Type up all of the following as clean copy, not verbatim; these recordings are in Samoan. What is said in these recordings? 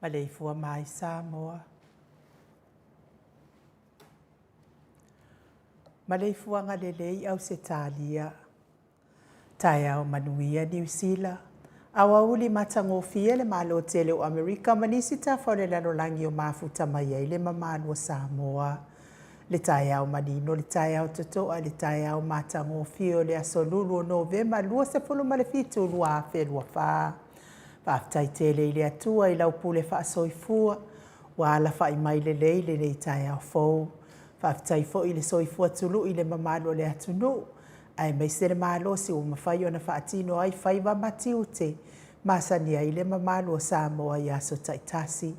Maleifua mai Samoa. Maleifuaga lelei Ausetalia. Taeao manuia Niu Sila. Aoauli matagofie le Malo tele o Amerika ma nisi tafa o le lalolagi o mafuta mai ai le mamalu o Samoa. Le taeao manino, le taeao totoa, le taeao matagofie o le aso Lulu o Novema 27, 2024. Faafetai tele i le Atua i lau pule faasoifua ua alafai mai lelei lenei taeao fou. Faafetai foi i le soifua tului i le mamalu o le atunuu, aemaise le malosi ua mafai ona faatino ai faiva ma tiute masani ai le mamalu o Samoa i aso taitasi.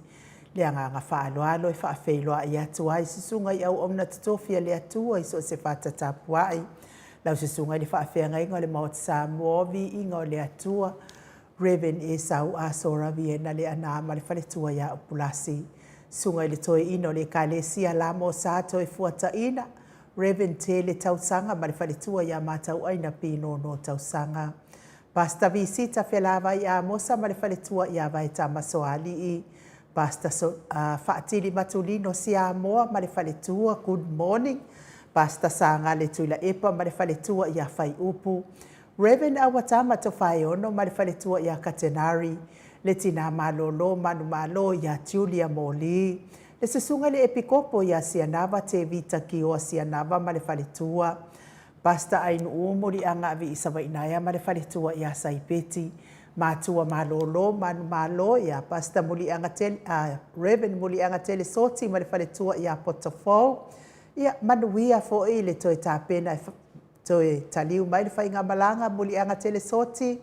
Le agaga faaaloalo e faafeiloai atu ai susuga i auauna totofi a le Atua i so o se fata tapuai, lau susuga i le faafeagaiga o le Maota Samoa o Viiga o le Atua, Rev. Esau Asora Viena Leaana ma le faletua ia Upulasi, Susuga i le Toeaina o le Ekalesia Lamo Sa Toefuataina, Rev. Tele Tausaga ma le faletua ia Matauaina Pinono Tausaga, Pastor Visita Felavai Amosa ma le faletua ia Vaetama Soalii, Pastor so, Faatili Matulino Siamoa ma le faletua, good morning, Pastor Sagale Tuilaepa ma le faletua ia Faiupu, Rev. Auatama Tofaeono ma le faletua ia Katenari, le tinā malōlō manumalo iā Julia Moli, le susuga i le Epikopo iā Sianava Tevita Kioa Sianava ma le faletua, Pastor Ainu'u Muliaga Viisavainaea ma le faletua iā Saipeti, matua malōlō manumalo iā Pastor Muliaga Tele, Rev. Muliaga Telesoti ma le faletua iā Potofou. Ia, manuia foi le toe tapena e Toe taliu mai le faigamalaga Muliaga Telesoti,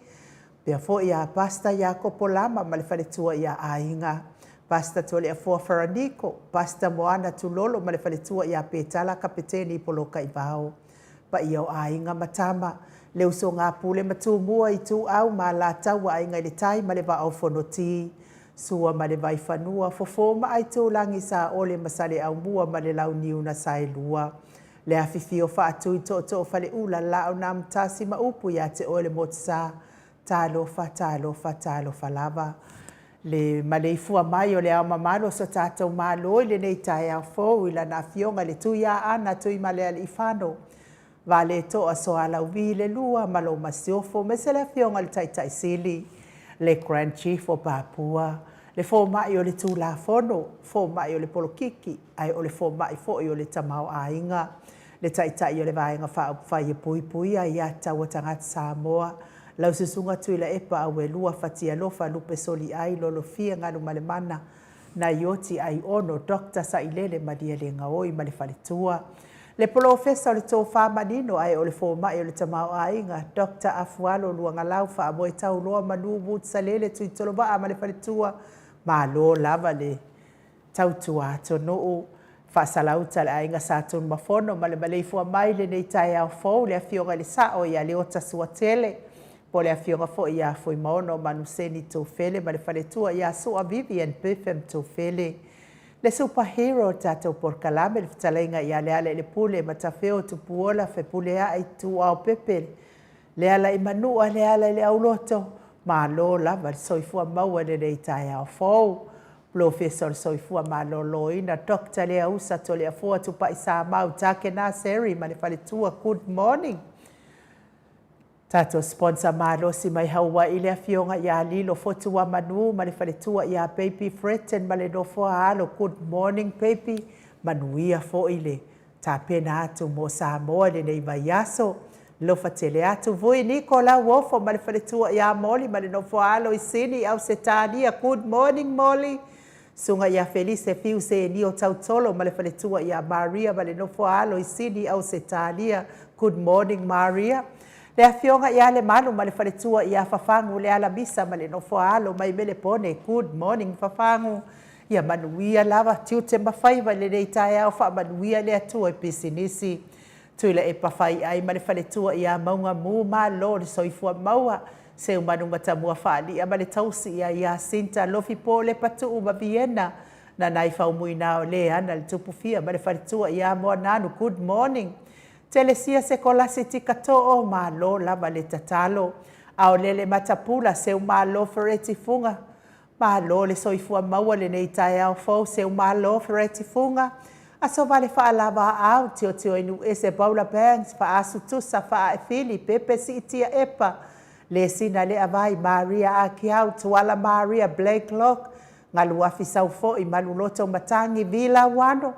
pea foi ia Pastor Iakopo Lama ma le faletua ia Aiga, Pastor Toleafoa Faraniko, Pastor Moana Tulolo ma le faletua ia Petala Kapeteni Polokaivao. Paia o aiga ma tama, le usoga a Pule ma Tumua, Ituau ma Alataua, Aiga i le Tai ma le Vaa o Fonoti. Sua ma le Vaifanua, Fofo ma Aitulagi, Saole ma Saleaaumua ma le Launiu na Saelua. Le afifio o Faatui Tootoo o Faleula, Laau na Amotasi ma upu ia te oe le Motusa. Talofa, talofa, talofa lava. Le maleifua mai o le Ao Mamalu o so tatou Malo i lenei taeao fou i lana Afioga i le Tuiaana Tuimalealiifano Vaaletoa Sualauvi le II ma lou Masiofo, aemaise le Afioga i le Taitai Sili, le Grand Chief o Papua, le fomai o le Tulafono, fomai o le polokiki, ae o le fomai foi o le tamaoaiga, le Taitai o le Vaega Faaupufai e Puipuia Aia Tatau a Tagata Samoa, lau Susuga Tuilaepa Auelua Fatialofa Lupesoliai Lolofia Galumalemana Naioti Aiono Dr. Sailele Malielegaoi ma le faletua, le Polofesa o le Tofa Manino ae o le Fomai o le Tamaoaiga, Dr. Afualo Luagalau Faamoetauloa Manu Wood Salele Tuitolovaa ma le faletua, malo lava le tautua atunuu. Faasalauta le aiga Sa Tunumafono ma le maleifua mai i lenei taeao fou le Afioga i le Sao ia Leota Suatele, po o le Afioga foi ia Fuimaono Manuseni Tufele ma le faletua ia Sua Vivian Biffem Tufele. Le super hero o le tatou polokalame, le fetalaiga ia Lealailepule Matafeo Tupuola Fepuleai Tuaopepe, Lealaimanua, Lealaileauloto, malo lava le soifua maua i lenei taeao fou. Polofesa o le Soifua Maloloina, Dr. Leausa Toleafoa Tupai Samau Takena Seri ma le faletua, good morning. Tatou sponsor malosi mai Hawaii le Afioga ia Lilo Fotuamanu ma le faletua ia Baby Fretton ma le nofoa alo, good morning baby, manuia foi le tapena atu mo Samoa i lenei vaiaso. Alofa tele atu Vui Niko Lauofo ma le faletua ia Moli ma le nofoa alo i Sini, Ausetalia, good morning Moli. Susuga ia Felise Fiu Senio Tautolo ma le faletua ia Maria ma le nofoa alo i Sini, Ausetalia, good morning Maria. Le Afioga ia Lemalu ma le faletua ia Fafagu Lealamisa ma le nofoa alo mai Melepone, good morning Fafagu. Ia manuia lava tiute ma faiva i lenei taeao, faamanuia le Atua i pisinisi. Tuilaepa Faiai ma le faletua ia Maugamu, malo le soifua maua. Seumanu Matamua Faalia ma le tausi ia Iasinta Lofipo Lepatuu ma Viena, Nanai Faumuina o le ana le Tupufia ma le faletua ia Moananu, good morning. Telesia Sekolasi Tikatoo, malo lava le tatalo. Aolele Matapula, Seumalo Fereti Fuga, malo le soifua maua lenei taeao fou, Seumalo Fereti Fuga. Aso Vale Faalava Aau, Tiotio Inu Ese Paula Banks, Faasu Tusa Faaefili, Pepe Siitia Epa, Lesina Leavai, Maria Akiau, Tuala Maria Blake Locke, Galuafi Saufoi, Maluloto Matangi, Vila Wano,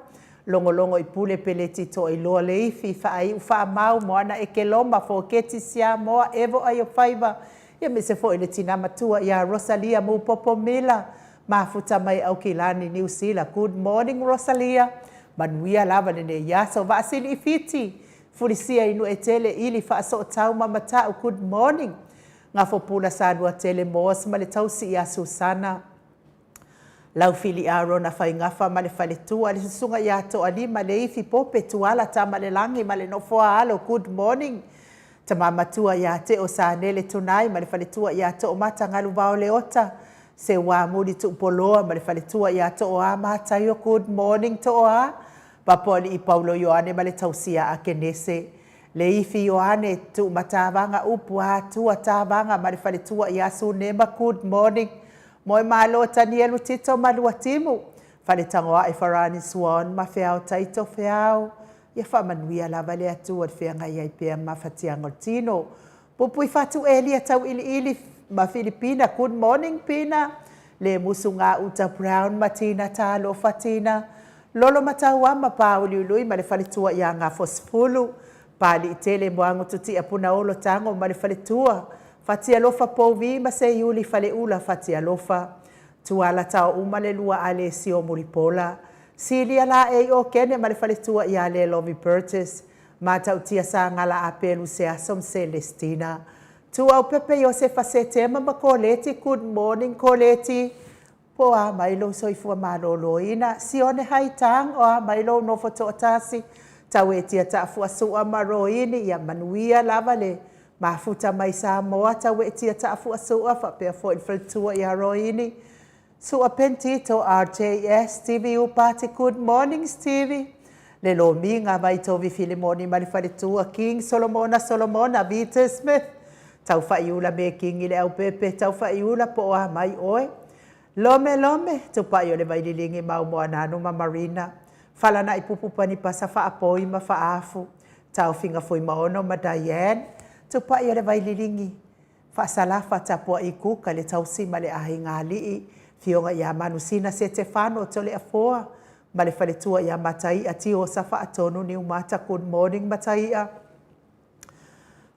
Logologo i Pule Peleti Toailoa Leifi, Faaiu Faamau, Moana Ekeloma, Foketi Siamoa, Evo Aiofaiva, ia aemaise foi le tina matua ia Rosalia Mupopo Mila, mafuta mai Aukilani, Niu Sila. Good morning Rosalia, manuia lava lenei aso. Vaasili i Fiti, Fulisia i Nuetele, Ili Faasootau ma Matau, good morning. Gafopula Saluatele Moas ma le tausi ia Susana. Laufili Arona Faigafa ma le faletua, le susuga ia Toalima Leifi Pope Tuala Tamalelagi ma le nofoa alo, good morning. Tama matua ia Teo Sanele Tunai ma le faletua ia Toomata Galuvao Leota, Seuamuli Tuupoloa ma le faletua ia Tooa Mataio, good morning Tooa. Papoalii Paulo Ioane ma le tausia a Kenese. Leifi Ioane Tuumatavaga Upu Atua Tavaga ma le faletua ia Sunema, good morning. Moemalo Tanielu Tito Maluatimu, Faletagoae Farani Swan ma Feao Taito Feao. Ia faamanuia lava le Atua i le feagai ai pea ma mafatiaga o le tino. Pupui Fatu Elia Tauiliili ma Filipina, good morning Pina. Le Musu Gauta Brown ma Tina, talofa Tina. Lolo Matauama Pāuliului ma le faletua ia Gafosefulu. Paliitele Moagututia Punaolo Tago ma le faletua. Fatialofa Pouvi ma Seiuli Faleula Fatialofa. Tuala Taouma le lua Alesio Mulipola. Silia Laei Okene ma le faletua ia Lelovi Burgess. Matautia Sagala Apelu Seaso ma Celestina. Tuaupepe Iosefa Setema ma Koleti, good morning Koleti. Po o a mai lou soifua maloloina. Sione Haitang, o a mai lou nofo toatasi. Tauetia Taafuasua ma Roini, ia manuia lava le mafuta mai Samoa. Tauetia Taafuasua faapea foi le faletua ia Roini. Sua Pentito RJS Stevie Upati Good morning Stevie Le Lomiga Vaitovi Filimoni ma le faletua King Solomona Solomona Vita Smith Taufaiula Mekingi Leaupepe Taufaiula po o a mai oe Lome Lome Tupai o le Vaililigi Maumoananu ma Marina Falana'i Pupu Panipasa Faapoi ma Faafu Taofiga Fuimaono ma Diane Tupai o le Vaililigi Faasalafa Tapua'i Kuka le Tausi ma le Aiga Alii Fioga ia Manusina Setefano Toleafoa ma le faletua ia Matai'a Tiosa Faatonu Niumata Good morning Matai'a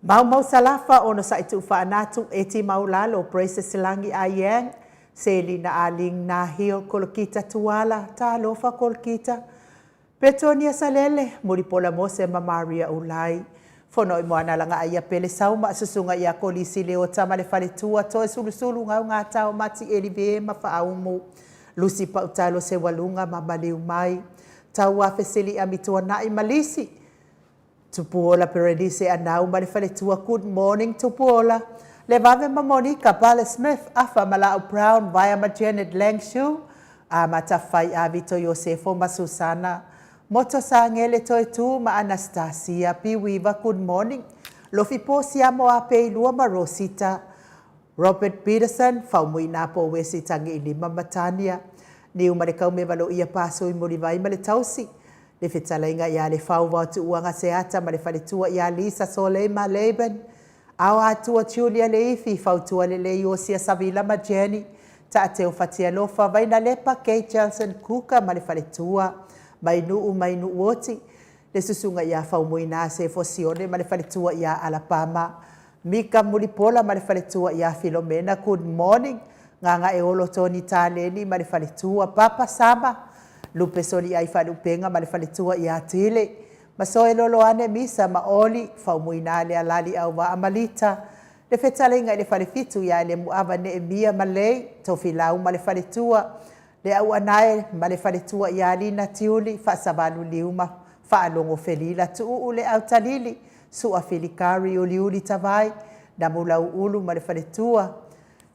Maumau Salafa Onosa'i Tuufaanatu Eti Maulalo Praises Lagi Aiang Selina Aling Nahil Kolokita Tuala Talofa Kolokita Petonia Salele Mulipola Mose ma Maria Ulai Fonoi Moanalagaaia Pele Sauma Susuga ia Kolisi Leota ma le faletua Toesulusulu Gaugatao Mati Elive ma Faaumu Lusi Pautalo Seualuga ma Maliumai Tauafesili'a Mituana'i ma Lisi Tupuola Perenise Anau ma le faletua Good morning Tupuola Le Vave ma Monica Pale Smith Afa ma Laau Brown Vaea ma Janet Langshu Amata Fai Avito Iosefo ma Susana Moto Sagele Toetu ma Anastasia Piuiva Good morning Lofi Po Siamo Apeilua ma Rosita Robert Peterson, Faumuina po o Wesi Tagiilima ma Tania Niu ma le Kaumevaloia Pasui Mulivai ma le Tausi, le Fetalaiga ia Lefau Vaotuuaga Seata ma le Faletua ia Lisa Soleima Laban, Ao Atua Julia Leifi, Fautua Lelei Osia Savila ma Jenny, Taateo Fatialofa, Vainalepa Kate Johnson Kuka ma le Faletua, Mainuu Mainuuoti, le Susuga ia Faumuina Sefo Sione ma le Faletua ia Alapama, Mika Mulipola ma le faletua ia Filomena Good morning Gagaeolo Tony Taleni ma le faletua Papa Sama Lupe Soliai Faalupenga ma le faletua ia Tile Masoe Loloane Misa ma Oli Faumuina Lealali Auvaa ma Lita Le fetalaiga i le falefitu ia Lemuava Neemia ma Lei Tofilau ma le faletua Le Auanae ma le faletua ia Lina Tiuli Faasavalu Liuma Faalogo Felila Tuuu Le Autalili Sua Filikari Uliuli Tavai Namulauulu ma le faletua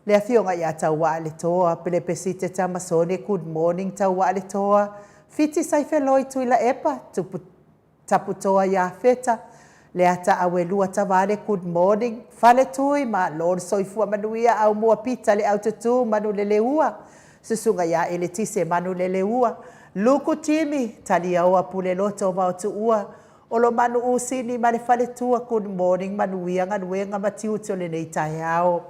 Le Afioga ia Tauaaletoa Pelepesite Tamasone Good morning Tauaaletoa Fiti Saifeloi Tuilaepa Tupu Taputoa Iafeta, Leata Awelua Tavale Good morning Faletui Malo le soifua manuia Aumua Pita Le Aututu Manuleleua Susuga ia Eletise Manuleleua Luku Jimmy Taliaoa Puleloto Vaotuua Olomanu Usini ma le faletua Good morning Manuia galuega ma tiute o lenei taeao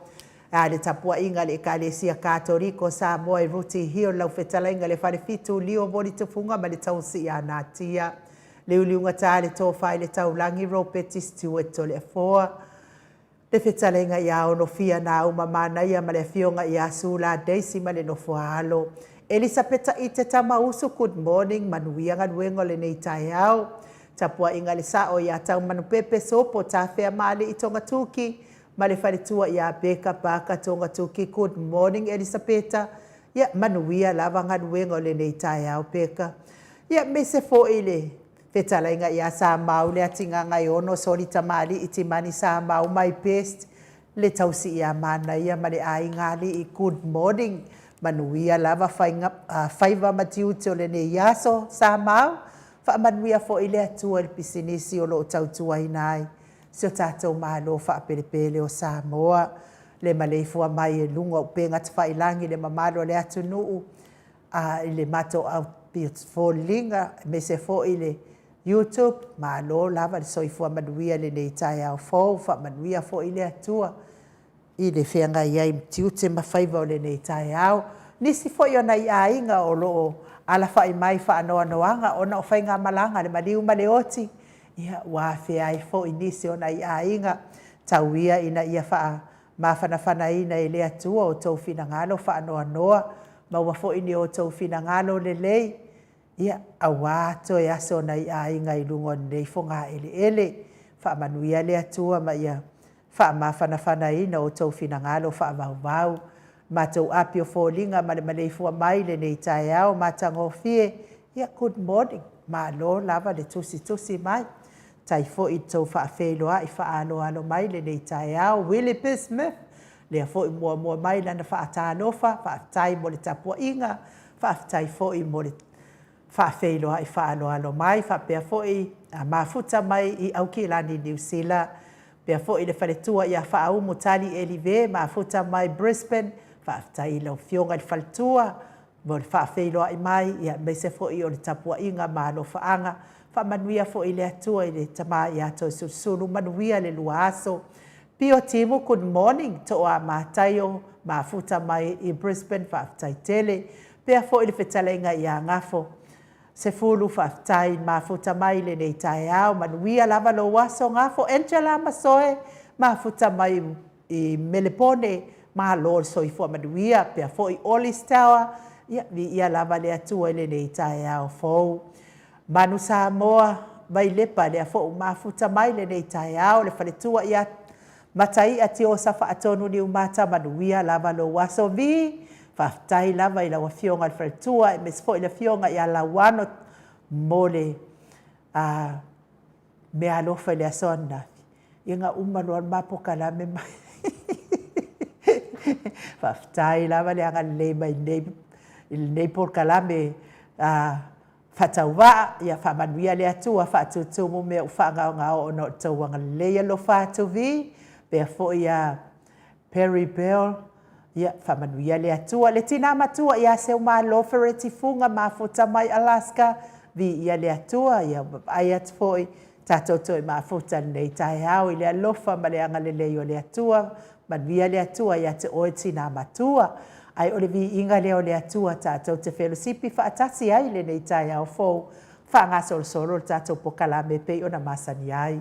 A le tapuaiga a le Ekalesia Katoriko o Samoa i Rooty Hill, lau fetalaiga le Falefitu, Lio Voli Tufunga ma le Tausi ia Natia. Liuliugata le tofa i le taulagi Ropeti Stewart Toleafoa. Le fetalaiga ia Onofia Nauma Manaia ma le afioga ia Sula Daisy ma le nofoaalo. Elisapeta Ite Tamausu, good morning, manuia galuega o lenei taeao. Tapuaiga le sao ia Taumanupepe Sopo Tafea Maali'i Togatuki, ma le faletua ia Beka Parker Togatuki Good morning Elisapeta ia manuia lava galuega o lenei taeao Beka ia aemaise foi le fetalaiga ia Samau Leatigagaeono Soli Tamalii Timani Samau my best le tausi ia Manaia ma le aiga alii Good morning manuia lava faiga faiva ma tiute o lenei aso Samau faamanuia foi le Atua i le pisinisi o lo o tautuaina ai si o tatou Malo faapelepele o Samoa, le maleifua mai e luga o upega tafailagi le mamalu o le atunuu a i le matou foliga aemaise foi i le YouTube. Malo lava le soifua manuia i lenei taeao fou, faamanuia foi le Atua i le feagai ai ma tiute ma faiva o lenei taeao. Nisi foi o nai aiga o lo o alafai mai faanoanoaga ona o faigamalaga a le maliu ma le oti, ia ua afea ai foi nisi o nai aiga tau ia ina ia faamafanafanaina e le Atua outou finagalo faanoanoa, maua foi ni outou finagalo lelei Ia, auā toe aso nai aiga i luga o lenei fogaeleele. Faamanuia le Atua ma ia faamafanafanaina outou finagalo faavauvau. Matou api o foliga ma le maleifua mai i lenei taeao matagofie. Ia, good morning. Malo lava le tusitusi mai. Tai foi i le tou faafeiloai faaaloalo mai i lenei taeao. Willie P. Smith. Lea foi muamua mai lana faatalofa, faafetai mo le tapuaiga, faafetai foi mo le faafeiloai faaaloalo mai, faapea foi a mafuta mai i Aukilani Niu Sila, faapea foi le faletua ia Faaumu Tali Elive, mafuta mai Brisbane, faafetai i lau Afioga i le faletua mo le faafeiloai mai, aemaise foi o le tapuaiga ma alofaaga. Faamanuia foi le Atua i le tama ia Toeolesulusulu, manuia le lua aso. Pio Timu, good morning, Toa Mataio mafuta mai i Brisbane, faafetai tele. Faapea foi le fetalaiga ia Gafo Sefulu, faafetai mafuta mai i lenei taeao, manuia lava lou aso Gafo. Angela Masoe, mafuta mai i Melepone, malo le soifua manuia. Faapea foi Olice Tower, ia viia lava le Atua i lenei taeao fou. Manu Samoa mai Lepa, lea foi ua mafuta mai i lenei taeao, le faletua ia Mataia Tiosa Faatonu Niumata, manuia lava lou aso. Vi, faafetai lava i lau Afioga i le faletua aemaise foi le afioga ia Lauano mo le meaalofa i le aso ananafi. Ia na uma loa le ma polokalame ma faafetai lava le agalelei mai i lenei polokalame faatauvaa. Ia faamanuia le Atua, faatutumu mea ua faagaogao ona o le tou agalelei. Alofa atu Vi, faapea foi ia Perry Bill, ia faamanuia le Atua. Le tina matua ia Seumalo Fereti Fuga mafuta mai Alaska, viia le Atua, ia ua vaavaai atu foi tatou toe mafuta i lenei taeao i le alofa ma le agalelei o le Atua. Manuia le Atua ia te oe le tina matua. Ae o le viiga lea o le Atua tatou te felosipi faatasi ai i lenei taeao fou, faagasolosolo le tatou polokalame e pei ona masani ai.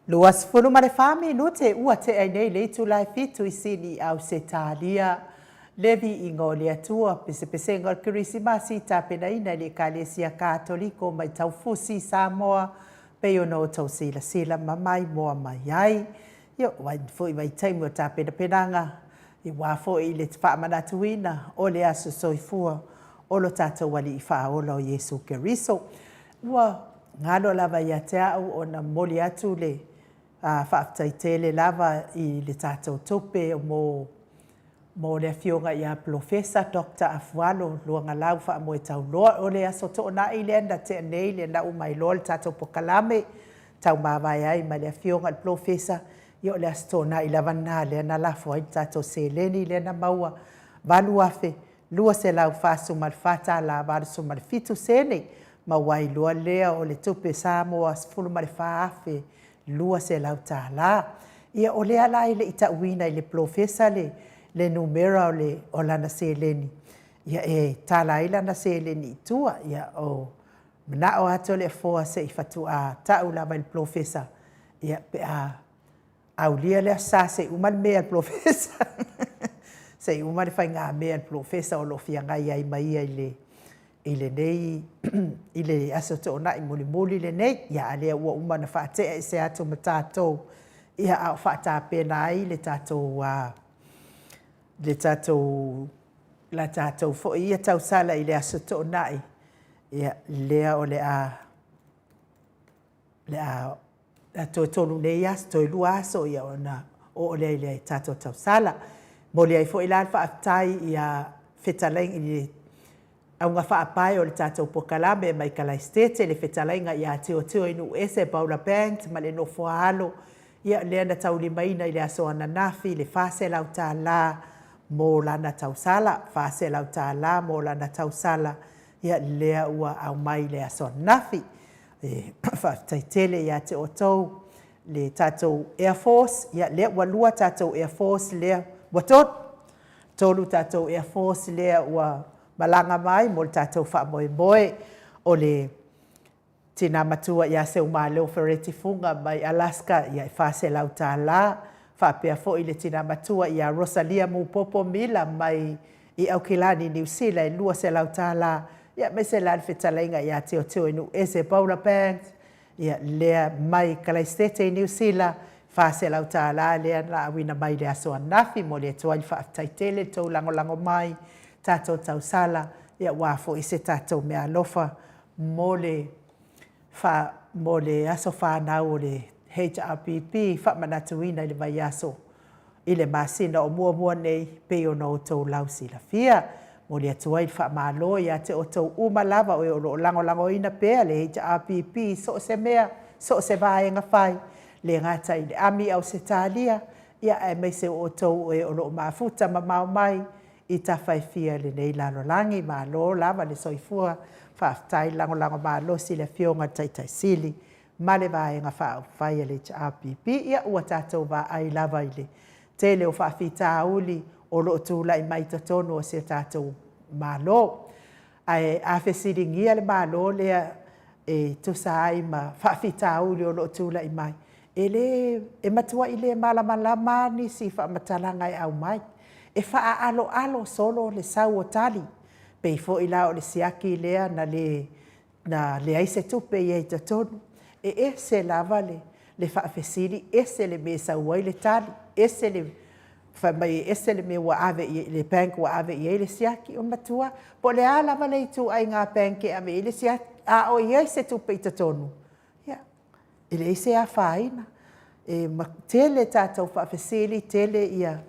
24 minute ua tea ai nei le itula e fitu i Sini i Ausetalia. Le viiga o le Atua, pesepesega o le Kerisimasi i tapenaina e le Ekalesia Katoliko mai Taufusi i Samoa, pei ona outou silasila ma maimoa mai ai. Ia, ua foi vaitaimi o tapenapenaga, aua foi le faamanatuina o le aso soifua o lo tatou Alii Faaola o Iesu Keriso. Ua galo lava ia te au ona momoli atu le faafetai tele lava i le tatou tupe mo mo le afioga ia Polofesa Doctor Afualo Luagalau Faamoetauloa. O le Aso Toonai lea na tea nei lea na uma ai loa le tatou pokalame tau mavae ai ma le afioga i le Polofesa, ia o le Aso Toonai lava lena lea na lafo ai le tatou seleni lea na maua, $8,244.87 sene, maua ai loa lea o le tupe Samoa $14,200. Ia o lea la e le i tauina i le Polofesa le le numera o le o lana seleni, ia e tala ai lana seleni i tua. Ia o manao atu le Afoa se i faatoa tau lava i le Polofesa, ia pe a aulia le Aso Sa se i uma le mea a le Polofesa, se i uma le faigamea a le Polofesa o lo o feagai ai ma ia i le i lenei i le Aso Toonai mulimuli lenei. Ia a o lea ua uma ona faatea ese atu ma tatou, ia a o faatapena ai le tatou le tatou la tatou foi ia tausala i le Aso Toonai, ia lea o le a le a toe tolu nei aso, toe lua aso ia ona oo lea i le tatou tausala. Momoli ai foi la le faafetai i fetalaiga i le auga faapae o le tatou pokalame mai Kalaisitete, le fetalaiga ia Tiotioinuuese Paula Banks ma le nofo a alo, ia lea na taulimaina i le aso ananafi le $400 mo lana tausala, $400 mo lana tausala, ia lea ua aumai i le aso ananafi. E faafetai tele ia te outou le tatou Air Force, ia lea ua lua tatou Air Force lea, ua tolu, tolu tatou Air Force lea ua malaga mai mo le tatou faamoemoe. O le tina matua ia Seumalo Fereti Fuga mai Alaska, ia e $400, faapea foi le tina matua ia Rosalia Mupopo Mila mai i Aukilani, Niu Sila e $200, ia aemaise la le fetalaiga ia Tiotioinuuese Paula Banks, ia lea mai Kalaisete i Niu Sila, $400 lea na auina mai i le aso ananafi. Momoli atu ai le faafetai tele i le tou lagolago mai, tatou tausala, ia aua foi se tatou meaalofa mo le fa, mo le aso fanau o le HRPP faamanatuina i le vaiaso i le masina o muamua nei pei ona outou lausilafia. Momoli atu ai le faamalo ia te outou uma lava o e o lo o lagolagoina pea le HRPP i so o se mea, so o se vaega fai, le gata i le ami Ausetalia, ia aemaise o outou o e o lo o mafuta mamao mai i tafa e fia i lenei lalolagi. Malo lava le soifua, faafetai le lagolago malosi i le Afioga i le Taitai Sili ma le Vaega Faaupufai a le HRPP. Ia, ua tatou vaai lava i le tele o faafitauli o lo o tulai mai i totonu o si o tatou Malo. Ae a fesiligia le Malo lea e tusa ai ma faafitauli o lo o tulai mai, e le, e matuai le malamalama lava nisi i faamatalaga e aumai. E faaaloalo solo le sau o tali, pei foi la o le siaki lea na le na leai se tupe i ai i totonu. E ese lava le le faafesili, ese le mea e sau ai le tali, ese le fai mai e ese le mea ua ave i ai le bank ua ave i ai le siaki. O matua, po o le a lava le ituaiga bank e ave i ai le siaki, a o i ai se tupe i totonu, ia, e leai se afaina. E tele tatou faafesili, tele ia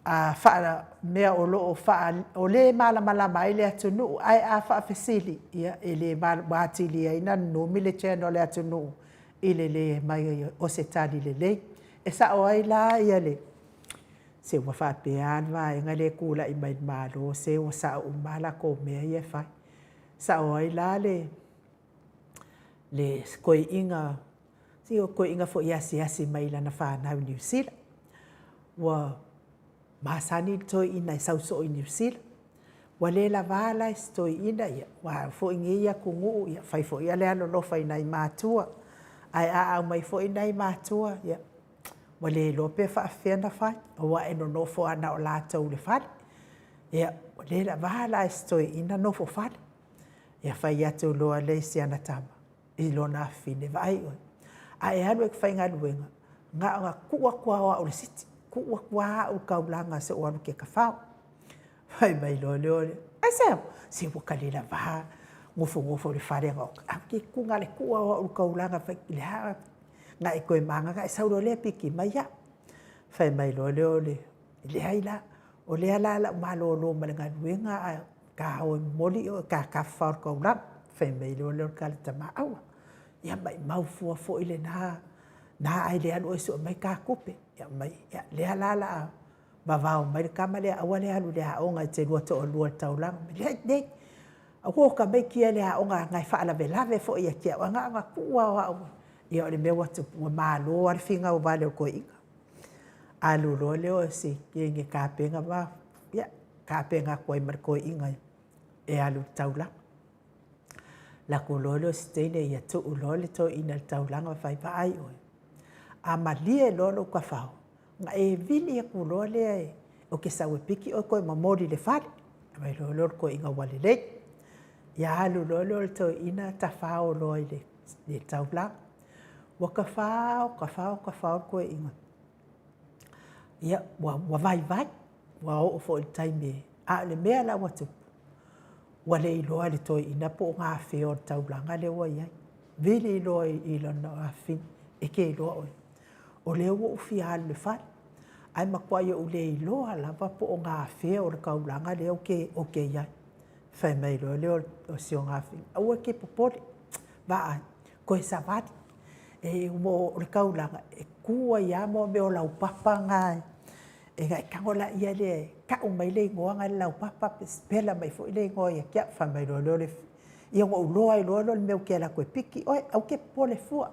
a faa mea o lo o faa o le malamalama ai le atunuu, ae a faafesili, ia e le ua atili ai ona nunumi le channel a le atunuu i le le aumai o se tali lelei. E sao ai la ia le se ua faapea lava le vaega lea e tulai mai i le Malo, se ua sao uma lava latou mea ia e fai. E sao ai la le le toeaina, se o toeaina foi e asiasi mai i lana fanau i Niu Sila. Ua masani le toeaina e sau soo i Niu Sila. Ua le lava la i si toeaina, ia, ua foi nei atunuu, ia fai foi le alolofa i nai matua. Ae a aumai foi nai matua, ia, ua le iloa pe faapefea ona fai, aua e nonofo lava na o latou i le fale. Ia, ua le lava la i si toeaina nofo fale. Ia fai atu loa lea i si ana tama i lona afafine, vaai oe, a e alu e faigaluega, na ona tuu atu lava o au i le siti, tuu atu lava au i le taulaga se i ou alu ou te tafao. Fai mai loa lea o le, aisea? Se ua ta le lava nofonofo i le fale, na o le tuu lava o au i le taulaga, o le a na e toe maga ona e sau loa lea piki mai au. Fai mai loa lea o le, leai la, o lea la o le a ou malolo ma le galuega ae ta o e momoli oe e ta tafafao i le taulaga. Fai mai loa lea o le tala i le tama, aua, ia maumau fua foi lena, na ae le alu oe e sue mai ta tupe. Ia fai mai, ia lea la o le a vavao mai le tama lea aua le alu i le aoga e te lua toalua i le taulaga. Leai, leai, aua ta tamaiti ia i le aoga na e faalavelave foi ia te au, ae na ona tuu lava o au. Ia o le mea ua tupu, ua malo lava le finau vale o le toeaina. Alu loa lea o si teine tapena ma, ia, tapena atu ai ma le toeaina e alu i le taulaga. Alu atu loa lea o si teine ia tuu loa le toeaina i le taulaga ma fai, vaai oe, a malie loa lou tafao, ona e vili atu loa lea ou te sau e piki oe toe momoli i le fale. Fai mai loa lea o le toeaina, ua lelei. Ia alu loa lea o le toeaina tafao loa i le taulaga. Ua tafao, tafao, tafao le toeaina, ia ua vaivai, ua oo foi i le taimi, a o le mea la ua tupu, ua le iloa e le toeaina po o gafea o le taulaga lea ua i ai. Vili loa i lona afafine, e te iloa oe, o lea ua ou fia alu i le fale, ae matuai ou le iloa lava po o gafea o le taulaga lea ou te i ai. Fai mai loa lea o si ona afafine, aua e te popole, vaai, toe savali. E o le taulaga, e tu ai lava mea o laupapa na, e tago lea e tau mai le igoa lena i le laupapa, sipela mai foi le igoa ia te au. Fai mai loa lea, ia ona ou iloa ai loa lea o le mea ou te alu atu e piki oe, aua e te popole fua.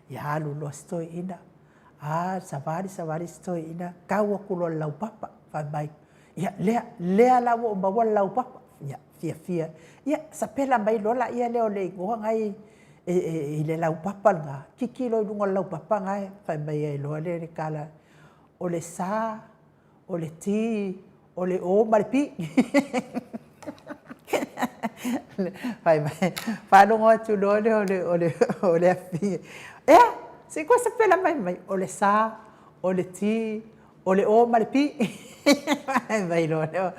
Ia alu loa si toeaina, a, savali savali si toeaina, tau atu loa i le laupapa, fai mai, ia lea, lea la ua ou maua le laupapa. Ia, fiafia. Ia, sapela mai loa lea o le igoa lena e i le laupapa lena, tilotilo i luga o le laupapa lena, fai mai ai loa lea o le tala, o le S, o le T, o le O ma le P. Faalogo atu loa lea o le afafine, ea, se i toe sapela mai mai, o le S, o le T, o le O ma le P. Fai mai loa lea,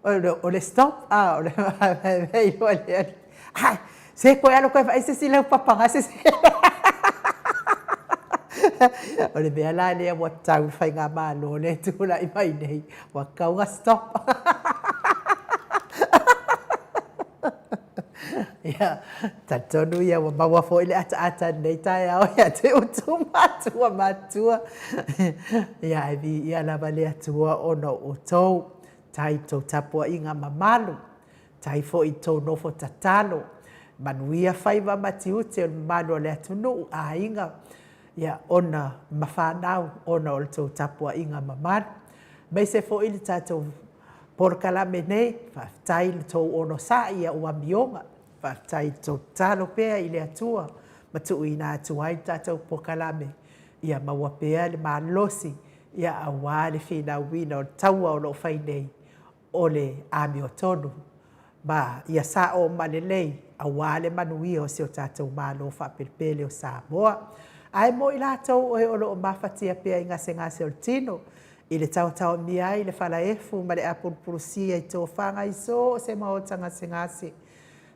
o le stop, a, o le fai mai loa lea, ai, se toe alu toe vaai se isi laupapa na se O le mea la lea ua tau i le faigamalo lea e tulai mai nei, ua tatau ona stop. Ia, talitonu ia ua maua foi le ataata i lenei taeao ia te outou matua matutua. Ia, ae viia lava le Atua ona o outou, tai i tou tapuaiga mamalu, tai foi i tou nofo tatalo, manuia faiva ma tiute o le mamalu o le atunuu, aiga, ia, ona ma fanau ona o le tou tapuaiga mamalu. Aemaise foi le tatou polokalame nei, faafetai i le tou onosai i au amioga, faafetai i le tou tatalo pea i le Atua ma tuuina atu ai le tatou polokalame ia maua pea le malosi ia aua le finauina o le taua o lo o fai nei o le amiotonu ma ia sao ma lelei aua le manuia o si o tatou Malo faapelepele o Samoa. Ae mo i latou oe o lo o mafatia pea i gasegase o le tino, i le taotaomia ai le falaefu ma le apulupulusia i tofaga i so o se maota gasegase,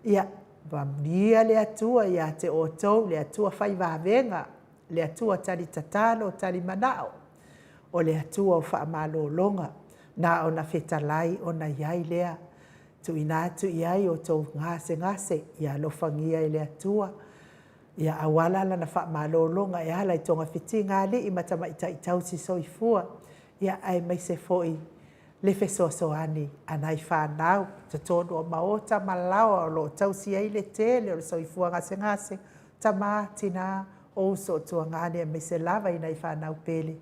ia manuia le Atua ia te outou, le Atua fai vavega, le Atua tali tatalo, tali manao, o le Atua o faamalologa, na ona fetalai ona i ai lea. Tuuina atu i ai outou gasegase, ia alofagia e le Atua, ia auala lana faamalologa e ala i togafitiga a alii ma tamaitai tausi soifua, ia aemaise foi le fesoasoani a nai fanau i totonu o maota ma laoa o lo o tausi ai le tele o le soifua gasegase, tama, tina, o uso o tuagane aemaise lava i nai fanau pele.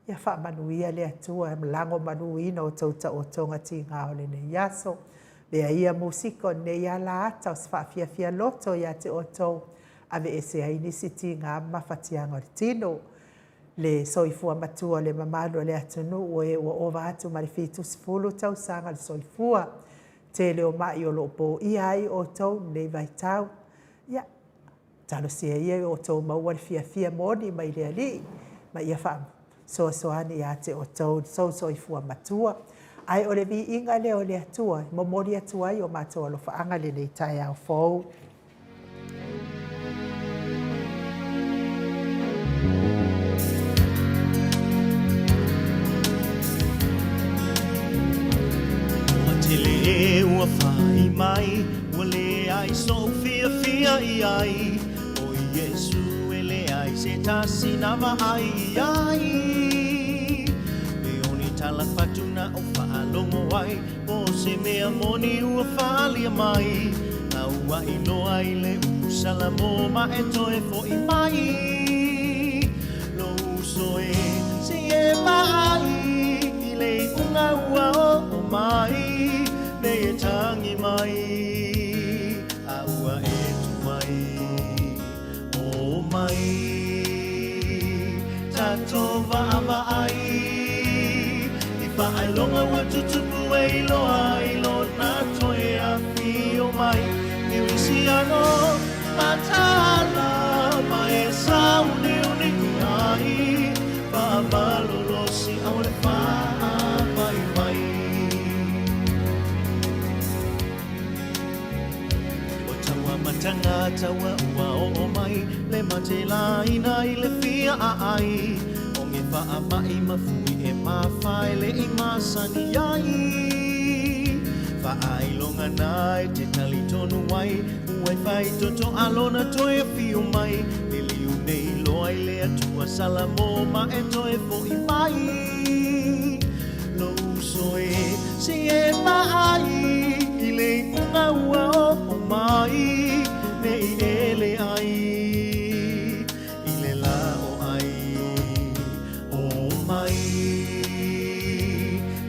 Ia faamanuia le Atua e lagomaluina outou taotoga tiga o lenei aso. Avea ia musika o lenei alaata o se faafiafia loto ia te outou. aveese ai nisi tiga ma mafatiaga o le tino. Le soifua matua o le mamalu o le atunuu e ua ova atu ma le 70 tausaga le soifua. Tele o ma'i o lo o poia ai outou i lenei vaitau. Ia, talosia ia ia outou maua le fiafia moni mai le Alii ma ia faasoasoani ia te outou le sou soifua matua. Ae o le viiga lea o le Atua e momoli atu ai o matou alofaaga i lenei taeao fou. Ua tele ua fai mai, ua leai so'u fiafia i ai, O Iesu e leai se tasi na vaai i ai. E o ni tala fatu na ou faalogo ai, Po o se mea moni ua faaalia mai, A ua iloa i le upu Salamo ma e toe fo'i mai. Lou uso e, se i e vaai i le iuga ua oo mai, Nei e tagi mai, a ua e tuai. O mai, tatou vaavaai i faailoga ua tutupu e iloa ai lona toe afio mai. Kerisiano mataala ma e sauniuni ai, faamalolosi ao le faavaivai. O taua mataga taua ua oo mai, le matelaina i le fia aai, O ge faama'i ma fui e mafae le i masani ai. Faailoga na e te talitonu ai, ua e faitotoa lona toe afio mai, Liliu nei loa i le Atua Salamo ma e toe fo'i mai. Lou uso e, se i e vaai i le iuga ua oo mai, Ne i e leai i le la o ai. O mai,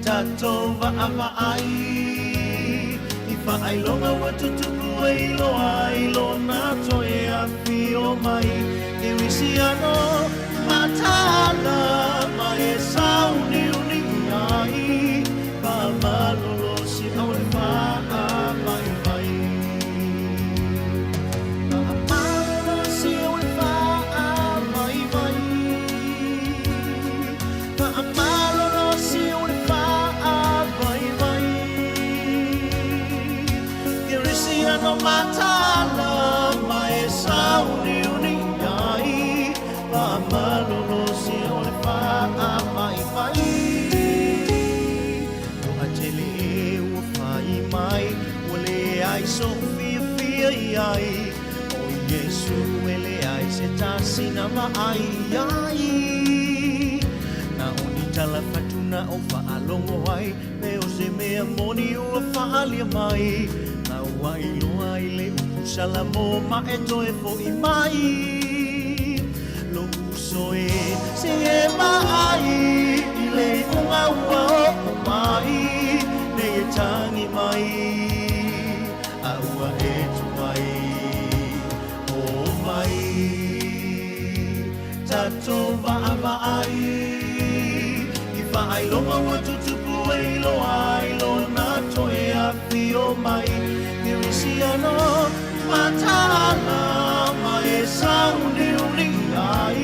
tatou vaavaai i faailoga ua tutupu e iloa ai lona toe afio mai. Kerisiano mataala ma e sauniuni ai, faamalolosi ao le faavaivai. Faamalolosi ao le faavaivai. Faamalolosi ao le faavaivai. Kerisiano mataala ma e sauniuni ai, faamalolosi ao le faavaivai. Ua tele e ua fai mai, ua leai so'u fiafia i ai, O Iesu e leai se tasi na vaai i ai. Na o ni tala fatu na ou faalogo ai, Me o se mea moni ua faaalia mai, Ma ua iloa i le upu Salamo ma e toe fo'i mai. Lou uso e, se i e vaai i le iuga ua oo mai, Nei e tagi mai, a ua e tuai. O mai, tatou vaavaai i faailoga ua tutupu e iloa ai lona toe afio mai. Kerisiano mataala ma e sauniuni ai,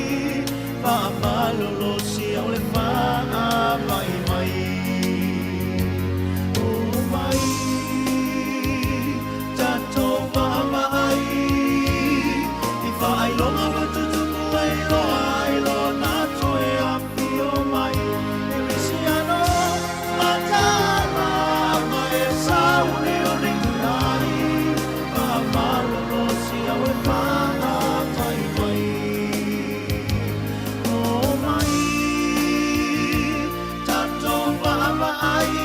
faamalolosi ao le faavaivai. O mai, tatou vaavaai i faailoga ua tutupu e iloa ai lona toe afio mai. Kerisiano mataala ma e sauniuni ai, faamalolosi ao le faavaivai. O mai, tatou vaavaai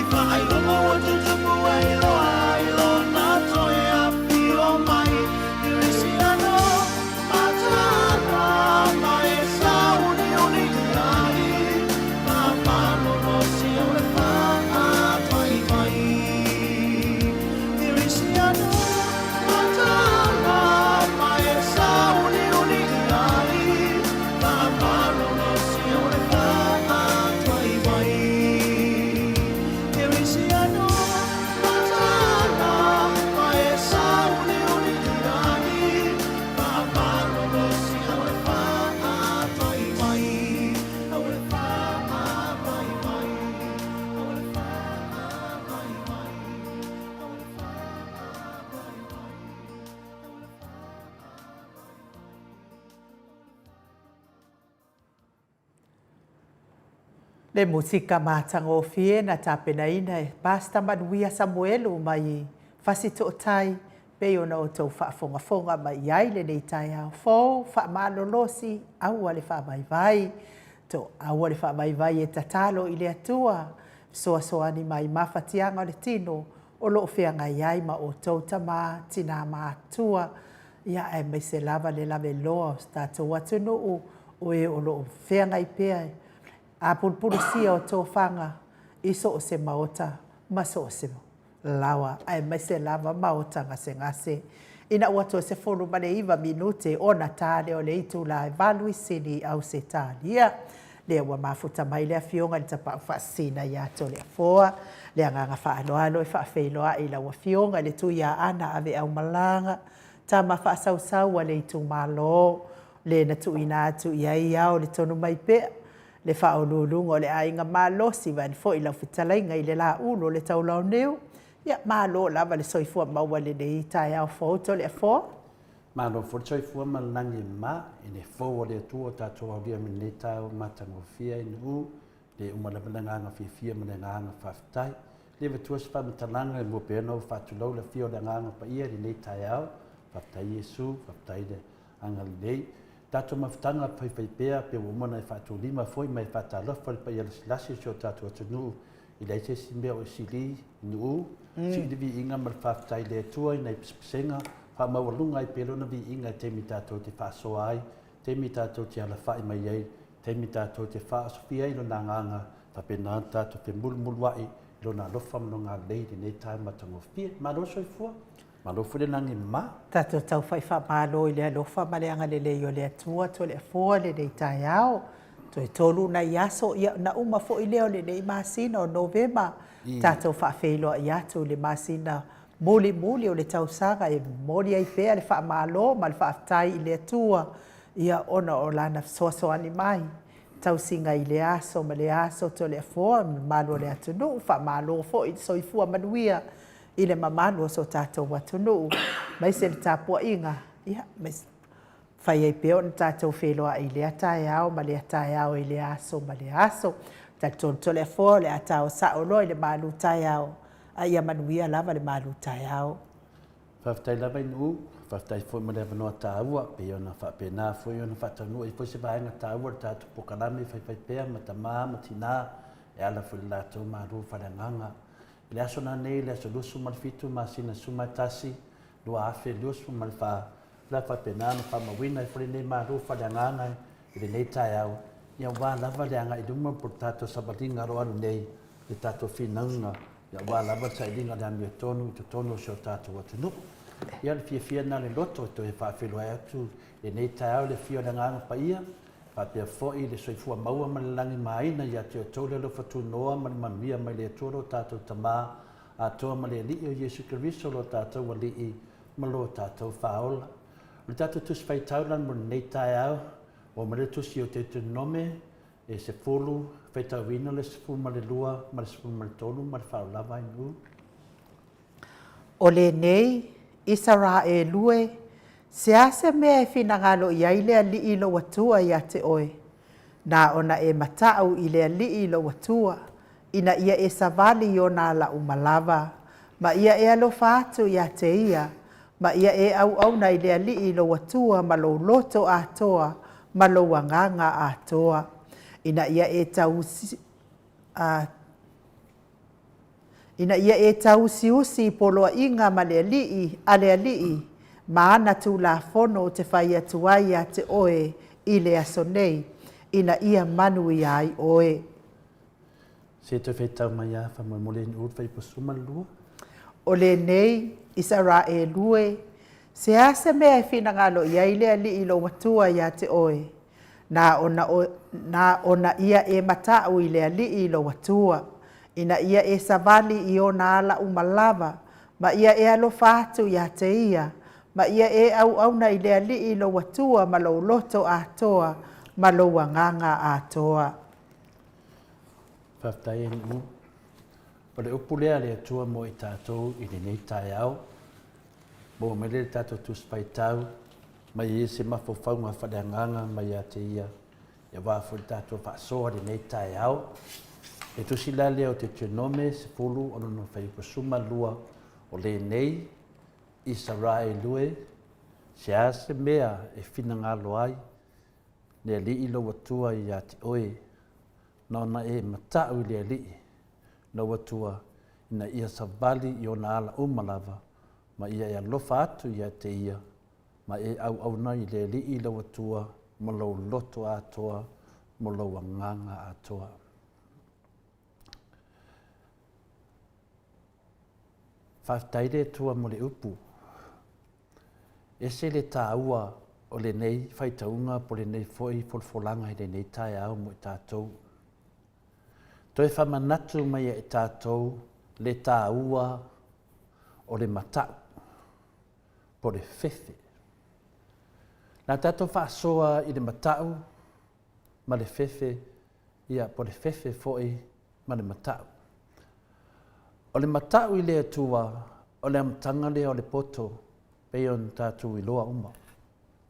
i faailoga ua tutupu e iloa ai lona toe afio mai. Kerisiano mataala ma e sauniuni ai, faamalolosi ao le faavaivai. Kerisiano mataala Le musika matagofie na tapenaina e Pastor Manuia Samuelu mai Fasitootai pei ona outou faafogafoga mai i ai lenei taeao fou faamalolosi aua le faavaivai. To aua le faavaivai e tatalo i le Atua fesoasoani mai mafatiaga o le tino o lo o feagai ai ma outou tama, tina ma atua, ia aemaise lava le laveloa o so tatou atunuu o e o lo o feagai pea apulupulusia o tofaga i so o se maota ma so o se laoa, aemaise lava maota gasegase. Ina ua toe 19 minute ona ta lea o le itula e 8 i Sini i Ausetalia. Lea ua mafuta mai le Afioga i le Tapaau Faasisina ia Toleafoa. Le agaga faaaloalo e faafeiloai i lau Afioga i le Tuiaana Aveaumalaga, tama faasausau a le itumalo, le na tuuina atu i ai ao le tonu mai pea, le faauluuluga o le aiga malosi vaeane foi lau fetalaiga i le Laulu o le Taulauniu. Ia, malo lava le soifua maua i lenei taeao fou Toleafoa. Malo foi le soifua ma le lagi e mama i le fou o le Atua o tatou aulia mai lenei taeao matagofie ai Nu'u, le uma lava le agaga fiafia ma le agaga faafetai. Le avatua se faamatalaga e mua pea ona ou faatulou le afio o le Agaga Paia i lenei taeao. Faafetai Iesu, faafetai le agalelei. Tatou mafutaga faifaipea pe ua uma ona e faatulima foi ma e faatalofa i le paia lasilasi o si o tatou atunuu e leai se isi mea o e sili i Nu'u, sii le viiga ma le faafetai i le Atua i nai pesepesega, faamaualuga ai pea Lona viiga i taimi tatou te faasoa ai, taimi tatou te alafai mai ai, taimi tatou te faaosofia ai Lona Agaga, faapena ona tatou femulumuluai i Lona alofa ma Lona agalelei i lenei taeao matagofie. Malo le soifua! Malo foi le lagi mama. Tatou taufai faamalo i le alofa ma le agalelei o le Atua Toleafoa lenei taeao. Toe tolu nai aso, ia na uma foi lea o lenei masina o Novema. Tatou faafeiloai atu i le masina mulimuli o le tausaga e momoli ai pea le faamalo ma le faafetai i le Atua, ia ona o Lana fesoasoani mai tausiga i le aso ma le aso Toleafoa ma le mamalu o le atunuu. Faamalo foi i le soifua manuia i le mamalu o so tatou atunuu, aemaise le tapuaiga, ia, fai ai pea ona tatou feiloai i lea taeao ma lea taeao i lea aso ma lea aso. Talitonu Toleafoa o le a tao sao loa i le malu taeao, a ia manuia lava le malu taeao. Faafetai lava i Nu'u, faafetai foi mo le avanoa taua, pei ona faapena foi ona faataunuu ai foi se vaega taua o le tatou polokalame faifaipea ma tama ma tina e ala foi i le latou malu faaleagaga. I le aso nanei, le aso 27 masina 11, 2024, o le a faapena ona faamauina ai foi lenei malu faaleagaga i lenei taeao, ia aua lava le agai i luma po o le tatou savaliga o lo o alu nei, le tatou finauga, ia aua lava le sailiga o le amiotonu i totonu o si o tatou atunuu. Ia, le fiafia lena o le loto e toe faafeiloai atu i lenei taeao i le afio o le Agaga Paia, faapea foi le soifua maua ma le lagimāina ia te outou le alofa tunoa ma le manuia mai le Atua lo tatou Tama atoa ma le Alii o Iesu Keriso lo tatou Alii ma lo tatou Faaola. O le tatou Tusi Faitau mo lenei taeao, ua aumai le Tusi o Deuteronome e 10, faitauina le 12 ma le 13 ma le faaolava ai Nu'u. O lenei, Isaraelu e, se a se mea e finagalo i ai le Alii lou Atua ia te oe? Na ona e matau i le Alii lou Atua, ina ia e savali i ona ala uma lava, ma ia e alofa atu ia te ia, ma ia e auauna i le Alii lou Atua ma lou loto atoa ma lou agaga atoa, ina ia e tausi, a, ina ia e tauusiusi i poloaiga ma le Alii, a le Alii, ma ana tulafono ou te fai atu ai ia te oe i le aso nei, ina ia manuia ai oe. Se toe faitau mai a faamolemole Nu'u le fuaiupu 12. O lenei, Isaraelu e, se a se mea e finagalo i ai le Alii lou Atua ia te oe? Na ona, o, na ona ia e matau i le Alii lou Atua, ina ia e savali i ona ala uma lava, ma ia e alofa atu ia te ia, ma ia e auauna i le Alii lou Atua ma lou loto atoa ma lou agaga atoa. Faafetai e Nu'u. O le upu lea a le Atua mo i tatou i lenei taeao, maua mai lea i le tatou Tusi Faitau, mai i se mafaufauga faaleagaga mai ia te ia. Aua foi le tatou faasoa i lenei taeao. Le tusi la lea o Deuteronome 10 o lona fuaiupu 12, o lenei, Isaraelu e, se a se mea e finagalo ai le Alii lou Atua ia te oe, na ona e mata'u i le Alii lou Atua ina ia savali i ona ala uma lava, ma ia e alofa atu ia te ia, ma e auauna i le Alii lou Atua ma lou loto atoa ma lou agaga atoa. Faafetai le Atua mo le upu. Ese le tāua o lenei faitauga po lenei foi folafolaga i lenei taeao mo i tatou. Toe faamanatu mai e tatou le tāua o le mata'u. po o le fefe. Na tatou faasoa i le mata'u ma le fefe, ia, po o le fefe foi ma le mata'u. O le mata'u i le Atua, o le amataga lea o le poto, pei ona tatou iloa uma,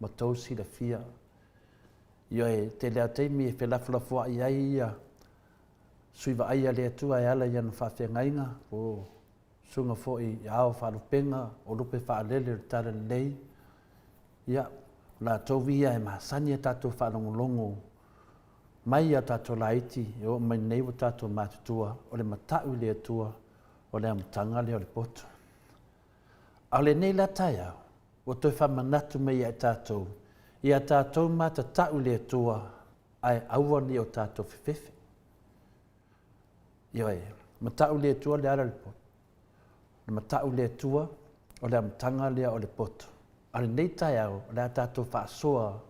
ma tou silafia. Ioe, tele lava taimi e felafolafoai ai ia sui vaaia a le Atua e ala i ana faafeagaiga, po o Susuga foi i ao faalupega o lupe faalele o le Talalelei, ia, o latou ia e masani a tatou faalogologo mai i a tatou laiti e oo mai nei ua tatou matutua, o le mata'u i le Atua, o le amataga lea o le poto. A o lenei la taeao, ua toe faamanatu mai ia i tatou, ia tatou matata'u i le Atua, ae aua ne i o tatou fefefe. Ioe, mata'u le Atua le ala o le poto. O le mata'u le Atua, o le amataga lea o le poto. A o lenei taeao, o le a tatou faasoa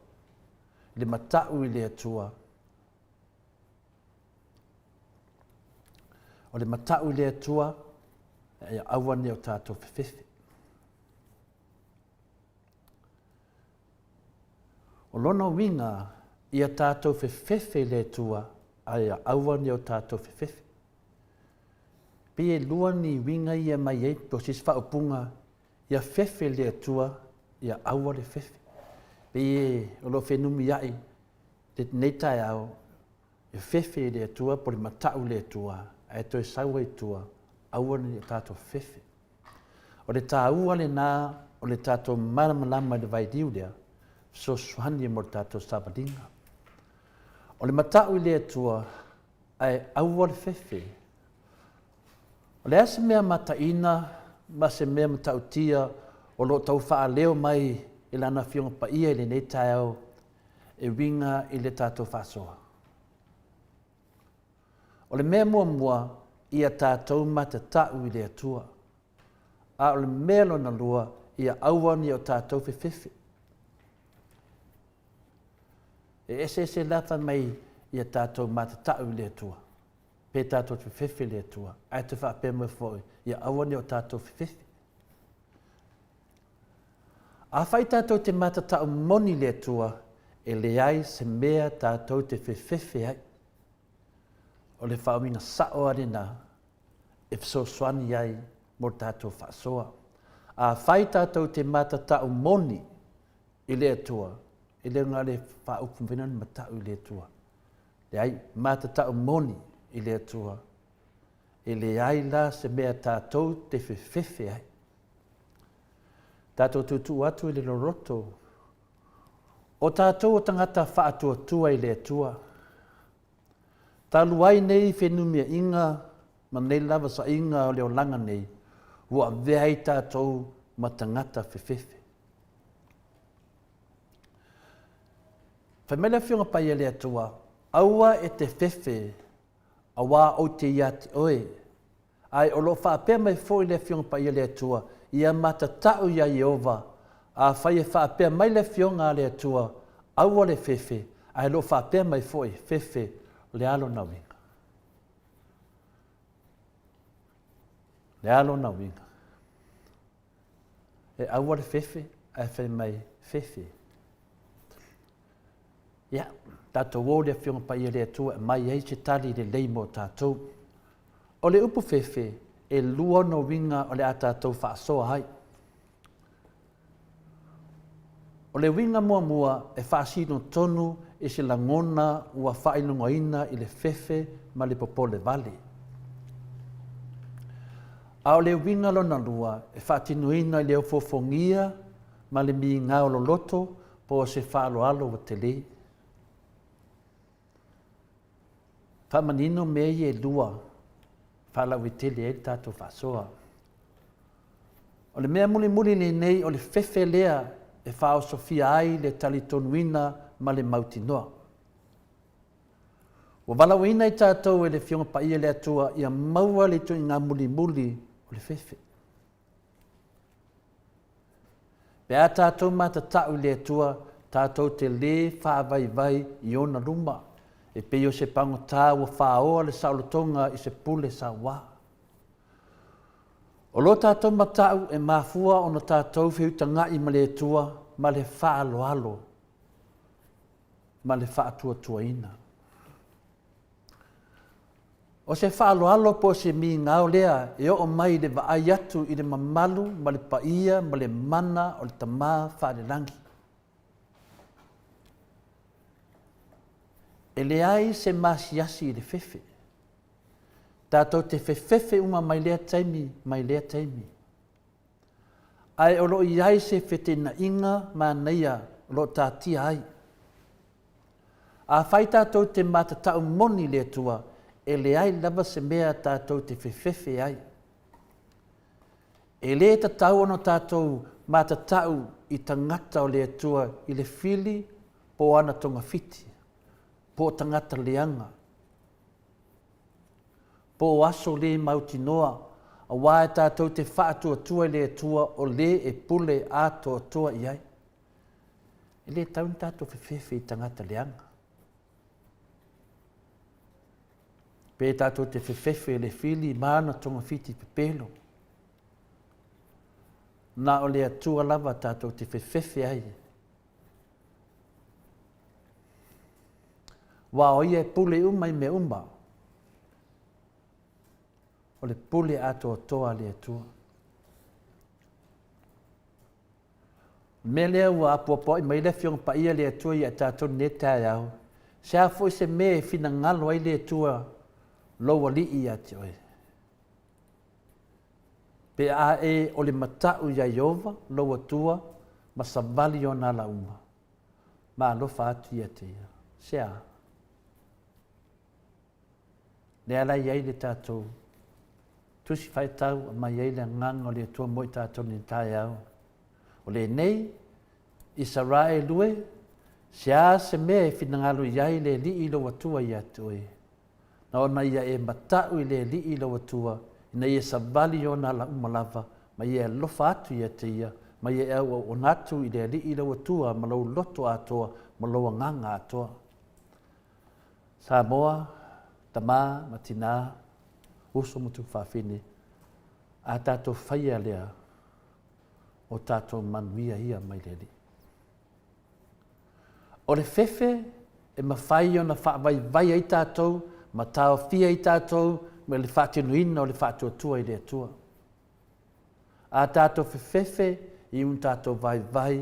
i le mata'u i le Atua. O le mata'u i le Atua, ia aua ne i o tatou fefefe. O lona uiga, ia tatou fefefe i le Atua, ae ia aua ne i o tatou fefefe. Pei e lua ni uiga ia e aumai ai, po o se isi faaupuga, ia fefe i le Atua, ia aua le fefe. Pei e, o lo o fenumiai lenei taeao, e fefe i le Atua po o le mata'u i le Atua, ae toe sau ai i tua, aua ne i o tatou fefe. O le taua lena o le tatou malamalama i le vailiu lea, fesoasoani mo le tatou savaliga. O le mata'u i le Atua, ae aua le fefe. O le a se mea mataina ma se mea matautia o lo o tau faaleo mai e Lana Afioga Paia i lenei taeao e uiga i le tatou faasoa? O le mea muamua, ia tatou matata'u i le Atua. A o le mea lona lua, ia aua ne i o tatou fefefe. E eseese la fai mai ia tatou matata'u i le Atua, pe tatou te fefefe i le Atua, ae toe faapea mai foi, ia aua ne i o tatou fefefe. Afai tatou te matata'u moni i le Atua, e leai se mea tatou te fefefe ai. O le faauiga sa'o a lena e fesoasoani ai mo le tatou faasoa. Afai tatou te matata'u moni i le Atua, e le na o le faaupu mai na o le mata'u i le Atua. Leai, matata'u moni i le Atua, e leai la se mea tatou te fefefe ai. Tatou tuutuu atu i le loloto o tatou o tagata faatuatua i le Atua. Talu ai nei fenumiaiga ma nei lava saʻiga o le olaga nei, ua avea ai tatou ma tagata fefefe. Fai mai le Afioga Paia i le Atua, Aua e te fefe, auā ou te ia te oe. Ae o lo o faapea mai foi le Afioga Paia le Atua, Ia matata'u iā Ieova. Afai e faapea mai le Afioga a le Atua, Aua le fefe, ae o lo o faapea mai foi, Fefe, o le a lona uiga? O le a lona uiga? E aua le fefe, ae fai mai, Fefe. Ia, tatou o i le Afioga Paia le Atua e aumai ai se tali lelei mo tatou. O le upu fefe, e lua ona uiga o le a tatou faasoa ai. O le uiga muamua e faasino tonu i se lagona ua faailogaina i le fefe ma le popole vale. A o le uiga lona lua, e faatinoina i le ofoofogia ma le migao loloto po o se faaaloalo ua tele. Faamanino mea ia e lua e faalauaitele ai le tatou faasoa. O le mea mulimuli lenei o le fefe lea e faaosofia ai le talitonuina ma le mautinoa. Ua valaauina i tatou e le Afioga Paia le Atua ia maua le ituaiga mulimuli o le fefe. Pe a tatou matatau i le Atua, tatou te lē faavaivai i ona luma, e pei o se pagota ua faoa le saolotoga i se pule sauā. O lo tatou matau e mafua ona tatou feutaga'i ma le Atua ma le faaaloalo ma le faatuatuaina. O se faaaloalo po o se migao lea e oo mai i le vaai atu i le mamalu ma le paia ma le mana o le Tama faalelagi. E leai se masiasi i le fefe. Tatou te fefefe uma mai lea taimi mai lea taimi. Ae o lo o i ai se feteenaiga manaia o lo o taatia ai. Afai tatou te matatau moni i le Atua, e leai lava se mea tatou te fefefe ai. E lē tatau ona tatou matatau i tagata o le Atua i le fili po o ana togafiti, po o tagata leaga, po o aso lē mautinoa, auā e tatou te faatuatua i le Atua o lē e pule atoatoa i ai. E lē tatau ona tatou fefefe i tagata leaga. Pe tatou te fefefe i le fili ma ana togafiti pepelo. Na o le Atua lava tatou te fefefe ai. Aua o Ia e pule uma i mea uma. O le pule atoatoa a le Atua. O le mea lea ua apoapoai mai ai le Afioga Paia a le Atua ia tatou i lenei taeao, se a foi se mea e finagalo ai le Atua lou Alii ia te oe? Pe a e o le matau iā Ieova lou Atua ma savali i ona ala uma, ma alofa atu ia te ia. Se a? Lea la e i ai le tatou Tusi Faitau aumai ai le Agaga o le Atua mo i tatou nei taeao. O lenei, Isaraelu e, se a se mea e finagalo i ai le Alii lou Atua ia te oe, na ona ia e matau i le Alii lou Atua, ina ia savali i ona ala uma lava, ma ia e alofa atu ia te ia, ma ia e auauona atu i le Alii lou Atua ma lou loto atoa ma lou agaga atoa. Samoa, tama ma tina, uso ma tuafafine, a tatou faia lea o tatou manuia ia mai le Alii. O le fefe e mafai ona faavaivai ai tatou ma taofia ai tatou mai le faatinoina o le faatuatua i le Atua. A tatou fefefe i un tatou vaivai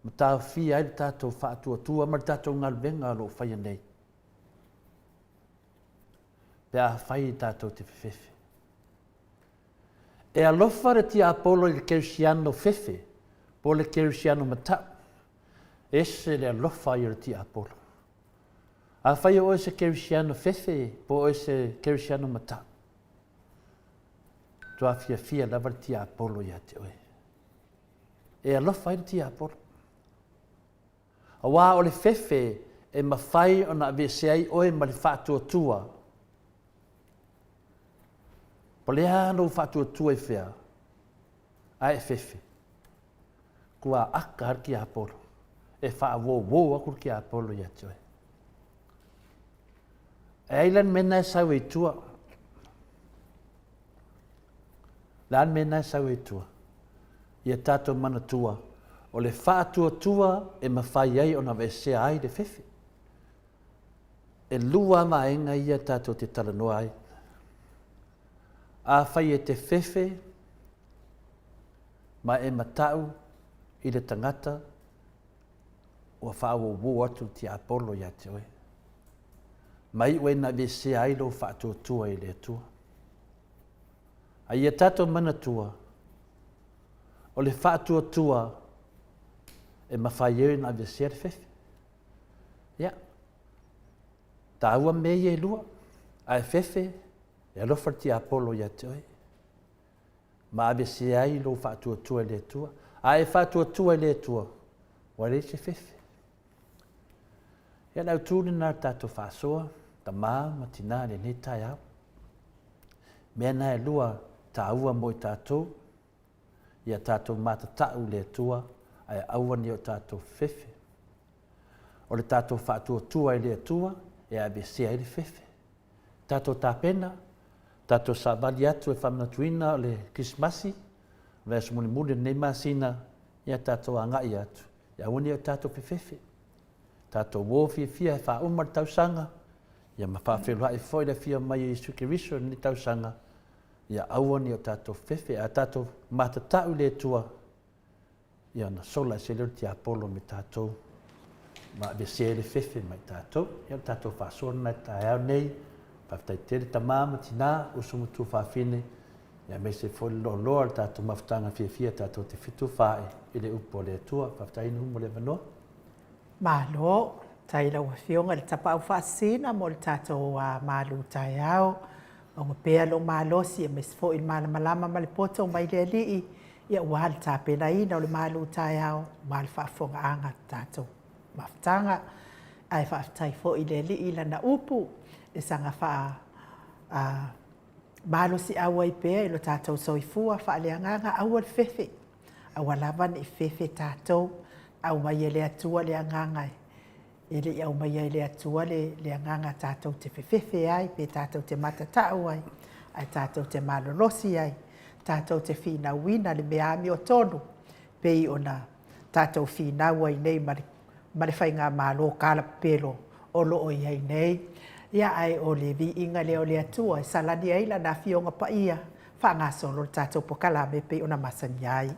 ma taofia ai le tatou faatuatua ma le tatou galuega o lo o faia nei, pe afai tatou te fefefe. E alofa le tiapolo i le kerisiano fefe po o le kerisiano matau. Ese le alofa ai o le tiapolo. Afai o oe se kerisiano fefe po o oe se kerisiano matau, matua fiafia lava le tiapolo ia te oe. E alofa ai le tiapolo. Auā o le fefe e mafai ona aveese ai oe ma le faatuatua. Po le a lou faatuatua i fea, ae e fefe. Kua aka le tiapolo, e faauōuō atu le tiapolo ia te oe. E ai la le mea lena e sau ai i tua. Le a le mea lena e sau ai i tua? Ia tatou manatua, o le faatuatua e mafai ai ona aveesea ai le fefe. E lua vaega ia tatou te talanoa ai. Afai e te fefe ma e matau i le tagata, Ua faawowo atu le tiapolo ia te oe. Ma iu ai na aveesea ai lou faatuatua i le Atua. A ia tatou manatua, o le faatuatua e mafai ai ona aveesea le fefe. Ia, taua mea ia e lua, ae fefe, e alofa le tiapolo ia te oe. Ma aveesea ai lou faatuatua i le Atua. A e faatuatua i le Atua, ua leai se fefe. Ia, le autu lena o le tatou faasoa, tama ma tina i lenei taeao. Mea na e lua taua mo i tatou, ia tatou matatau i le Atua ae aua ne i o tatou fefe. O le tatou faatuatua i le Atua e aveesea ai le fefe. Tatou tapena, tatou savali atu e faamanatuina o le Kerisimasi, o le vaiaso mulimuli o lenei masina, ia tatou agai atu, ia aua ne i o tatou fefefe. Tatou o fiafia e faauma le tausaga, ia ma faafeiloai foi le afio mai o Iesu Keriso i lenei tausaga, ia aua ne i o tatou fefe, a tatou matatau i le Atua, ia ona sola ese lea o le tiapolo me tatou, ma aveesea ai le fefe mai tatou. Ia o le tatou faasoa lena i le taeao nei. Faafetai tele tama ma tina, uso ma tuafafine, ia aemaise foi le loaloa o le tatou mafutaga fiafia tatou te fetufaai i le upu a le Atua. Faafetai Nuhu mo le avanoa. Malo, faafetai i lau Afioga i le Tapaau Faasisina mo le tatou malu taeao. Maua pea lou malosi aemaise foi le malamalama ma le poto mai le Alii, ia aua le tapenaina o le malu taeao ma le faafofogaaga a le tatou mafutaga. Ae faafetai foi i le Alii i Lana upu e saga faa malosiau ai pea i lo tatou soifua faaleagaga, aua le fefe, aua lava ne i fefe tatou, aumai e le Atua le agaga e le i aumaia e le Atua le, le agaga tatou te fefefe ai, pe tatou te matatau ai, ae tatou te malolosi ai, tatou te finauina le mea amiotonu, pei ona tatou finau ai nei ma le, ma le faigamalo kalapepelo o lo o i ai nei. Ia, ae o le viiga lea o le Atua e salani ai Lana Afioga Paia, faagasolo le tatou pokalame e pei ona masani ai.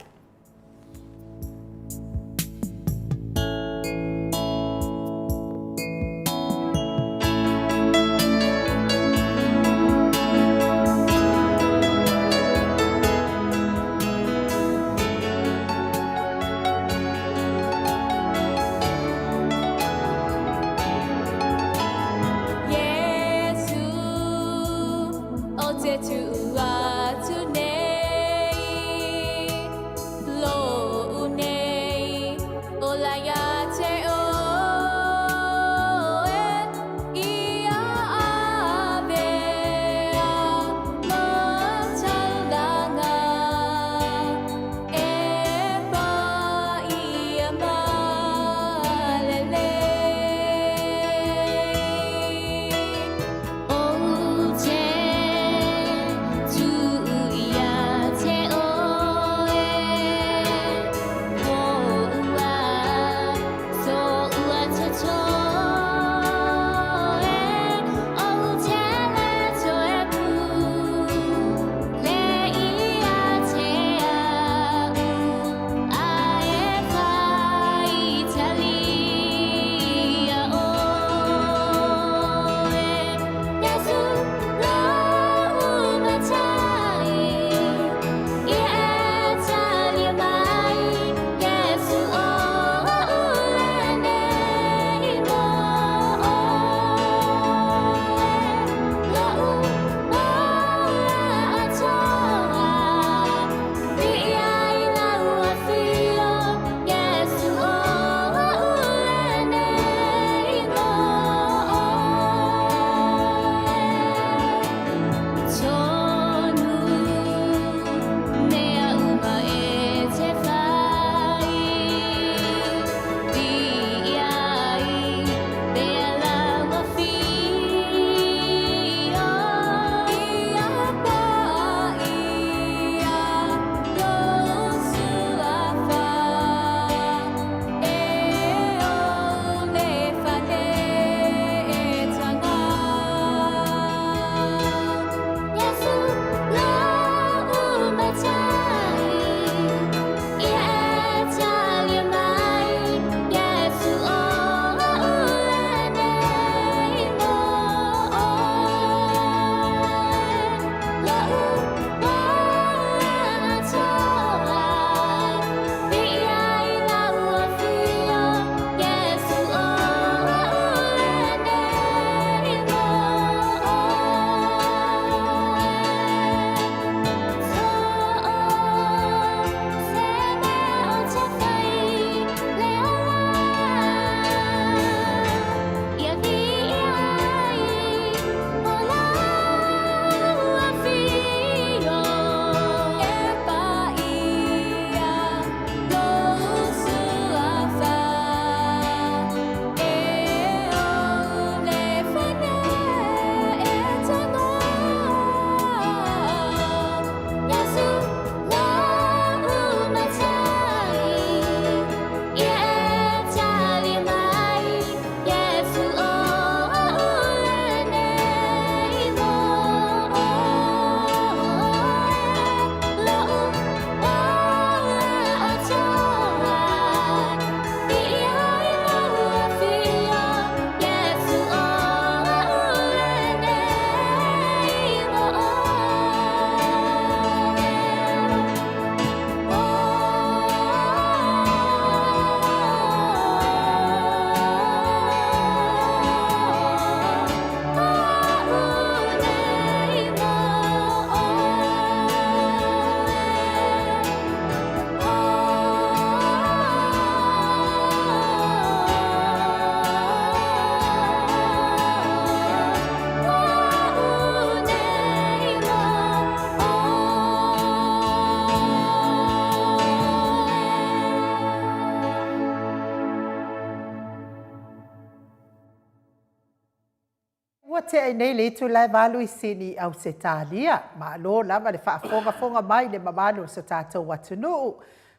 ua tea ai nei le itula e valu i Sini i Ausetalia. Malo lava le faafogafoga mai i le mamalu o so tatou atunuu.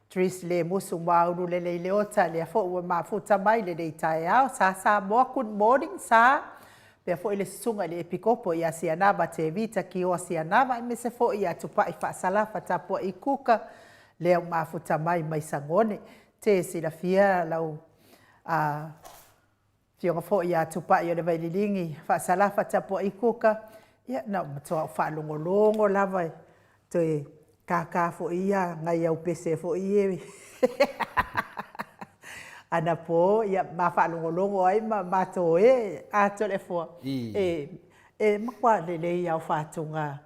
Tris le musu muaulu lelei leota lea foi ua mafuta mai lenei taeao. Sa Samoa, good morning sa. Pea foi le susuga i le Epikopo ia Sianava Tevita Kioa Sianava aemaise foi ia Tupai Faasalafa Tapuai Kuka lea ua mafuta mai mai Sagone. Te silafia lau a Afioga foi ia Tupai o le Vaililigi Faasalafa Tapuai Kuka, ia na matua ou faalogologo lava toe kaka foi ia nai au pese foi ia anapo, ia ma faalogologo ai ma matou e Toleafoa, e matua lelei lava o fatuga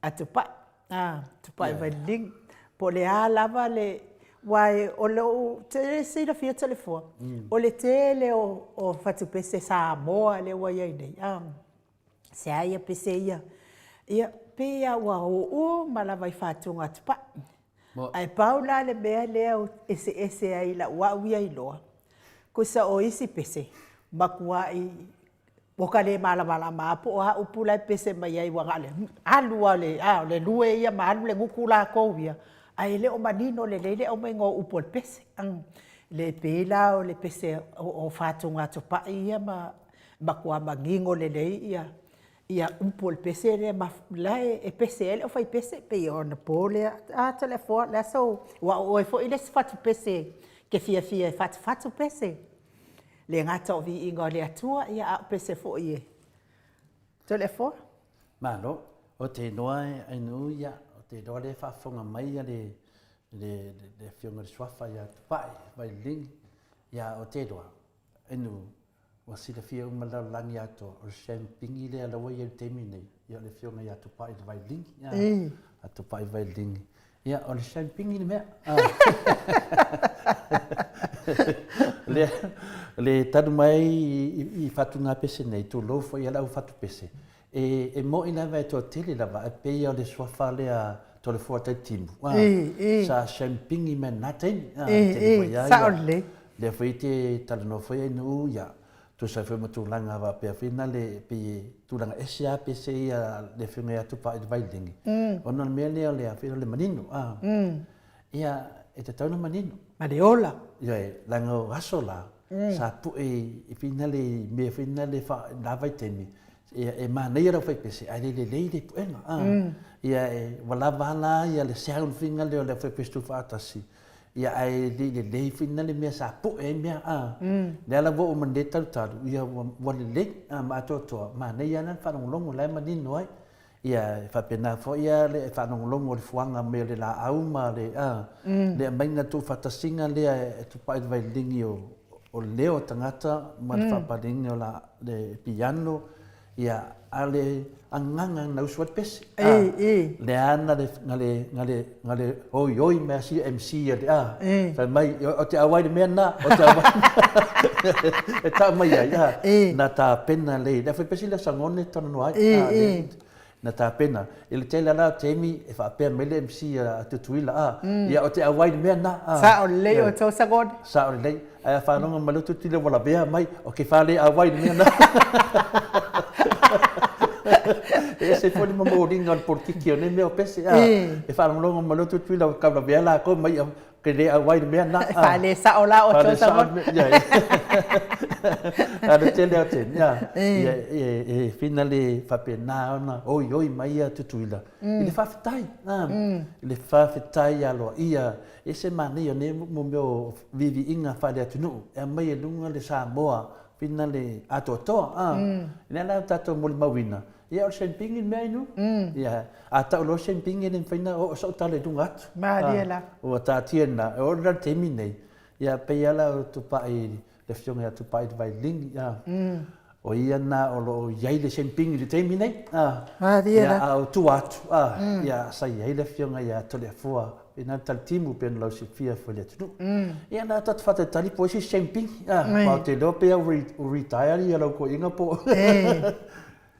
a Tupai, a Tupai Vaililigi. Po o le a lava le... aua o lou... e te silafia Toleafoa, o le tele o fatupese Samoa lea ua i ai nei, a, se a ia pese ia, ia pei lava ua o uma lava i fatuga a Tupai. Ae pau la le mea lea e eseese ai i lau au ia iloa, tusa o isi pese, matuai ua ta le malamalama lava po o a upu la e pepese mai ai, ua na o le alu lava o le lue ia ma alu le gutu latou ia, ae le o manino lelei le aumaiga o upu o le pese. Le pei la o le pese o fatuga a Tupai ia ma matua manino lelei ia upu o le pese lea la e pese ai le aufaipese, pei o anapo lea. A Toleafoa, o le a sou... aua o oe foi le isi fatupese e te fiafia e fatufatu pese. Le gata o viiga o le Atua, ia a o pese foi e Toleafoa. Malo. Ou te iloa e Ainuu, ia, ou te iloa lea e faafofoga mai ia le, le, le Afioga i le Suafa ia Tupai Vaililigi. Ia, ou te iloa, Ainuu, ua silafia uma le lalolagi atoa, o le Shampingi lea la ua i ai i le taimi nei, ia o le Afioga ia Tupai le Vaililigi. Ia, a Tupai Vaililigi. Ia, o le champagne le mea. Le, le talu mai i fatugapese nei, tulou foi ia le au fatupese, e, e mo'i lava e toatele lava, ae pei o le suafa lea Toleafoa Taitimu, a, sa champagne mai lena taimi. A, tele foi lava ia, lea foi e te talanoa foi ai Nu'u, ia, tusa ai foi ma tulaga faapea foi na le pei e tulaga ese lava pese ia le afioga ia Tupai i le Vailegi, ona o le mea lea o le afio o le manino, a. Ia, e tatau ona manino. Ma le ola. Ioe, leaga o aso la, sa pue i finale i mea foi na le fa, na vaitaimi, ia e manaia le aufaipese ae le lelei le puega, a. Ia e, ua lava la ia le sound foi na le o le aufaipese tuufaatasi, Ia ae le i lelei foi na le mea sa poe ai mea a. Lea la ua oo mai nei talutalu, ia ua, ua lelei a ma atoatoa, manaia lava le faalogologo la e manino ai. Ia e faapena foi a le faalogologo o le fuaga mai o le laau ma le a, le aumaiga tuufaatasiga lea e tupai i le vailigi o, o le leo o tagata ma le faapaleniga o la, le piano, Ia, a le agaga na usu ai le pese. E, e. Lea na le, na le, na le, na le oioi mai a si MC a le, a. E. Fai mai, o te auai le mea na, o te auai. E tau mai ai, a. E. Na tapena lei, lea foi pese lea Sagone talanoa ai. E, e. Na tapena. I le tele la o taimi e faapea mai le MC a Tutuila, a. Ia, o te auai le mea na, a. Sao lelei outou Sagone. Sao lelei. Ae a faalogo mai loa Tutuila ua lavea mai, o ke fale auai le mea na. E ese foi le momoliga o le polokiki o nei mea o pese, a. E faalogologo mai loa Tutuila ua tau lavea latou mai, ke le auai le mea na. E faale sao la outou Sagone. A le tele o taimi, a. Ia, e fina le faapena ona oioi mai ia Tutuila i le faafetai, a. I le faafetai aloaia E ese manaia o nei mea o viiviiga faale-atunuu e aumai e luga le Samoa pina le atoatoa a. Lea la tatou molimauina, ia o le champagne le mea inu. Ia, a tau loa champagne e le mafai ona oo sau tala i luga atu. Malie la. Ua taatia lena, e oo la i le taimi nei, ia pei lava la o Tupai le Afioga ia Tupai Vailini, a, o ia na o lo o i ai le champagne i le taimi nei, a, ia, a o tua atu, a, ia, sa i ai le Afioga ia Toleafoa, pei na talitimu pei ona lausilafia foi i le atunuu. Ia, na tatou faatalitali po o ai se isi champagne, a, aua ou te iloa pei lava ua retire ia lau toeaina po o,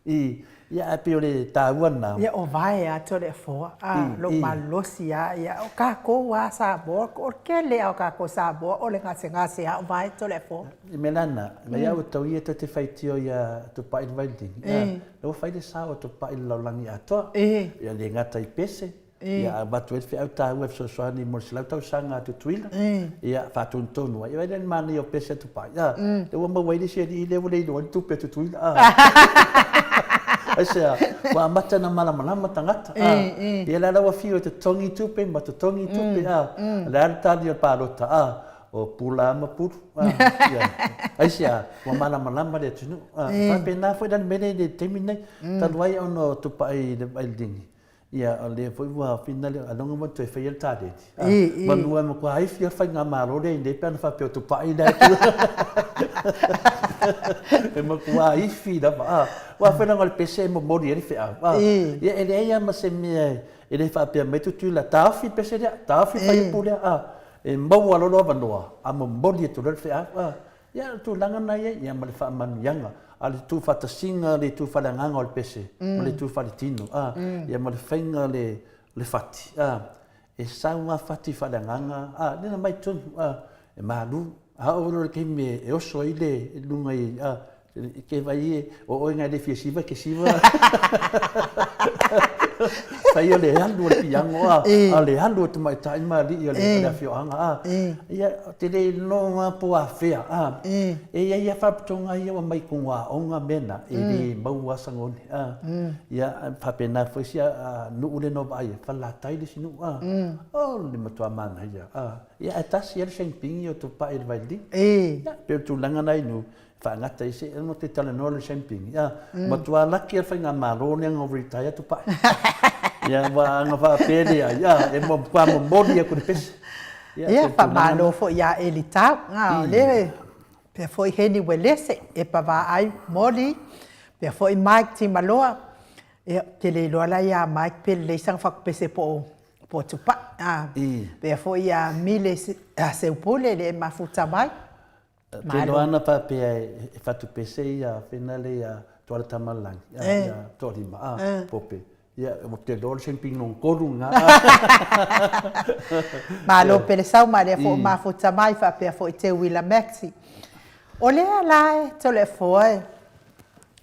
i. Ia, ae pei o le taua lena. Ia, o vae a Toleafoa, a, lou malosi a, ia, o tatou a Samoa, o le tele a o tatou Samoa o le gasegase a o vae Toleafoa. I mea la na, mai au e tau ia tou te faitio ia Tupai le Vailini, ia, lea ua fai le sao o Tupai i le lalolagi atoa. Ia le gata i pese, ia avatu ai le feau taua e fesoasoani mo le 100 tausaga a Tutuila, ia faatonutonu ai. Vaai la i le manaia o pese a Tupai, a, lea ua maua ai le isi alii lea ua le iloa ai le tupe a Tutuila, a. Aisea? Ua amata ona malamalama tagata, a. Ia la la ua fiu e totogi tupe ma totogi tupe, a. O le a le tali o le palota, a, o pula ma pulu, a. Ia, aisea? Ua malamalama le atunuu, a. E faapena foi la le mea lea i le taimi lenei, talu ai ona o Tupai i le Vailini, Ia, o lea foi ua fina le aloga ua toe faia le taleni. Manu e matua aifi a le faigamalo lea i nei pe ana faapea o Tupai lea atu. E matua aifi lava. A, aua foi leaga o le pese e momoli ai le feau. A, ia e leai lava ma se mea e le faapea mai Tutuila, taofi le pese lea, taofi le fuaiupu lea. A, e maua loa lou avanoa, a momoli atu loa le feau. A, Ia, o le tulaga lena e i ai, ia ma le faamanuiaga, a o le tuufaatasiga o le itu faaleagaga o le pese ma le itu faaletino, a, ia ma le faiga o le, le fati, a, e sau lava fati faaleagaga, a, lea na mai tonu, a, e malu, a oo loa i le taimi e oso ai le luga i, a, e te vaai e, o oe na e le fia siva, e te siva. Fai o le alu o le piano, a, a o le alu o tamaitai ma alii o le, o le afioaga, a. Ia, ou te le iloa po o afea, a. E i ai lava faalapotopotoga ia ua mai i totonu o aoga mea na, e le maua lava sagoone, a. Ia, e faapena foi si nuu lea na ou vaai ai, Falelatai le isi nuu, a. O le matua manaia, a. Ia, ae tasi lava le shamping o Tupai i le Vailima. Ia, e pei o le tulaga lena i nuu, faagata ai se ua toe talanoa le shamping ia matua laki a le faigamalo lea na retire Tupai ia ua ana faapea lea ia e matua momoli atu le pese. Ia faamalo foi ia Elitau o lea pea foi Heni Uelese Epa Vaai Moli pea foi Mike Timaloa ia ou te le iloa la ia Mike pe lelei sana fatupese po o Tupai pea foi ia Mile Seupule le e mafuta mai. Ou te iloa ana faapea e fatupese ia fena le ia Tuala Tamalelagi, ia Toalima, a, Pope. Ia, ou te iloa o le semping lona tolu lena. Malo Pelesau ma lea foi ua mafuta mai faapea foi Teuila Maxi. O lea la e Toleafoa e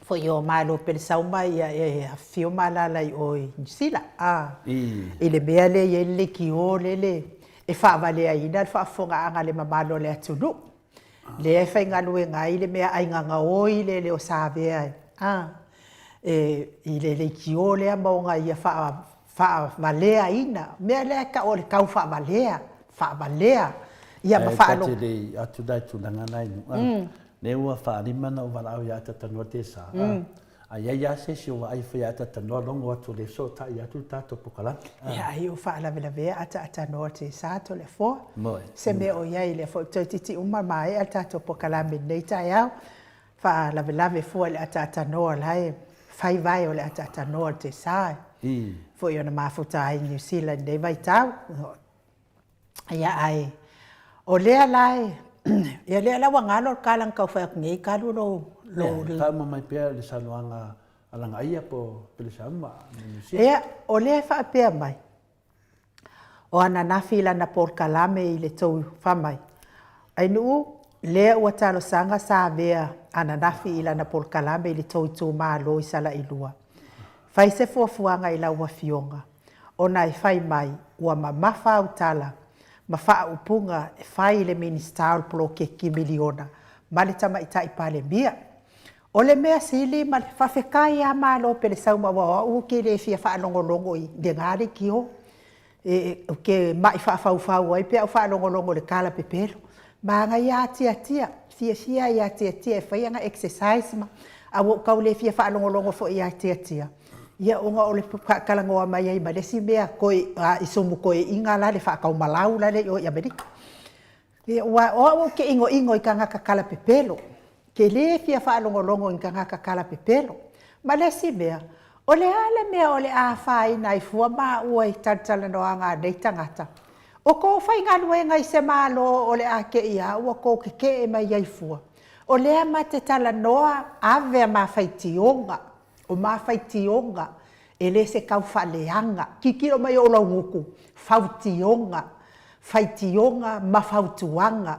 foi o Malo Pelesau ma ia e afifio ma alaala i o i Niu Sila, a, i le mea lea e i ai le leitio lele e faavaleaina le faafofogaaga a le mamalu o le atunuu, lea e faigaluega ai le meaai gagaoi lea le o Savea a, e, i le leitio lea ma ona ia faavaleaina, mea lea e tau o le tau faavalea, faavalea, ia ma faalo. Ae ta te le i atu la i tulaga na i Nu'u, lea ua faalima na ou valaau ia Atatanoa Tesa, A i ai lava se isi o vaai fai ataatanoa logo atu o le fesootai atu le tatou pokalame. Ia, ai o faalavelavea ataatanoa te sa to le afoa. Moe. Se mea o i ai lea foi toeitiiti uma maea le tatou pokalame i lenei taeao. Faalavelave fua i le ataatanoa la e fai vae o le ataatanoa te sa. I. Foi ona mafuta ai Niu Sila i lenei vaitau. Ia ae o lea la e, ia lea la ua galo le tala na tau fai atu nei talu lou, lou. Ia, faauma mai pea le saunoaga a Lagaia po o Pelesauma mai Niu Sila. Ia, o lea e faapea mai, o ananafi i lana polokalame i le tou fai mai, Ainuu, lea ua talosaga sa avea ananafi i lana polokalame i le tou itumalo i Salailua. Fai se fuafuaga i lau afioga. ona e fai mai ua mamafa au tala ma faaupuga e fai i le Minisita o le poloketi miliona ma le Tamaitai Palemia. O le mea sili ma le faafetai a Malo Pelesauma aua o au ou te le fia faalogologo i lena leitio. E, ou te mai faafaufau ai pe a ou faalogologo i le tala pepelo. Manaia atiatia, fiafia ai atiatia e fai ana exercise ma, a ua ou tau le fia faalogologo foi ia atiatia. Ia ona o le faatalanoa mai ai ma le isi mea toe i sumu toeaiina la le faataumalau la le i o i Amerika. Ia aua o au ou te inoino i tagata talapepelo. Ke le fia faalogologo i tagata talapepelo. Ma le isi mea, o le a le mea o le a afaina ai fua maua i talatalanoaga a nei tagata? O kou faigaluega i se Malo o le a te i a ua tou tetee mai ai fua. O lea ma te talanoa ave a ma faitioga. O ma faitioga, e le se kau faaleaga. Tilotilo mai o ou laugutu, fautioga, faitioga ma fautuaga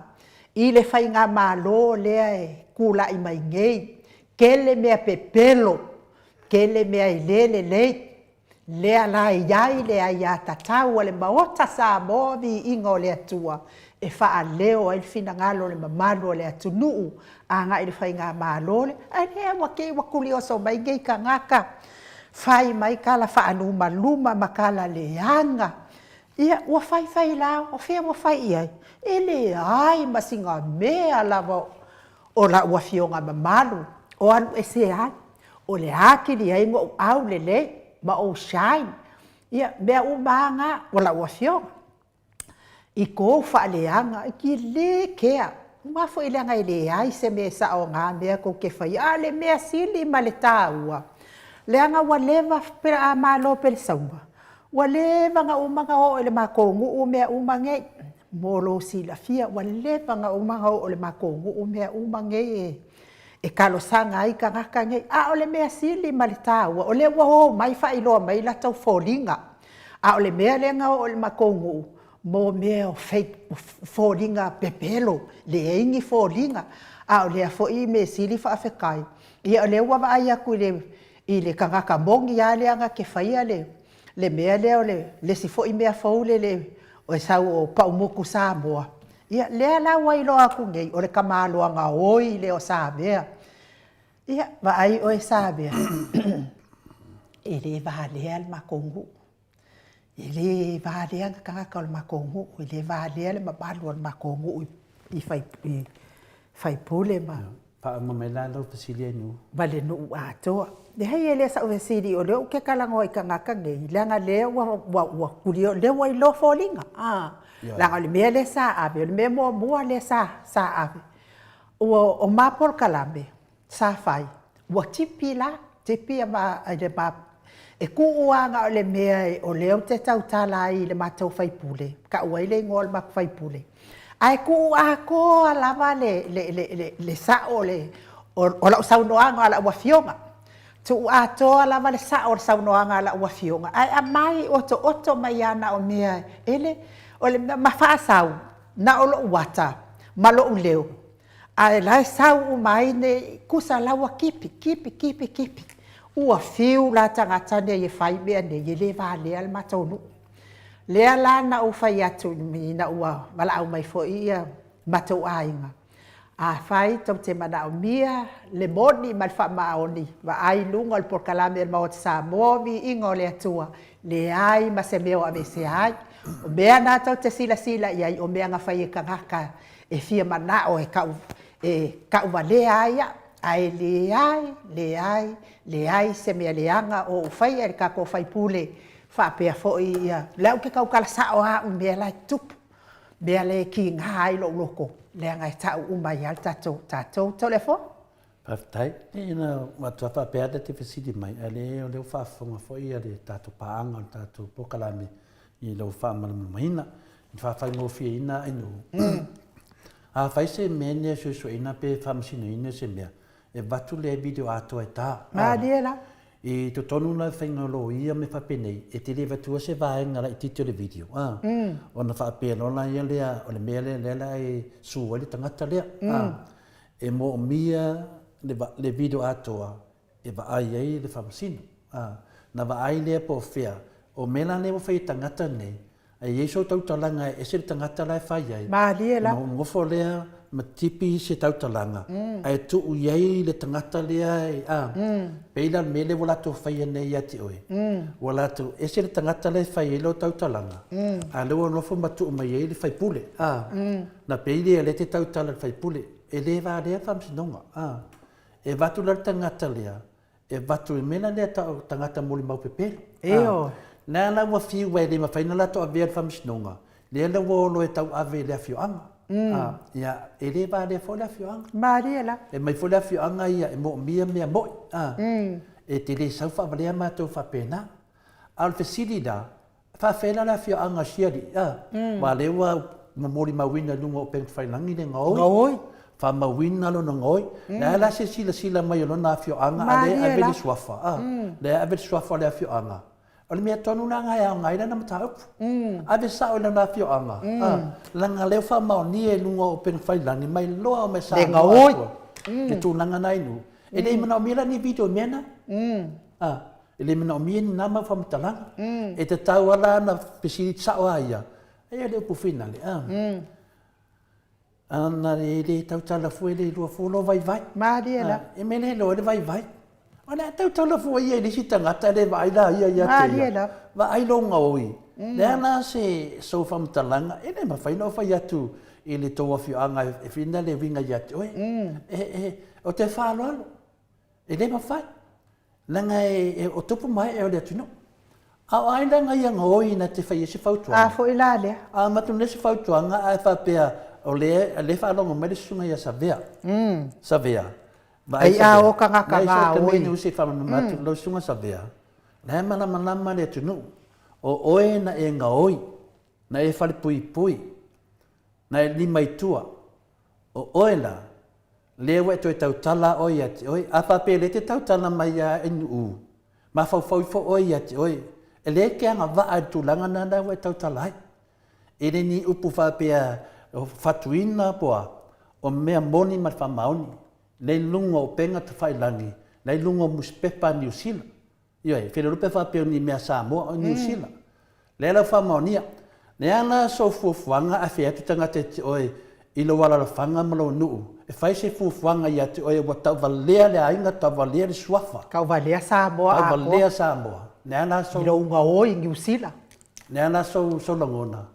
i le faigamalo lea e tulai mai nei. Tele mea pepelo, tele mea e le lelei, lea la e i ai le aiatatau a le Maota Samoa, viiga o le Atua, e faaleo ai le finagalo o le mamalu o le atunuu agai i le faigamalo lea. Ae lea ua te i ua tulioso mai nei tagata, fai mai tala faalumaluma ma tala leaga. Ia, ua fai fai la, o fea ua fai i ai? E leai ma sina mea lava o lau afioga mamalu o alu ese ai, o le atili ai ona ou aulelei ma ou shine. Ia, mea uma lava na o lau afioga i tou faaleaga, e te le kea. Aua foi leaga e leai se mea e sao o na mea tou te faia. A o le mea sili ma le taua, leaga ua leva pe a malo pelesauma, ua leva ona uma ona oo i le matou nuu mea uma nei. Mo lou silafia, ua leva ona uma ona oo i le matou nuu mea uma nei e talosaga ai tagata nei. A o le mea sili ma le taua, o lea ua o mai faailoa mai latou foliga. A o le mea lea na oo i le matou nuu, mo mea o fake, foliga pepelo, leai ni foliga. A o lea foi mea sili faafetai, ia o lea ua vaai atu i le tagata moni lava lea na te faia le mea lea o le isi foi mea fou lele e sau o Paumutu Samoa, ia lea la ua iloa atu nei, o le tamaloa gaoi lea o Samea. Ia, vaai oe Samea, e le valea le matou nuu, e le valea ni tagata o le matou nuu, e le valea le mamalu o le matou nuu i faipule ma Faauma mai la lau fesili Ainuu. Ma le nuu atoa. Leai e le o sau fesili o lea ou te talanoa i tagata nei, leaga lea ua ua ua tulio, lea ua iloa foliga, a. Leaga o le mea lea sa ave, o le mea muamua lea sa sa ave, ua o ma polokalame sa fai, ua tipi la, tipi ma i le ma, e tuu lava na o le mea o lea ou te tautala ai i le matou sui usufono, tau ai le igoa o le matou sui usufono, ae tuu atoa lava le le le le sao o le o lau saunoaga a lau Afioga. Tuu atoa lava le sao o le saunoaga a lau Afioga, ae aumai otooto mai lava na o mea e le o le ma faasau na o lou ata ma lou leo, ae la e sau uma ai nei, tusa la ua tipi, tipi, tipi, tipi. Ua fiu la tagata nei e fai mea nei, e le valea le matou nuu. Lea la na ou fai atu ina ua valaau mai foi ia matou aiga, afai tou te manaomia le moni ma le faamaoni, vaai i luga o le polokalame a le Maota Samoa, viiga o le Atua, leai ma se mea o aveesea ai. O mea na tou te silasila i ai, o mea na fai e tagata e fia manao e tau e tauvalea ai au, ae leai, leai, leai se mea leaga o ou faia i le tatou faipule faapea foi ia, o lea ou te tautala sao lava au i mea la e tutupu, mea lea e kiga ai lou loto, leaga e tau uma ai lava le tatou, tatou. Toleafoa. Faafetai. Ina ua atu lava faapea ta te fesili mai, a le o lea ua faafofoga foi le tatou paaga o le tatou polokalame i lou faamalamalamaina, i le faafaigofieina Ainuu. Afai se mea nei suesueina pe faamasinoina se mea, e avatu le video atoa e ta. Malie la. I totonu la faiga loia ma mea faapenei, e te le avatua se vaega laitiiti o le video, a, ona faapea loa laia lea, o le mea lea lea la e sue ai le tagata lea, a. E moomia le, le video atoa e vaai ai le faamasino. A, na vaai lea po o fea, o mea la nei ua fai e tagata nei, a i ai sou tautalaga e ese le tagata la e fai ai, Malie la. ona nofo lea ma tipi se tautalaga, ae tuu i ai le tagata lea e, a, pei la o le mea lea ua latou faia nei ia te oe, ua latou ese le tagata la e fai ai lau tautalaga, a o lea ua nofo ma tuu mai ai le faipule, a, na pei lea o lea e te tautala i le faipule, e le valea le faamasinoga, a. E avatu la le tagata lea, e avatu i le mea la lea tau o tagata molimau pepelo. Ioe. Lea la ua fiu ai e le mafai ona latou avea i le faamasinoga, lea la ua olo e tauave i le afioaga. A, ia, e le valea foi le afioaga. Malie la. E aumai foi le afioaga ia e moomia mea moi, a. E te le sau faavalea matou faapena. A o le fesili la, Faafeai la le afioaga o Sialii, a, aua lea ua molimauina i luga o upegatafailagi le gaoi. Gaoi. Faamauina lona gaoi. Le a la se silasila mai o lona afioaga, a lea e ave le suafa, a, lea e ave le suafa o le afioaga. O le mea tonu lena e aoga ai lana mataupu. Ave sao i lona afioaga, a, leaga lea ua faamaonia i luga o upega failagi mai loa mai Samoa atoa le tulaga na i nuu. E le i manaomia la ni video i mea na. A, e le manaomia ni na mau faamatalaga. E tatau lava la ona fesili sao lava ia, e le upu finale, a. Ana e le tautala fua e le iloa fua lou vaivai. Malie la. E mea le iloa ai le vaivai. O le a tautala fua ia i le isi tagata e le vaai la ia ia te ia. Malie la. Vaai lou gaoi. Le a la se sou faamatalaga, e le mafai ona ou fai atu i le tou afioaga e fina le uiga ia te oe. E, e, o te faaaloalo. E le mafai. Leaga e, o tupu ma ee o le atunuu. A o ai la ia gaoi na te fai ai se fautuaga? A foi la lea. A matu nei se fautuaga ae faapea o lea, lea e faalogo mai le susuga ia Savea. Savea. Vaai Ai a o tagata gaoi. Nei se faamalamalama atu lau susuga Savea. La e malamalama le atunuu. O oe na e gaoi, na e falepuipui, na e lima i tua. O oe la, lea ua e toe tautala oe ia te oe. A faapea lea e te tautala mai ia Nuu, mafaufau ifo oe ia te oe. E le te agavaa i le tulaga lena la ua e tautala ai. E le ni upu faapea o fatuina po a, o mea moni ma le faamaoni. Lea i luga o upega tafailagi, la i luga o nusipepa a Niu Sila. Ioe, feiloa faapea o ni mea Samoa o Niu Sila. Lea lau faamaonia. Le a la sou fuafuaga ae fai atu tagata ia te oe i lou alalafaga ma lou nuu e fai se fuafuaga ia te oe ua tauvalea le aiga, tauvalea le suafa. Tauvalea Samoa atoa. Tauvalea Samoa. Le a la sou. I lou gaoi Niu Sila. Le a la sou, sou lagona.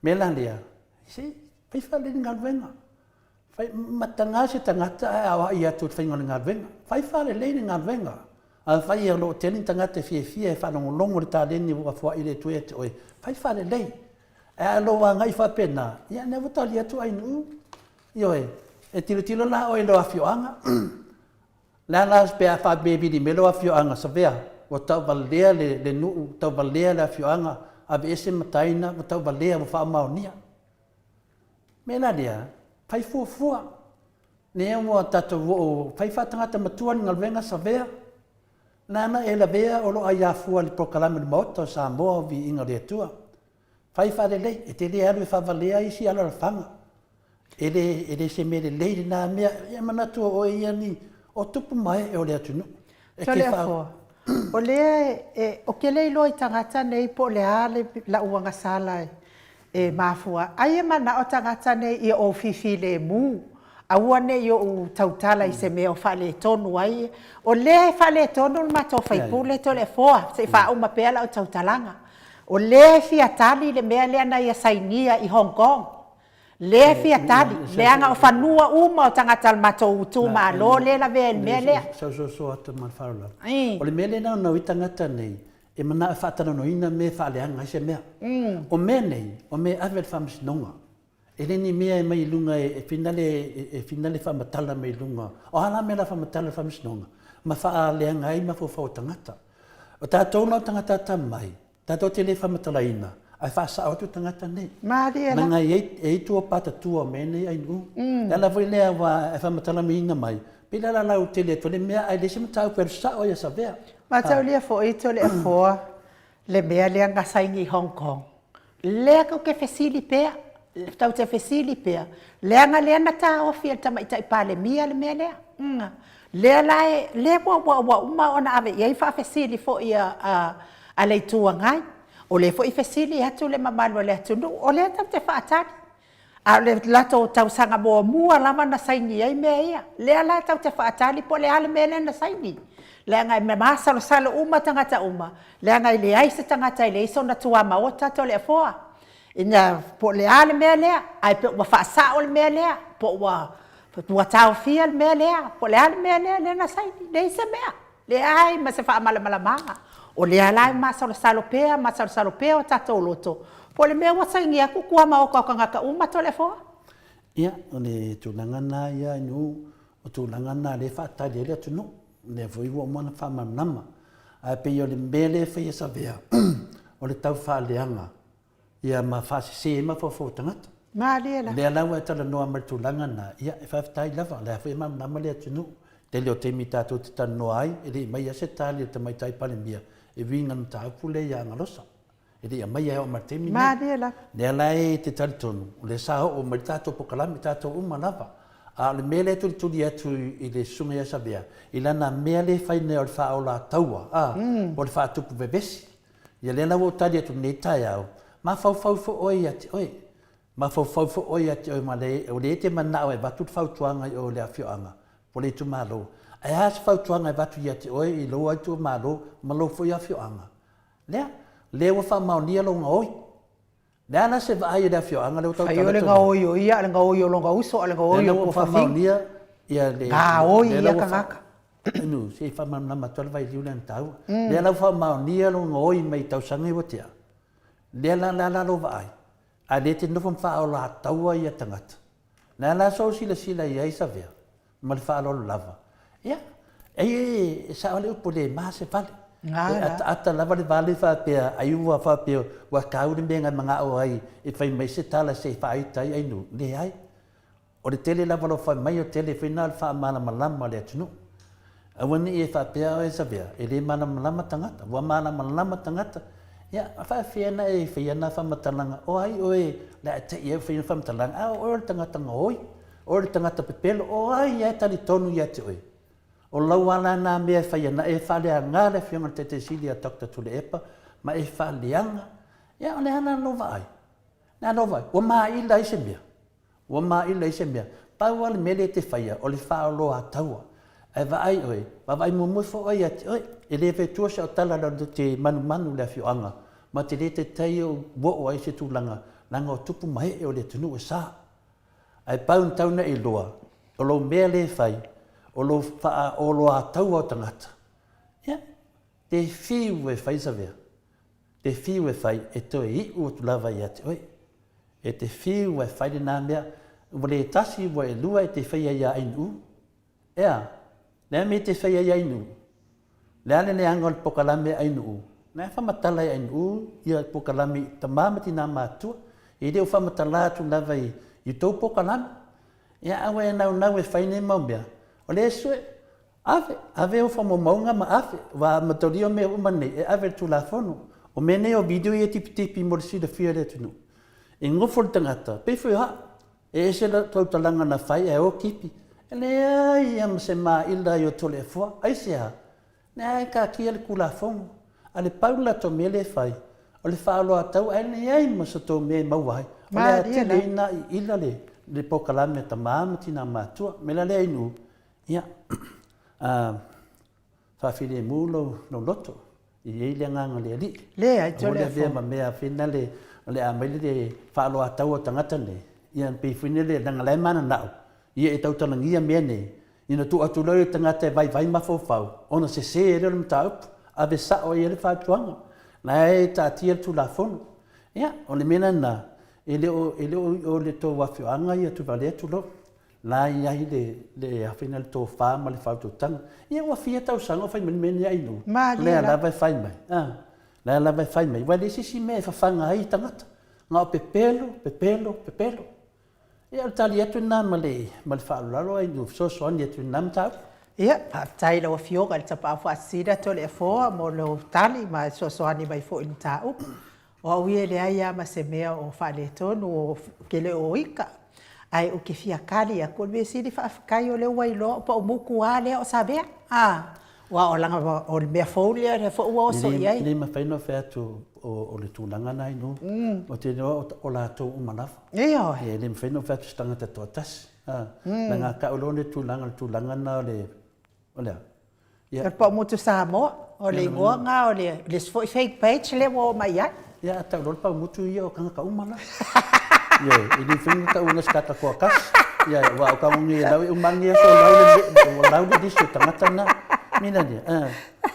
Mea la lea, se fai faalelei le galuega. Fai, mataga se tagata ae aoai atu i le faiga o le galuega. Fai faalelei le galuega. Afai o lo o tele ni tagata e fiafia e faalogologo i le taleni ua foai le Atua ia te oe, fai faalelei. Ae a lou agai faapena, ia lea ua tali atu Ainuu, ioe, e tilotilo la oe i lou afioaga. Le a la pe a faapevili mai lou afioaga, Savea, ua tauvalea le, le nuu, tauvalea le afioaga, aveese mataina, ua tauvalea, ua faamaonia. Mea la lea, fai fuafua. Lea ua tatou oo, fai faatagata matua le galuega Savea. Nana e lavea o lo aia fua i le polokalame o le Maota o Samoa o Viiga o le Atua. Fai faalelei, e te le alu e faavalea isi alalafaga. E le, e le se mea lelei lena mea. Ia manatu o oe ia ni, o tupu ma ee o le atunuu. E te fa... O lea e, o ke le iloa i tagata nei po o le a le lau agasala e, E mafua ai e manao tagata nei ia ou fifilemu, aua ne i ou tautala i se mea o faaletonu ai. O lea e faaletonu le matou faipule Toleafoa, se i faauma pea lau tautalaga. O lea e fia tali le mea lea na ia sainia i Hong Kong. Lea e fia tali, leaga o fanua uma o tagata o le matou itumalo lea e lavea i le mea lea. Sau soso atu ma le faaaloalo. O le mea lea e naunau ai tagata nei, e manao e faatalanoaina mea e faaleaga ai se mea. O mea nei, o mea e ave i le faamasinoga. E le ni mea e mai i luga e finale, e finale faamatala mai luga. O a la mea la faamatala i le faamasinoga? Ma faaleaga ai mafaufau o tagata. O tatou la o tagata atamai, tatou te le faamatalaina, ae faasao atu tagata nei. Malie la. Leaga e i ai, e i ai tua patatua o mea nei ainuu. Le ala foi lea ua e faamatalaina mai, pei la lautele atu ai le mea ae leai se mataupu e alu sao ai ia Savea. Mataulia foi Toleafoa le mea lea na saini i Hong Kong. Lea tou te fesili pea, tou te fesili pea, leaga lea na taofi e le Tamaitai Palemia le mea lea. Lea la e, lea ua, ua, ua uma ona ave i ai faafesili foi a, a, a le Itu Agai. O lea foi e fesili atu le mamalu o le atunuu, o lea tou te faatali. A o le latou tausaga muamua lava na saini ai mea ia. Lea la tatou te faatali po o le a le mea lea na saini. Leaga e masalosalo uma tagata uma, leaga e leai se tagata e leai sona tuamaota Toleafoa. Ina po o le a le mea lea, ae pe ua faasao le mea lea, po ua ua taofia le mea lea, po o le a le mea lea lea na saini. Leai se mea. Leai ma se faamalamalamaga. O lea la e masalosalo pea, masalosalo pea o tatou loto, po o le mea ua saini atu tuamaota o tagata uma Toleafoa. Ia, o le tulaga lena ia Nuu, o tulaga lena lea e faatali ai le atunuu, lea foi ua uma ona faamalamalama. Ae pei o le mea lea e fai e Savea, o le tau faaleaga ia ma faasese ai mafaufau o tagata. Malie lava. Lea la ua e talanoa mai i le tulaga lena, ia, e faafetai lava, o lea foi e malamalama le atunuu. Tele o taimi tatou te talanoa ai, e le i maia se tali a le Tamaitai Palemia e uiga i le mataupu lea ia Agalosa. E le i aumaia e oo mai i le taimi lenei. Malie lava. Lea la e te talitonu, o lea sa oo mai le tatou polokalame, tatou uma lava. A o le mea lea e tulituli atu i le Susuga ia Savea, i lana mea lea e fai nei o le faaolataua, a, po o le faatupu vevesi. Ia lea la ua ou tali atu i lenei taeao, mafaufau foi oe ia te oe. Mafaufau foi oe ia te oe ma le, o lea e te manao e avatu le fautuaga i o i le afioaga po o le itumalo. Ae a se fautuaga e avatu ia te oe i lou itumalo ma lou foi afioaga? Lea, lea ua faamaonia lou gaoi. Le a la se vaai a le afioaga lea ua tautala atu nei? Fai o le gaoi o ia, a o le gaoi o lona uso, a o le gaoi o Puafafine. Ia le gaoi ia tagata. Inu, se i faamalamalama atu le vailiu lea na taua. Lea la ua faamaonia lou gaoi mai tausaga ia ua tea. Lea la, le a la lou vaai? A le te nofo ma faaolataua ia tagata. Le a la sou silasila i ai Savea? Ma le faaaloalo lava. Ia, e sao le upu, le ma se vale. E ataata lava le vale faapea, ai ua faapea, ua tau le mea na manao ai e fai mai se tala se i faaita ai Ainuu. Leai. O le tele lava o lau fai mai, o le tele foi lena o le faamalamalama o le atunuu. Aua ne i e faapea oe Savea, e le malamalama tagata. Ua malamalama tagata. Ia, a faapefea ona e faia na faamatalaga, o ai oe o le a e ta'i ai o faia faamatalaga, a o oe o le tagata gaoi. O le tagata pepelo, o ai lava e talitonu ia te oe? O lau ala na mea e fai ana e faaleaga le Afioga i le Taitai Sili ia Doctor Tuilaepa ma e faaleaga, ia o le a la lou vaai? O le a lou vaai? Ua maila ai se mea? Ua maila ai se mea? Pau lava le mea lea e te faia, o le faaoloataua. Ae vaai oe, vaavaai muamua ifo oe ia te oe. E le fetua se autala latou te manumanu i le afioaga, ma te le taitai ou oo ai i se tulaga, leaga o tupu ma ee o le atunuu e sa. Ae pau na tau na iloa, o lou mea lea e fai, o lou faaoloataua o tagata, ia, te fiu e fai Savea, te fiu e fai e toe iu atu lava ia te oe. E te fiu e fai lena mea, ua le tasi ua elua e te faia iā Ainuu. Ea, le a mea e te faia ai Ainuu? Le a le leaga o le pokalame Ainuu? Na e faamatala e Ainuu ia pokalame i tama ma tina matua. E le o faamatala atu lava i i tou pokalame. Ia aua e naunau e fai nei mau mea. O le sue, ave, ave ou faamaumauga ma ave. Ua amatalia mea uma nei e ave i le Tulafono. O mea nei o video ia e tipitipi mo le silafia e le atunuu. E nofo le tagata, pei foi o au. E ese lau tautalaga na fai ae o kipi. E leai ia ma se maila i o Toleafoa. Aisea? Leai, taatia le Tulafono. A le pau le latou mea lea e fai, o le faaoloatau ae leai ma se tou mea e maua ai. O le a tele ai na iila le, le polokalame a tama ma tina matua. O le mea la lea Inu, ia, a, faafilemu lou, lou loto. E i ai le agaga o le Alii. Leai, Aua le avea ma mea finale o le a aumai le faaoloatau o tagata nei, ia pei foi lele, leaga la e mananao, ia e tautalagia mea nei, ina tuu atu loa i le tagata e vaivai mafaufau, ona sese ai lea o le mataupu, ave sao ai i ai le fautuaga. La e taatia le Tulafono. Ia, o le mea lena, e le o, e le o i o i le tou afioaga ia Tuivalea tulou. La e i ai le, le afina le tofa ma le faautautaga. Ia ua fia tausaga o fai mai le mea lenei Ainuu. O lea lava e fai mai. A, lea lava e fai mai. Ua leai se isi mea e fafaga ai tagata. Na o pepelo, pepelo, pepelo. Ia o le tali atu lena ma le, ma le faaaloalo Ainuu, fesoasoani atu i lena mataupu. Ia, faafetai i lau Afioga i le Tapaau Faasisina Toleafoa mo lou tali ma le fesoasoani mai foi i le mataupu. O au ia e leai lava ma se mea o faaletonu o ke le o ika, ae ou te fia kali atu, o le mea sili faafetai o lea ua iloa o Paumutu a lea o Savea, a, aua o lana o le mea fou lea lea foi ua oso i ai. E le mafai ona fai atu o le tulaga lena i nuu, ou te iloa o latou uma lava. Ioe. E le mafai ona fai atu se tagata toatasi, a, leaga a tau loa le tulaga, o le tulaga lena o le, o le a? Ia. O le Paumotu Samoa, o le igoa lena o le isi foi fake page lea ua oo mai i ai. Ia, a tau loa le Paumotu ia o tagata uma la. Ioe, e le mafai ona taua na se tagata toatasi. Ia, aua o tago nei e lau e uma ane aso lau le, ua lau le lisi o tagata na. Mina lea, a,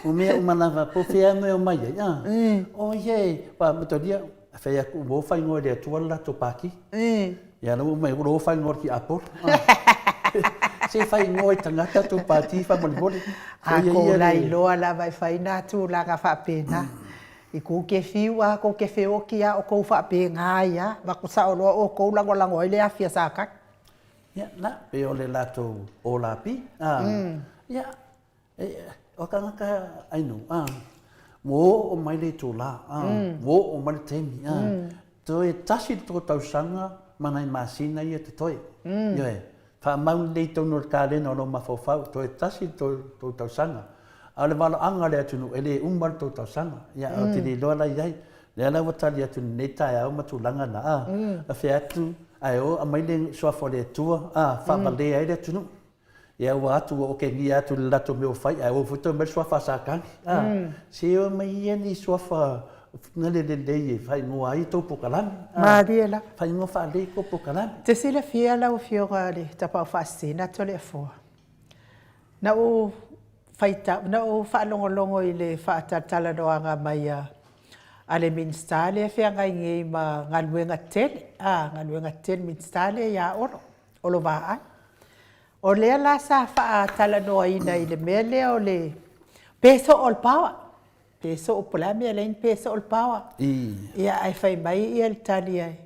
o mea uma lava, po o fea mea e omai ai, a. O ie, aua matalia, fai atu ua ofa igoa e le Atua le latou pati. Ia la ua uma ua ofa igoa i le tiapolo. Se fai igoa i tagata tou pati faamolemole. A ko la iloa lava e fai nā tulaga faapena. I kou ke fiu a kou ke feoki a o kou faapega ai a, ma sao loa oukou lagolago ai le afi a Satani. Ia, na, pei o le latou olapi, a, ia, e, o tagata ainu, a, ua oo mai le itulā, a, ua oo mai le taimi, a, toe tasi le tou tausaga ma nai masina ia totoe, ioe, Faamau lelei i totonu o le kalena o lou mafaufau, toe tasi le tou tausaga. A o le valaauga a le atunuu, e le uma le tou tausaga. Ia, ou te le iloa la i ai. O lea la ua tali atu i lenei taeao ma tulaga na, a, afe atu ae o aumai le Suafa o le Atua, a, faavalea ai le atunuu. Ia ua atu ua okegia atu i le latou mea ua fai, ae o foi toe aumai le Suafa a Satani, a. Se omai ia ni suafa Gale lelei e faaigoa ai tou pokalame. Malie la. Faaigoa faalelei tou pokalame. Te silafia lau Afioga le Tapaau Faasisina Toleafoa, na ou faitau, na ou faalogologo i le faatalatalanoaga mai a a le Minisita lea e feagai nei ma galuega tetele, a, galuega tetele, Minisita lea ia Olo, Olo Vaai. O lea la sa faatalanoaina i le mea lea o le pe soo o le power. Pe soo po o le a mea e ala ai ona pe soo le power. Ia ae fai mai ia le tali ai,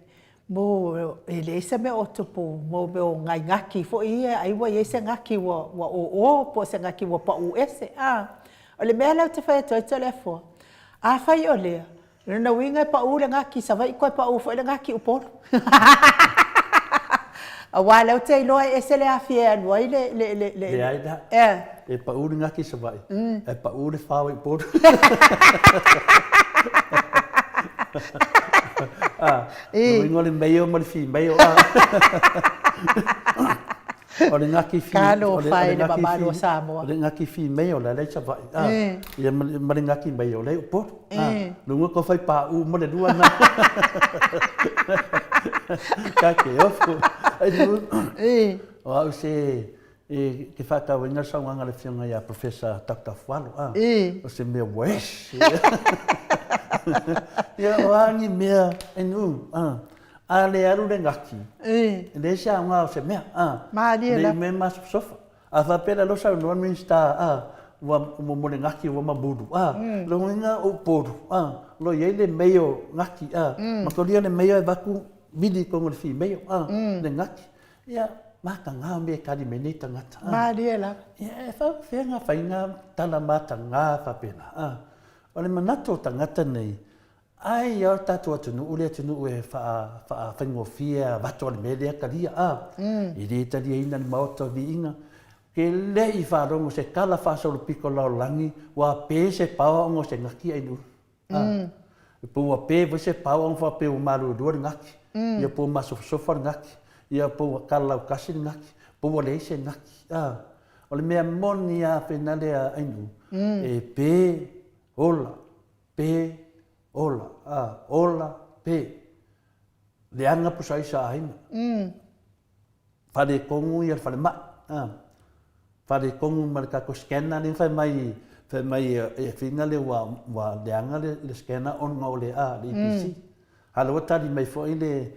mo e leai se mea o tupu mo mea o nai gaki foi ia ai ua i ai se gaki ua ua oo po o se gaki ua pau ese a. O le mea lea ou te fai atu ai Toleafoa, afai o lea, o lona uiga e pau le gaki i Savaii toe pau foi le gaki i Upolu. Aua o lea ou te iloa e ese le afi e alu ai le, le, le, le. Leai la. E pau le gaki i Savaii, ae pau le fao i Upolu. A, le uiga o le male ma le female. O le gaki fi, Talofa i le mamalu o Samoa. O le gaki female la i Savaii, a, ia ma le gaki male la i Upolu. A, luga ko fai pāʻū ma le lua na. Ka ke ofo. Ai nu, o au se e ke whātauina le saunoaga a le Afioga ia Professor Doctor Fualo, a, o se mea ua ese. Ia, o a ni mea, e nu, a, a le alu le gaki, e leai se aoga o se mea, a, Malie la. Le mea masofasofa. A faapea la lou saunoa le Minisita, a, ua mo le gaki ua mamulu, a, lona uiga o Upolu, a, o lo o i ai le mayor gaki, a, matolia le mayor e avatu vili i totonu o le female, a, le gaki. Ia, mataga mea e tali mai nei tagata, a. Malie lava. Ia, e faapefea ona fai na tala mataga faapena, a. O le manatu o tagata nei, Ai ia o tatou atunuu le atunuu e faafaigofie avatu le mea lea talia a. E le taliaina le Maota o Viiga. Ke le i faalogo se tala faasolopito lalolagi ua pe se paoa ona o se gati ai nuu. A. Po ua pe foi se paoa ona faapea ua maluelua le gati. Ia po ua masofasofa le gati. Ia po ua tala lautasi le gati. Po ua leai se gati. A. O le mea moni lava fena lea ai nuu, e pe ola Pe, ola, a, ola, pe. Leaga pusa aisa a aiga. Faaletonu ia le falemai, a. Faaletonu ma le tatou scanner lea fai mai, fai mai e fina le ua, ua leaga le, le scanner ona o le, a, le EPC. A lea ua tali mai foi le,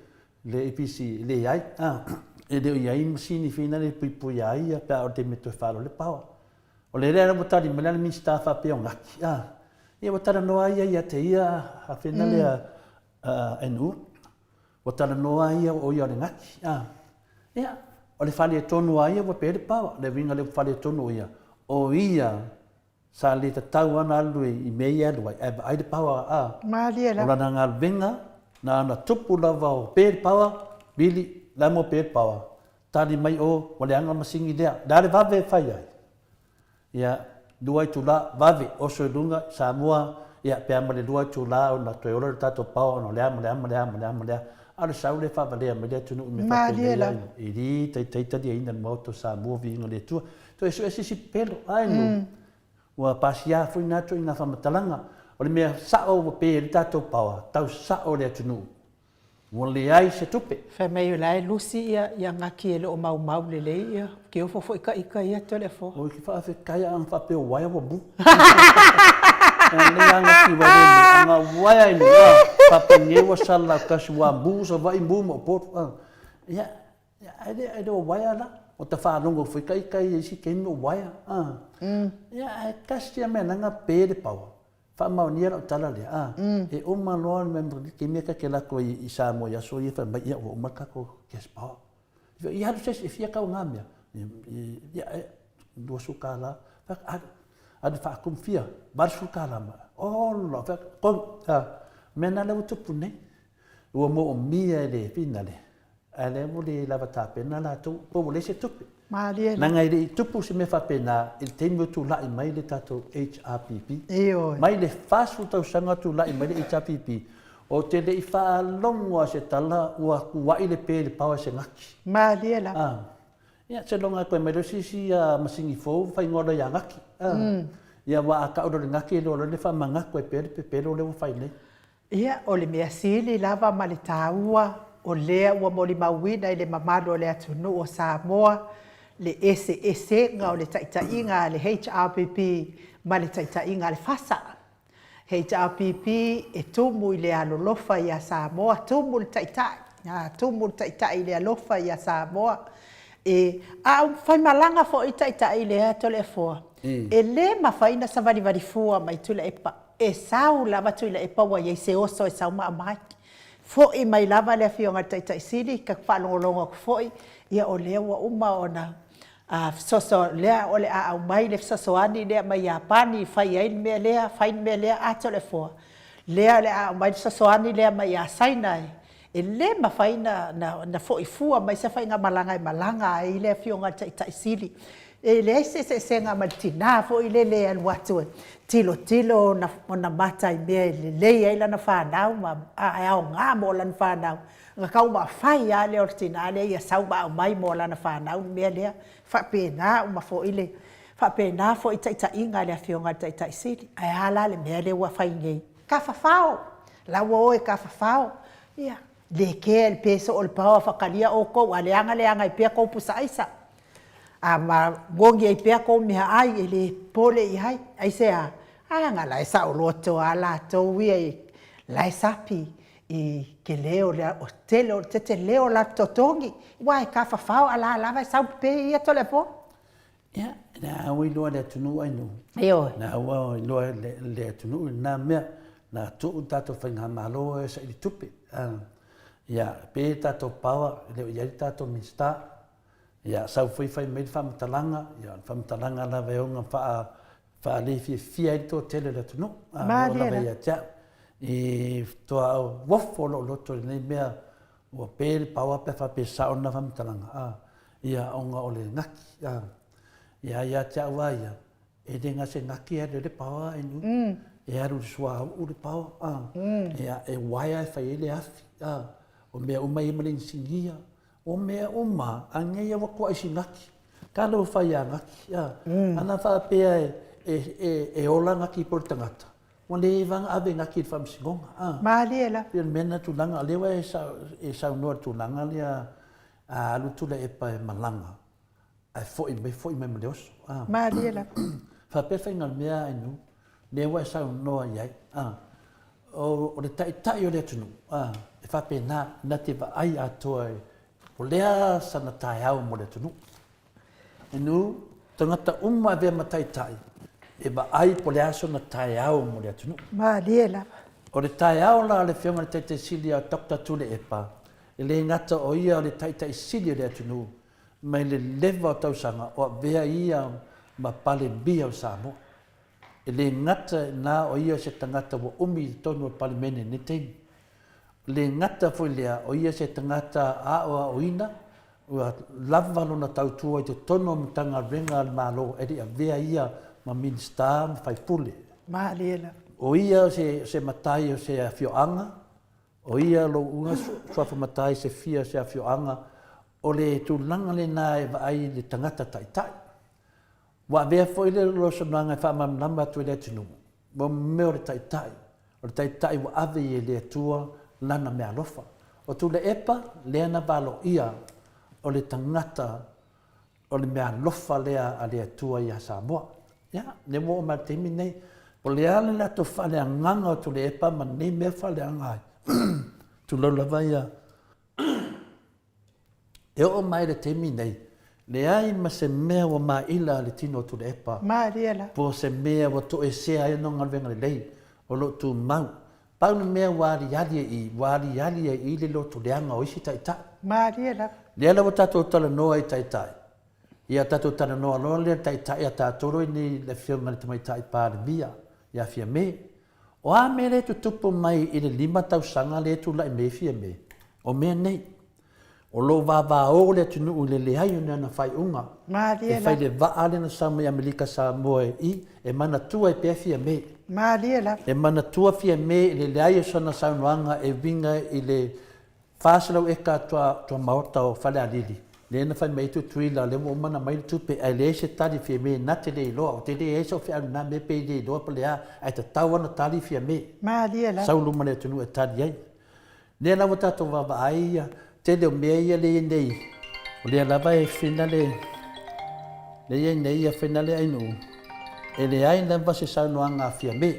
le EPC, e leai, a. E le o i ai masini fina lea e puipuia ai ia pe a oo i le taimi e toe faaalo ai le power. O le lea ua tali mai la le Minisita faapea o Ngati, a, ia ua talanoa ia ia te ia a fena lea NU, ua talanoa ia o ia o le Ngati, a, ia, o le faaletonu a ia ua pe le power, le uiga le faaletonu o ia, o ia sa le tatau ana alu i mea ia e alu ai, ae vaai le power, a, Malie o lana galuega, na ona tupu lava o pe le power, vili, la mo pe le power, Tali mai o, ua leaga le masini lea. Le a le vave e fai ai? Ia, lua itula, vave, oso i luga, Samoa, ia, pe a ma le lua itula ona toe ola le tatou power ona o le a ma le a ma le a ma le a ma le a. A o le sau lea e faavalea mai le atunuu i mea Malie faapenei ai. E li taitai taliaina le Maota o Samoa, viiga le Atua. Toe sue se isi pepelo, ae nuu. Ua pasia foi na ituaiga faamatalaga. O le mea sao ua pe ai le tatou power, tau sao le atunuu. Ua leai se tupe. Fai mai o la e lusi ia ia gaki e le o maumau lelei ia ke ofo foi ka ika ia Toleafoa. Oi ke faafetai a faapea o waea ua mu. Lea a gaki ua le mu, anga waea i mu a faapea ua sala kasi ua mu Savaii mu ma Upolu a. Ia ae le ae le o waea la. O ta faalogo foi ka ika ia isi taimi o waea a. Ia ae tasi a mea nanga pe le power. Faamaonia lau tala lea, a, e uma loa le taimi e ta te alu atu ai i Samoa i aso ia fai mai, ia ua uma le tatou cash power. Ia alu se isi e fia tau na mea? Ia, e $20. Fai atu, alu, alu e faatumu, fia? $80 mai. Ola, fai atu, tonu, a, mea na lea ua tupu nei. Ua moomia e le finale, ae lea ua le lava tapena latou, po ua leai se tupe. Malie la. Leaga e le i tupu se mea faapena i le taimi o tulai mai le tatou HRPP. Ioe. Mai le 40 tausaga o tulai mai le HRPP, ou te le i faalogo lava i se tala ua tuai le pe i le power e se gati. Malie lava. Ah. Ia, seiloga e toe mai loa se isi masini fou fai igoa loa ia Gati. Ah. Ia, aua a tau loa i le Gati e iloa loa le faamanatu ai pea le pepelo lea ua fai nei. Ia, o le mea sili lava ma le taua, o lea ua molimauina i le mamalu o le atunuu o Samoa le eseesega o le taitaiga a le HRPP ma le taitaiga a le FASA. HRPP e tumu i le alolofa ia Samoa, tumu le taitai, a, tumu le taitai i le alofa ia Samoa. E, a o faimalaga foi taitai lea Toleafoa, e le mafai ona savalivali fua mai Tuilaepa. E sau lava Tuilaepa ua i ai se oso e sau ma aumai. Foi mai lava le Afioga i le Taitai Sili, ta faalogologo atu foi, ia o lea ua uma ona fesoasoani, lea o le a aumai le fesoasoani lea mai Iapani e fai ai le mea lea, fai le mea lea, a Toleafoa, lea o le a aumai le fesoasoani lea mai ia Saina e E le mafai ona foi fua mai se faigamalaga e malaga ai le Afioga i le Taitai Sili. E leai se eseesega ma le tina foi lele e alu atu e tilotilo ona mata i mea e lelei ai lana fanau ma e aoga mo lana fanau. Ona taumafai lava lea o le tina lea ia sau ma aumai mo lana fanau le mea lea. E faapena uma foi le faapena foi taitaiga a le Afioga i le Taitai Sili. Ae a la le mea lea ua fai nei? Tafafao! La ua o e tafafao, ia, le kea i le pe soo o le paoa faatalia outou, a leaga leaga ai pea tou pusa aisa, a magogi ai pea tou meaai, e le popole i ai. Aisea? Leaga la e saoloto lava latou ia, la e sapi i tele o le tele o le tetele o latou totogi, aua e tafafao a la lava e sau pei ia Toleafoa. Ia, na ua iloa e le atunuu ai nuu. Ioe. Na ua iloa e le atunuu i lena mea. Na tuu le tatou faigamalo e saili tupe. Ia, pe le tatou power, e le o i ai le tatou Minisita. Ia, sau foi fai mai le faamatalaga, ia o le faamatalaga lava e ono faa, faalefiafia ai le toatele o le atunuu. Malie la. Lava ia te au. I faatoa ofo lou loto i lenei mea, ua pe le power pe a faapea e sao lena faamatalaga. Ia, ona o le gaki, a. Ia, ia te au lava ia, e le na se gaki e alu ai le paoa e nui. E alu i le suauu le paoa, a. Ia, e uaea e fai ai le afi, a. O mea uma ia ma le inisinia. O mea uma, a nei ua tuai si gaki. Talofa ia gaki, a. Ana faapea e, e ola gaki po o le tagata, ua leva ona ave gaki i le faamasinoga, a. Malie lava. Pei o le mea lena tulaga, o lea ua e saunoa i le tulaga lea, A alu Tuilaepa e malaga, ae foi mai, foi mai ma le oso. A. Malie lava. Faapea faiga o le mea a Inu, lea ua e saunoa i ai. A. O, o le taitai o le atunuu, a, e faapena, na te vaai atoa i, o lea sana taeao mo le atunuu. Inu, tagata uma e avea ma taitai, e vaai po o le a sona taeao mo le atunuu. Malie lava. O le taeao la a le Afioga i le Taitai Sili a Doctor Tuilaepa, E le gata o ia o le Taitai Sili o le atunuu, mai le leva o tausaga o avea ia ma Palemia o Samoa. E le gata i na o ia o se tagata ua umi i totonu o le Palemene i lenei taimi. E le gata foi lea o ia se tagata aoaoina ua lava lona tautua i totonu o Matagaluega a le Malo e le i avea ia ma Minisita ma Faipule. Malie lava. O ia o se matai o se afioaga O ia lou uga suafa matai se fia se afioaga, o le tulaga lena e vaai i le tagata taitai. Ua avea foi le losomanaga e faamalamalama atu i le atunuu, mo mea o le taitai, o le taitai ua ave i e le Atua lana meaalofa. O Tuilaepa lea na valoia o le tagata O le meaalofa lea a le Atua ia Samoa. Ia, lea ua oo mai i le taimi lenei, o le a le latou faaleagaga o Tuilaepa ma nei mea faaleaga ai, tulou lava ia. E oo mai i le taimi lenei, leai ma se mea ua maila le tino o Tuilaepa. Malie la. Po o se mea ua toesea ai ona galuega lelei. O lo o tumau. Pau le mea ua aliali ai i, ua aliali ai i le loto leaga o isi taitai. Malie lava. Lea la ua tatou talanoa i taitai, ia tatou talanoa loa lea i le taitai a tatou loa nei le Afioga i le Tamaitai Palemia ia Fiame. O a mea lea e tutupu mai i le 5 tausaga lea e tulai mai ai Fiame? O mea nei. O lo o vavao le atunuu i le leai o ni ana faaiuga e fai le vaa lea na sau mai Amerika Samoa i e manatua ai pea Fiame. Malie lava. E manatua Fiame i le leai o sana saunoaga e uiga i le 400 eka tuamaota o Falealili, lea na fai mai ai Tutuila lea ua uma ona aumai le tupe ae leai se tali Fiame na te le iloa. Ou te leai sau feau i lena mea pe le iloa po o le a, ae tatau lava ona tali Fiame. Malie lava. Sau luma o le atunuu e tali ai. Lea la ua tatou vaavaai ia tele o mea ia lea i ai nei, o lea lava e fina le, lea i ai nei ia fina le ainuu, e leai lava se saunoaga a Fiame.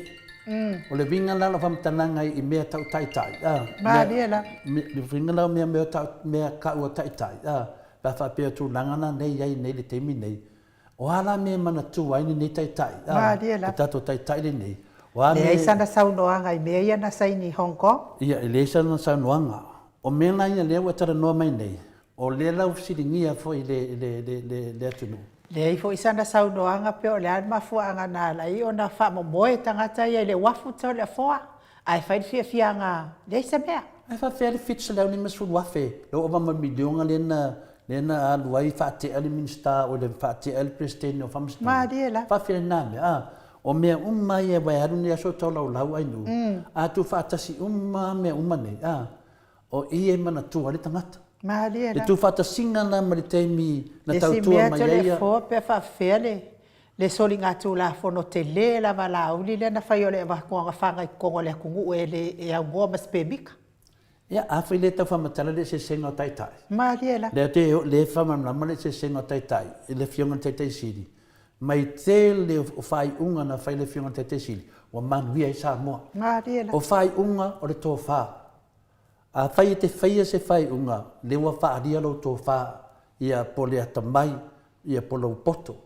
O le uiga la o lau faamatalaga i mea tau taitai, a, Malie lava. Le uiga la o mea mea tau, mea kaua taitai, a, pe a faapea o tulaga na lea e i ai nei i le taimi nei, O a la mea e manatua ai lenei Taitai, a, le tatou Taitai lenei? O a mea. Leai sana saunoaga i mea ia na saini i Hong Kong. Ia, e leai sana saunoaga. O mea la ia lea ua e talanoa mai nei, o lea la ua fesiligia foi i le, le, le, le, le atunuu. Leai foi sana saunoaga pe o le a le mafuaaga na ala ai ona faamomoe tagata ia i le uafu Toleafoa. Ae fai le fiafiaga, leai se mea. Ae faafefea le 750,000 lea ua ova ma le miliona lea na lea na alu ai faatea le Minisita o le faatea le Peresetene o Faamasinoga. Malie lava. Faafefea lena mea? A, o mea uma ia aua e alu nei aso o taulaulau ai nuu, a tuufaatasi uma lava mea uma nei, a, o i e manatua ai le tagata. Malie lava. Le tuufaatasiga la ma le taimi na tautua mai ai ia. Le isi mea Toleafoa pe faafefea le le soligatulafono tele lava a Laauli lea na fai o le avatuina faga i totonu o le atunuu e le e aunoa ma se pemita. Ia, afai le tau faamatala le eseesega o Taitai. Malie la. Lea te le faamalamalama le eseesega o Taitai i le Afioga i le Taitai Sili, mai tele o faaiuga na fai e le Afioga i le Taitai Sili, ua manuia ai Samoa. Malie la. O faaiuga o le tofa. Afai e te faia se faaiuga, lea ua faaalia lou tofa, ia po o le atamai, ia po o lou poto.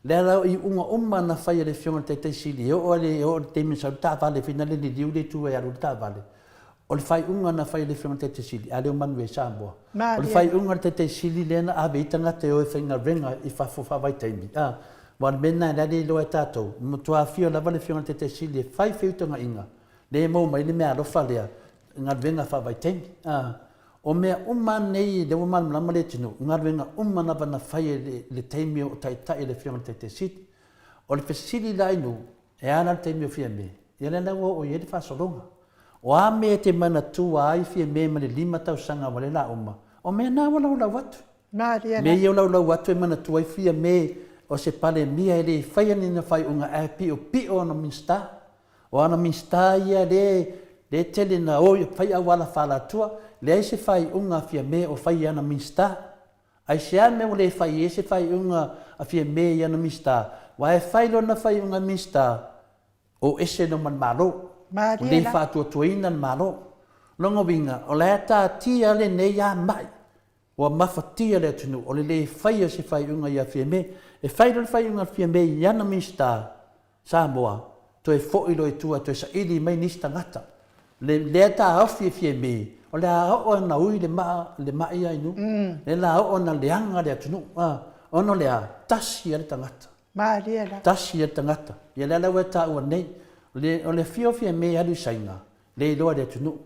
Lea la o iuga uma na fai e le Afioga i le Taitai Sili, e oo lava i le taimi na sau ai le taavale, foi lea liliu le itu e alu ai le taavale, o le faaiuga na fai e le Afioga i le Taitai Sili, a lea ua manuia ai Samoa. O le faaiuga a le Taitai Sili lea na ave ai tagata e o e faigaluega i fafo faavaitaimi, a, aua o le mea lena o lea e le iloa e tatou, e matua afio lava le Afioga i le Taitai Sili e fai feutagaiga, lea e maua mai ai le meaalofa lea, galuega faavaitaimi. A, o mea uma lava nei, lea ua malamalama le atunuu, o galuega uma lava na fai i le taimi o taitai le Afioga i le Taitai Sili. O le fesili la i nuu, e a la le taimi o Fiame? Ia lea la ua oo i ai le faasologa. O a mea e te manatua ai Fiame ma le 5 tausaga ua le la uma? O mea na ua laulau atu. Mea ia ua laulau atu e manatua ai Fiame o se Palemia e le faia nina faaiuga ae piopio ana Minisita. O ana Minisita ia lea lea tele na o fai auala falatua, leai se faaiuga a Fiame o fai i ana Minisita. Aisea mea ua le fai ai se faaiuga a Fiame i ana Minisita? Aua e fai lona faaiuga Minisita, o ese loa ma le Malo. Ua le faatuatuaina le Malo. Lona uiga, o la e taatia lenei amai Ua mafatia le atunuu, o le le faia o se faaiuga ia Fiame. E fai loa le faaiuga a Fiame i ana Minisita Samoa, toe foi loa i tua e toe saili mai nisi tagata. Le lea taofi e Fiame, o le a oo ina ui le maa, le mai ia i nuu. Lea la oo ina leaga le atunuu. A, ona o le a? Tasi lava le tagata. Malie lava. Tasi lava le tagata. Ia lea la ua e taua nei, o le, o le afio o Fiame e alu i Saina, le iloa e le atunuu.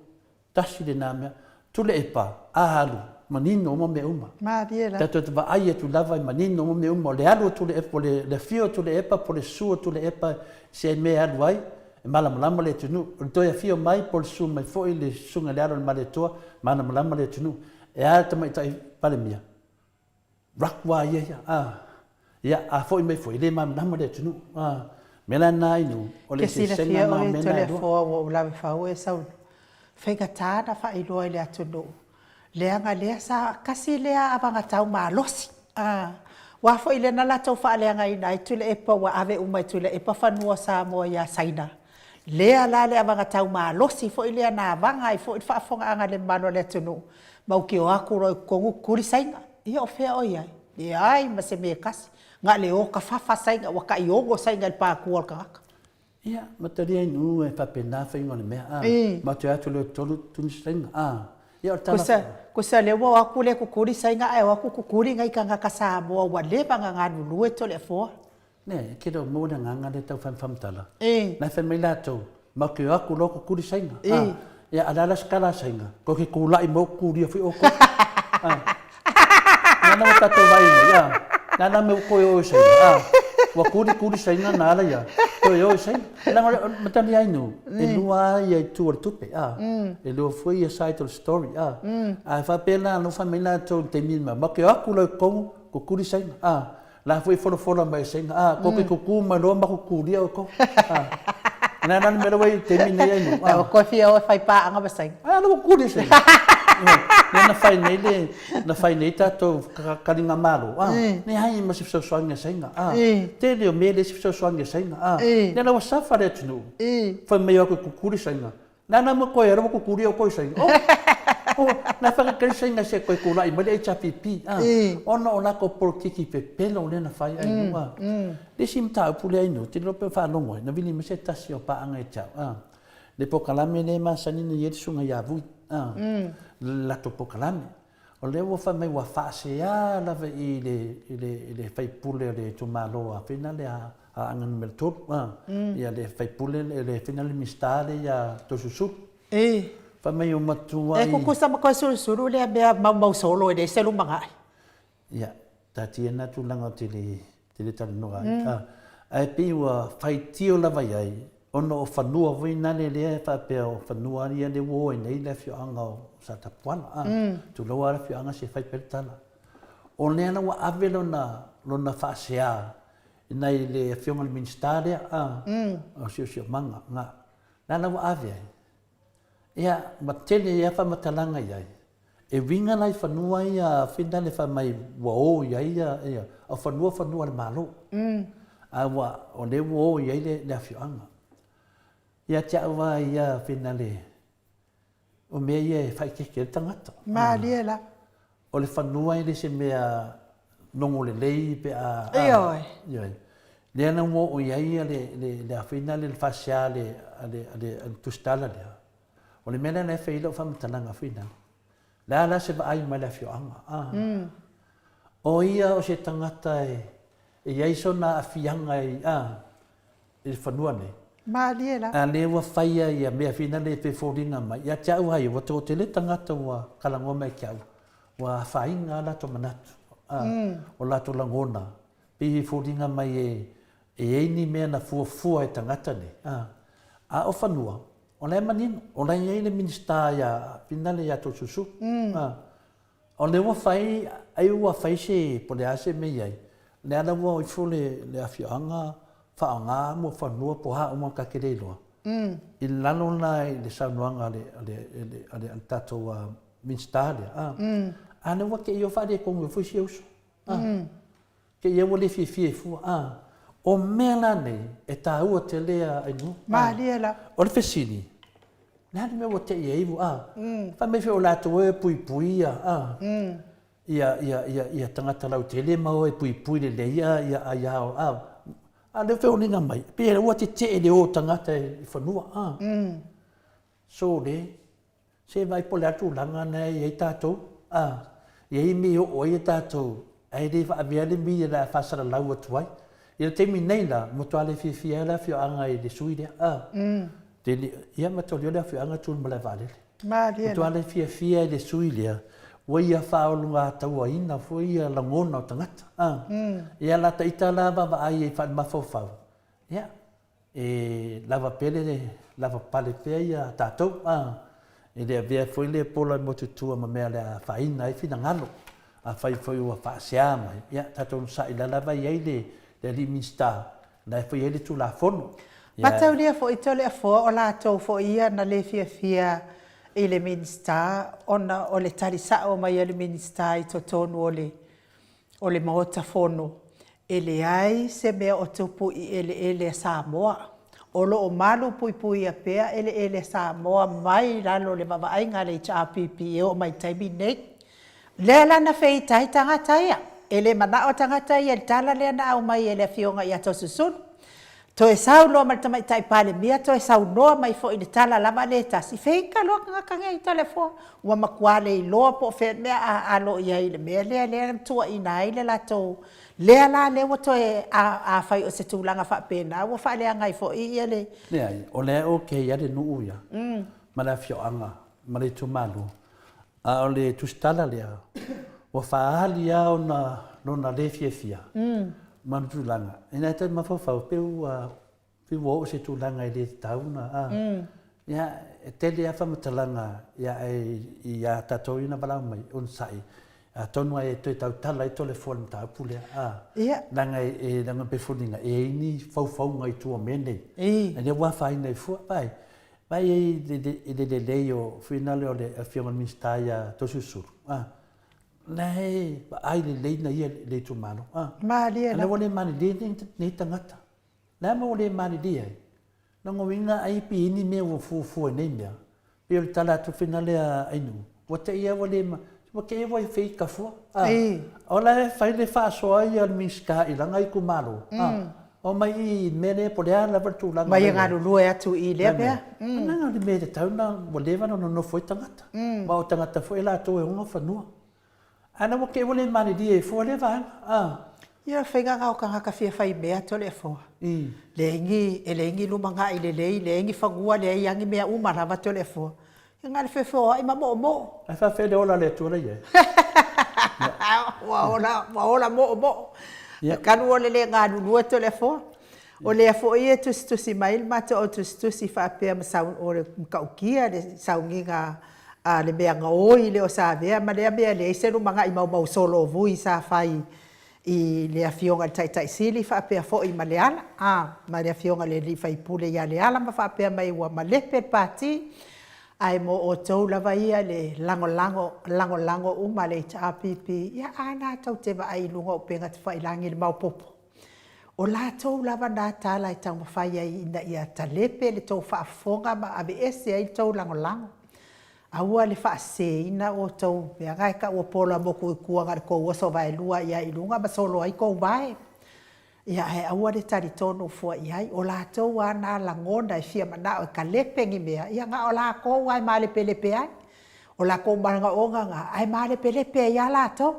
Tasi lena mea. Tuilaepa, a alu, manino uma mea uma. Malie la. Tatou te vaai atu lava e manino uma mea uma. O le alu o Tuilaepa, po o le afio o Tuilaepa, po o le susu o Tuilaepa i se mea e alu ai, e malamalama le atunuu. O le toe afio mai po o le susu mai foi le Susuga i le Alo o le Malietoa, malamalama le atunuu. E a le Tamaitai Palemia? Rakua ia ia, a. Ia, a foi mai foi, e le malamalama le atunuu, a. Mea la na inu, o le Ke silafia oe Toleafoa ua ou lave fau e sau faigata na faailoa i le atunuu leaga lea sa tasi lea avagatau malosi a ua foi lea na latou faaleagaina ai Tuilaepa ua ave uma e Tuilaepa fanua o Samoa ia Saina lea la le avagatau malosi foi lea na avaga ai foi le faafofogaaga a le mamalu o le atunuu Matou te o atu loa i totonu tuli Saina. Ia o fea o i ai? Leai ma se mea e tasi. Na o le o tafafa Saina, ua tai ono Saina i le patua o le tagata. Ia, matalia i nuu e faapena faiga o le mea, a. Ma toe atu lea o tolu tuni saina, a. Ia o le tala. Kusa, kusa lea ua o atu lea kukuli saina ae o atu kukuli nai tagata Samoa ua leva ona galulue Toleafoa. Ne, e te le o maua le agaga lea tau fai-faamatala. Na e fai mai latou, matou te o atu loa kukuli saina, a. Ia, a o le a la se tala a Saina? Tou te tulai mai ou kukulia foi outou. A. Lea la ua tatou vaai nei, a. Le a la le mea ua toe o i Saina, a. Ua kuli kuli Saina na ala ia, toe o i Saina. Leaga o le mataliainu, e lua lava ia itu o le tupe, a. E lua foi ia side o le story, a. A faapea la o lea ua fai mai latou i le taimi lena, matou te o atu loa i totonu, kukuli Saina, a. La foi e folafola mai e Saina, a, tou te tutu mai loa ma tutulia outou. A, o le a la le mea la ua i ai i le taimi lenei Ainu? A, Ua toe fia o e fai paaga ma Saina. A, la ua tutulia Saina. Lea na fai nei le, na fai nei tatou taliga malo, a, leai ma se fesoasoani a Saina, a, tele o mea e leai se fesoasoani a Saina, a, lea la ua safa le atunuu, fai mai o atu e tutuli Saina. Nana mo koe ua kukuli o koe saina. Oh, oh, na whakakari saina se koe kula'i mai le HRPP. Ah, ona o lako polokiki pepelo lea na fai ai nu. Ah, le isi mataupu lea ai nu, te lilo pe whaalongo ai, na vili mai se tasi o paanga e tau. Ah, le pokalame le masani na i ai le susuga ia Vui. Ah, le latou pokalame. O lea ua fai mai ua faasea lava i le, i le, i le faipule o le itumalo a fina le a Aana numera 3, a, ia le faipule, le fina le Minisita le ia Toeolesulusulu. E. Fai mai ua matua i... E kukusa ma Toeolesulusulu lea mea maumau solo e leai se lumanai. Ia, taatia na tulaga ou te le, te le talanoa ai, a, ae pei ua faitio lava i ai, ona o fanua foi nale lea e faapea o fanua ia lea ua o ai nei le afioaga o Satapuala, a, tulou lava le afioaga se i fai pea le tala. O lea la ua ave lona, lona faasea i nai le afioga i le Minisita lea, a, o Siosiomaga, na, lea la ua ave ai. Ia, ma tele ai lava faamatalaga i ai. E uiga la i fanua ia Finale fai mai ua o i ai ia, ia, o fanua fanua a le Malo. A ua, o lea ua o i ai le, le afioaga. Ia te au lava ia Finale, o mea ia e faaeteete ai le tagata. Malie la. O le fanua e le se mea nogo lelei pe a... Ioe. Ioe. Lea na ua oo i ai le, le, le afina le, le faasea a le, a le, a le, a le tusitala lea. O le mea lea na e fai ai lau faamatalaga foi lea. Le a la se vaai mai le afioaga. A. O ia o se tagata e, e i ai sona aafiaga i, a, i le fanua nei. Malie la. A lea ua faia ia mea fina le pe foliga mai. Ia te au ai, ua toatele tagata ua talanoa mai ki au, ua afaina a latou manatu, a, o latou lagona, pei e foliga mai e, e i ai ni mea na fuafua e tagata nei, a. A o fanua, o la e manino, o la e i ai le Minisita ia Finale ia Toeolesulusulu, a. O lea ua fai, ai ua fai se, po o le a se mea i ai, lea la ua o ifo le, le afioaga faaaoga mo fanua po o a uma ta te le iloa, i lalo la i le saunoaga a le, a le, a le, a le, a le tatou Minisita lea, a, a lea ua te i o faaletonu ai foi si uso, a. Te i ua le fiafia i fua, a. O mea la nei, e taua tele a Ainu. Malie la. O le fesili, le a le mea ua te i ai, a? Fai mai foi o latou e puipui ia, a. Ia, ia, ia, ia tagata lautele ma o e puipui lelei ia, ia aia, a. A lea feoliga mai, pei ua tetee le o tagata i fanua, a. Sole, Se vaai po o le a le tulaga lena e i ai tatou, a, e i ai mea e oo ai tatou, ae le avea le media o le a faasalalau atu ai. I le taimi nei la, ua matua le fiafia ai le afioaga i le sui lea, a. Tele, ia mataulia le afioaga tu i le malae vaalele. Malie la. Matua le fiafia i le sui lea, ua ia faaulugatauaina foi ia lagona o tagata, a. Ia la ita la vaavaai ai faale-mafaufau, ia, E lava pea le lava pale pea ia tatou a, e le avea foi le pola i motu tua ma mea o le a faaina ai finagalo. Afai foi ua faasea mai, ia tatou onosai la lava e i ai le le alii Minisita, la e foi i ai le Tulafono. Ia. Mataulia foi Toleafoa o latou foi ia na le fiafia i le Minisita ona o le tali sao mai a le Minisita i totonu o le o le Maota Fono, e leai se mea o tupu i eleele a Samoa. O lo o malupuipuia pea eleele a Samoa mai lalo o le vaavaaiga a le HRPP e oo mai i le taimi lenei. Lea la na feita ai tagata ia. E le manao tagata ia i le tala lea na aumai e le Afioga ia Toeolesulusulu. Toe sau loa ma le Tamaitai Palemia toe saunoa mai foi i le tala lava lea e tasi, feika loa tagata nei i Toleafoa, ua matua le iloa po o fea le mea a alo i ai i le mea lea, lea na tuuaiina ai le latou, lea la lea ua toe, afai o se tulaga faapena ua faaleaga ai foi ia le. Leai, o lea e okay lava le nuu ia, ma le afioaga ma le itumalo, a o le tusitala lea, ua faaali lava ona lona le fiafia ma le tulaga, ina ia toe mafaufau pe ua pei ua oo i se tulaga e le tatau ona, a. Ia, e tele lava faamatalaga ia ia tatou ia na valaau mai, onosai, atonu lava e toe tautala ai Toleafoa i le mataupu lea, a. Leaga e leaga pei e foliga e i ai ni faufauga i tua o mea nei, a lea ua afaina ai fua. Vaai, vaai i ai i le lelei o finagalo o le Afioga i le Minisita ia Toeolesulusulu, a. La e vaai lelei na ia i le itumalo, a. Malie lava. A lea ua le malilie nei tagata. Le a mea ua le malilie ai? Lona uiga ai pe i ai ni mea ua fuafua i nei mea, pei o le tala atu foi lea a Ainuu, ua te i lava ua le ma, ua te i ua feita fua. A, o la e fai le faasoa ia a le Minisita i lana itumalo, a, omai i i le mea lea po o le a lava le tulaga o la e i ai. Mai e galulue atu i lea mea. Leaga o le mea e tatau ona, ua leva ona nonofo ai tagata, aua o tagata foi latou e ona fanua. Ae na ua te i ua le malilie ai fua lea vaega, a. Ia, faiga na o tagata fia fai mea Toleafoa. Leai ni, e leai ni lumanai lelei, leai ni fanua, leai a ni mea uma lava Toleafoa. Ia na o le feofeoai ma moomoo. Ae faafefea le ola a le Atua la i ai? Ua ola, ua ola moomoo. Ia. Talu o le le galulue Toleafoa. O lea foi e tusitusi mai le matou au tusitusi faapea ma sau, o le matautia le sauniga a le mea gaoi lea o Savea ma lea mea e leai se lumanai maumau solovui sa fai i le Afioga i le Taitai Sili faapea foi ma Leala, a, ma le Afioga i le alii faipule ia Leala ma faapea mai ua malepe le Pati, ae mo outou lava ia le lagolago, lagolago uma a le HRPP, ia a na tou te vaai i luga o upega tafailagi i le maopoopo. O latou lava na tala e taumafai ai ina ia talepe le tou faafofoga ma aveese ai le tou lagolago. Aua le faaseseina outou mea na e taua pola motu i tua na o le tou oso vaelua i ai i luga ma solo ai tou vae. Ia ae aua le talitonu fua i ai. O latou lava na lagona e fia manao e talepe ni mea, ia na o latou lava e malepelepe ai. O latou manaoga na ae malepelepe ai lava latou.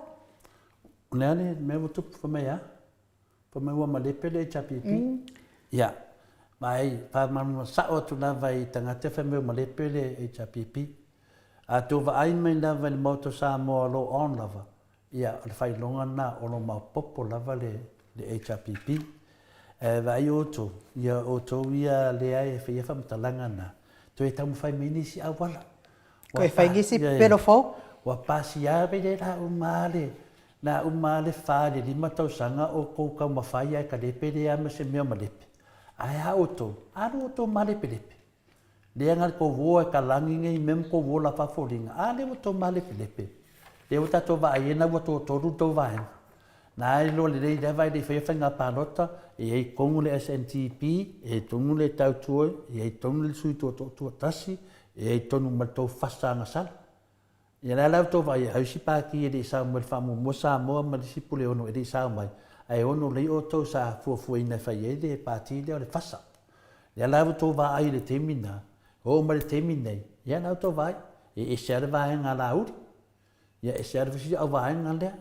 O le a le mea ua tupu fai mai a? Fai mai ua malepe le HRPP. Ia, vaai, faamalamalama sao atu lava i tagata fai mai ua malepe le HRPP. A tou vaai mai lava i le Maota o Samoa o lo o on lava, ia, o le faailoga lena o lo o maopoopo lava le HRPP. Ae vaai outou, ia outou ia lea e faia faamatalaga na, toe taumafai mai nisi auala. Toe fai nisi pepelo fou. Ua pasia mai le la uma le la uma le fa le lima tausaga o kou taumafai ae kalepe lea ma se mea o malepe. Ae a outou, alu outou malepelepe. Lea na tou o e kalagi nei mea ma tou o la fafoliga, a lea ua tou malepelepe. Lea ua tatou vaai ai na ua toatolu le tou vaega. Na e iloa lelei lava e le i faia faiga palota, e i ai tonu le SNTP, e i ai tonu le Tautua, e i ai tonu le Sui Tuatoatasi, e i ai tonu ma le tou fasa agasala. Ia lea la ua tou vaai ai, ai isi pati e le i sao mai le faamuamua Samoa ma le isi Puleono e le i sao mai, ae ono lelei outou sa fuafuaina e fai ai le pati lea o le fasa. Lea la ua tou vaai i le taimi lena, oo mai le taimi lenei, ia la ua tou vaai, e ese lava le vaega a Laauli, Ia e se alu foi au vaega lea.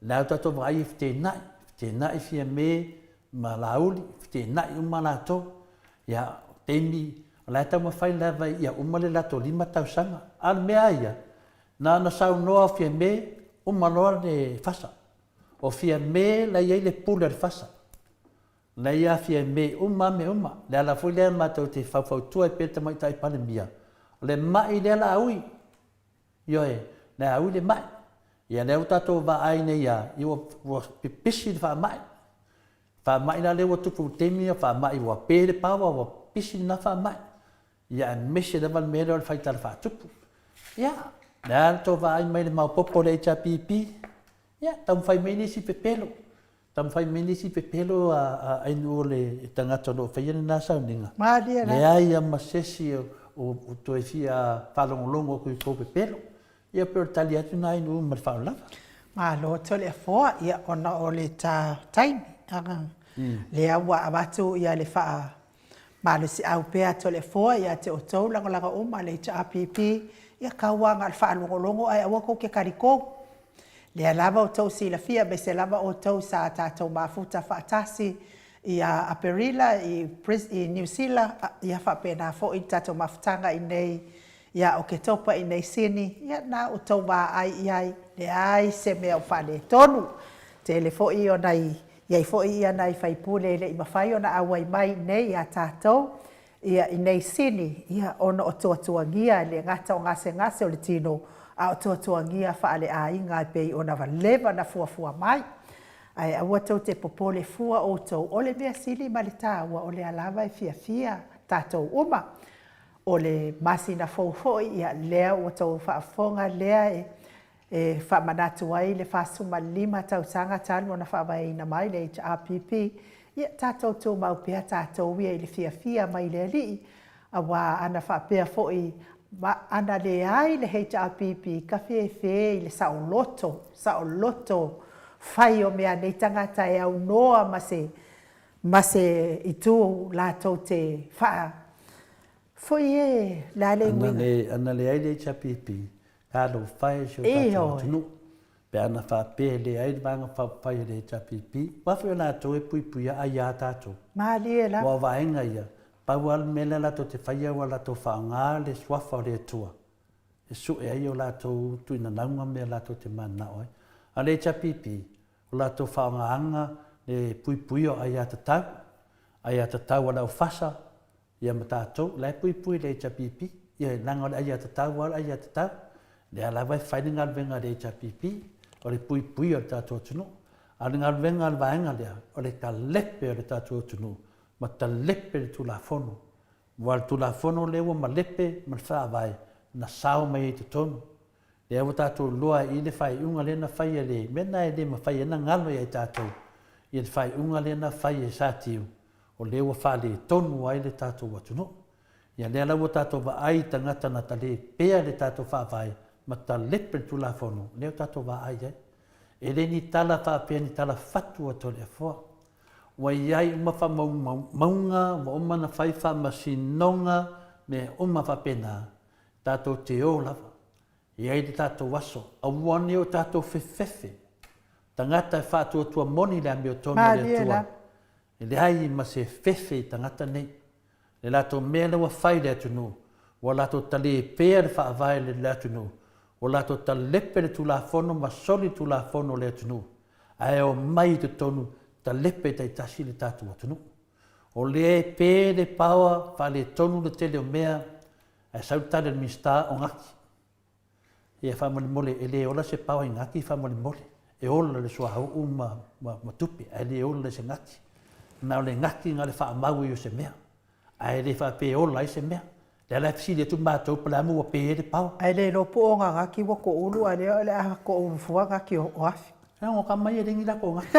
La o tatou vaai e feteenai, feteenai Fiame ma Laauli, feteenai uma latou. Ia, taimi, o la e taumafai lava ia uma le latou 5 tausaga. A o le mea lava ia, na ona saunoa o Fiame, uma loa le fasa. O Fiame la e i ai le pule o le fasa. La e ia Fiame uma lava mea uma. Le ala foi lea matou te faufautua ai pea i le Tamaitai Palemia, o le mai lea Laaui, Ioe, le a ui le mai. Ia lea ua tatou vaai nei a, ia ua, ua pipisi le faamai. Faamai la lea ua tupu i le taimi ia, faamai ua pe le power, ua pipisi lena faamai. Ia aemaise lava le mea lea o le faitala faatupu. Ia, le a le tou vaai mai i le maopoopo o le HRPP, ia taumafai mai nisi pepelo. Taumafai mai nisi pepelo a ainu o le tagata o lo o faia lena sauniga. Malie la. Leai lava ma se isi o toe fia faalogologo atu i tou pepelo. Ia pei o le tali atu lena ainu ma le faaaloalo lava. Malo Toleafoa, ia ona o le ta taimi. Lea ua avatu ia le faa malosiau pea a Toleafoa ia te outou lagolago uma le HRPP, ia tau lava na o le faalogologo ae aua tou te talitonu. Lea lava outou silafia aemaise lava outou sa tatou mafuta faatasi ia Aperila i Niu Sila, ia faapena foi le tatou mafutaga i inei ia Oketopa i inei i Sini, ia lena ua outou vaai i ai, leai se mea o faaletonu. Tele foi o nai, i ai foi nai sui usufono e le i mafai ona auai mai i inei ia tatou i inei i Sini, ona o tuatuagia e le gata o gasegase o le tino, a o tuatuagia faaleaiga e pei ona leva ona fuafua mai. Ae aua tou te popole fua outou, o le mea sili ma le taua, o lea lava e fiafia tatou uma. O le masina fou foi, ia lea ua outou faafofoga lea e faamanatu ai le 45 tausaga talu ona faavaeina mai le HRPP, ia tatou tumau pea tatou ia i le fiafia mai le Alii, aua ana faapea foi ana leai le HRPP, kafefe i le saoloto, saoloto fai o mea a nei tagata e aunoa ma se ma se itu latou te faa foi e le a le uiga. Ana leai le HRPP, Talofa e si o tatou atunuu, pe ana faapea e leai le Vaega Faaupufai a le HRPP, aua foi o latou e puipuia aiā tatou. Malie lava. Aua o vaega ia, pau lava le mea lea latou te faia ua latou faaaoga le suafa o le Atua e sue ai o latou tuinanauga ma mea latou te mananao ai. A o le HRPP, o latou faaaogaina le puipuia o aiatatau, aiatatau a le aufasa, Ia ma tatou, la e puipui le HRPP, ia leaga o le aiatatau lava o le aiatatau. Lea lava e fai le galuega a le HRPP, o le puipuia o le tatou atunuu. A o le galuega a le vaega lea, o le talepe o le tatou atunuu ma talepe le Tulafono. Aua o le Tulafono lea ua malepe ma le Faavae na sao mai ai i totonu. Lea ua tatou iloa ai i i le faaiuga lea na fai e le mea lena e le mafai ai ona galo ia i tatou ia le faaiuga lea na fai e Satiu, o lea ua faaletonu ai le tatou atunuu. Ia lea la ua tatou vaai i tagata na talepea le tatou Faavae ma talepe le Tulafono, lea ua tatou vaai ai. E le ni tala faapea ni tala fatu a Toleafoa. Ua i ai uma faamaumauga, ua uma ona fai faamasinoga, mea uma faapena, tatou te o lava. E i ai le tatou aso, aua ne o tatou fefefe, tagata e faatuatua moni le amiotonu a le Atua. E leai ma se fefe i tagata nei. Le latou mea lea ua fai i le atunuu, ua latou talepea le faavae i le atunuu, ua latou talepe le Tulafono ma soli le Tulafono o le atunuu, ae omai i totonu talepe taitasi le tatou atunuu. O lea e pe le paoa, faaletonu le tele o mea, ae sau le tali a le Minisita o gati. Ia faamolemole, e le ola se paoa i gati faamolemole. E ola le suauu ma, ma, ma tupe, ae le ola i se gati. Na o le gati na o le faamau ai o se mea, ae le faapea e ola ai se mea. Lea la e fesili atu matou po o le a mea ua pe ai le paoa. Ae le iloa po o ona gati ua toulu a lea o le a toulu fua gati o afi. Leaga o tama ia e leai ni latou gati.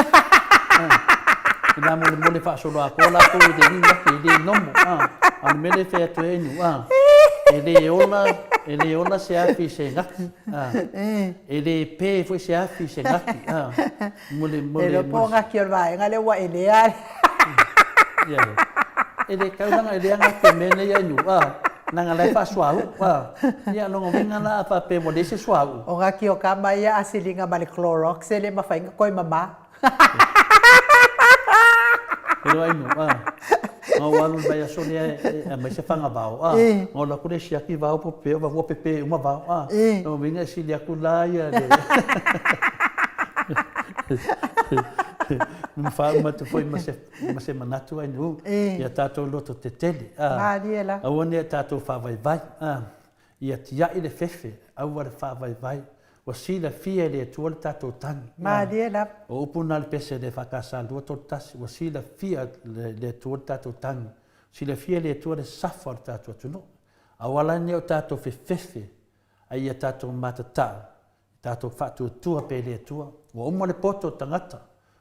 Ina molemole faasoloatoa latou e leai ni gati, e le nomo. A o le mea lea e fai atu ai Inu, a, e le ola, e le ola se afi i se gati. A, e le pe foi se afi i se gati. A, mole, mole, Le iloa po o gati o le vaega lea ua elea. Ia, e le tau leaga e lea gati o mea nei Inu, a. Leaga la e faasuauu, a. Ia, lona uiga la a faapea ua leai se suauu. O gati o tama ia a siliga ma le Clorox e le mafai ona toe mama. Elo ai nu, a. Na ou alu i le vaiaso lea e aumai se faga vao, a. Na ou alu atu lea e siaki vao po pea ua pepe uma vao, a. Lona uiga e sili atu la ia le ma faauma atu foi ma se ma se manatu ai nu, ia tatou loto tetele, a. Malie la. Aua ne i tatou faavaivai, a. Ia tiai le fefe, aua le faavaivai. Ua silafia e le Atua le tatou tagi. Malie lava. O upu na a le pese le EFKS 231, ua silafia e le Atua le tatou tagi. Silafia e le Atua le safa o le tatou atunuu. Aua la ne o tatou fefefe, a ia tatou matatau, tatou faatuatua pea i le Atua. Ua uma le poto o tagata,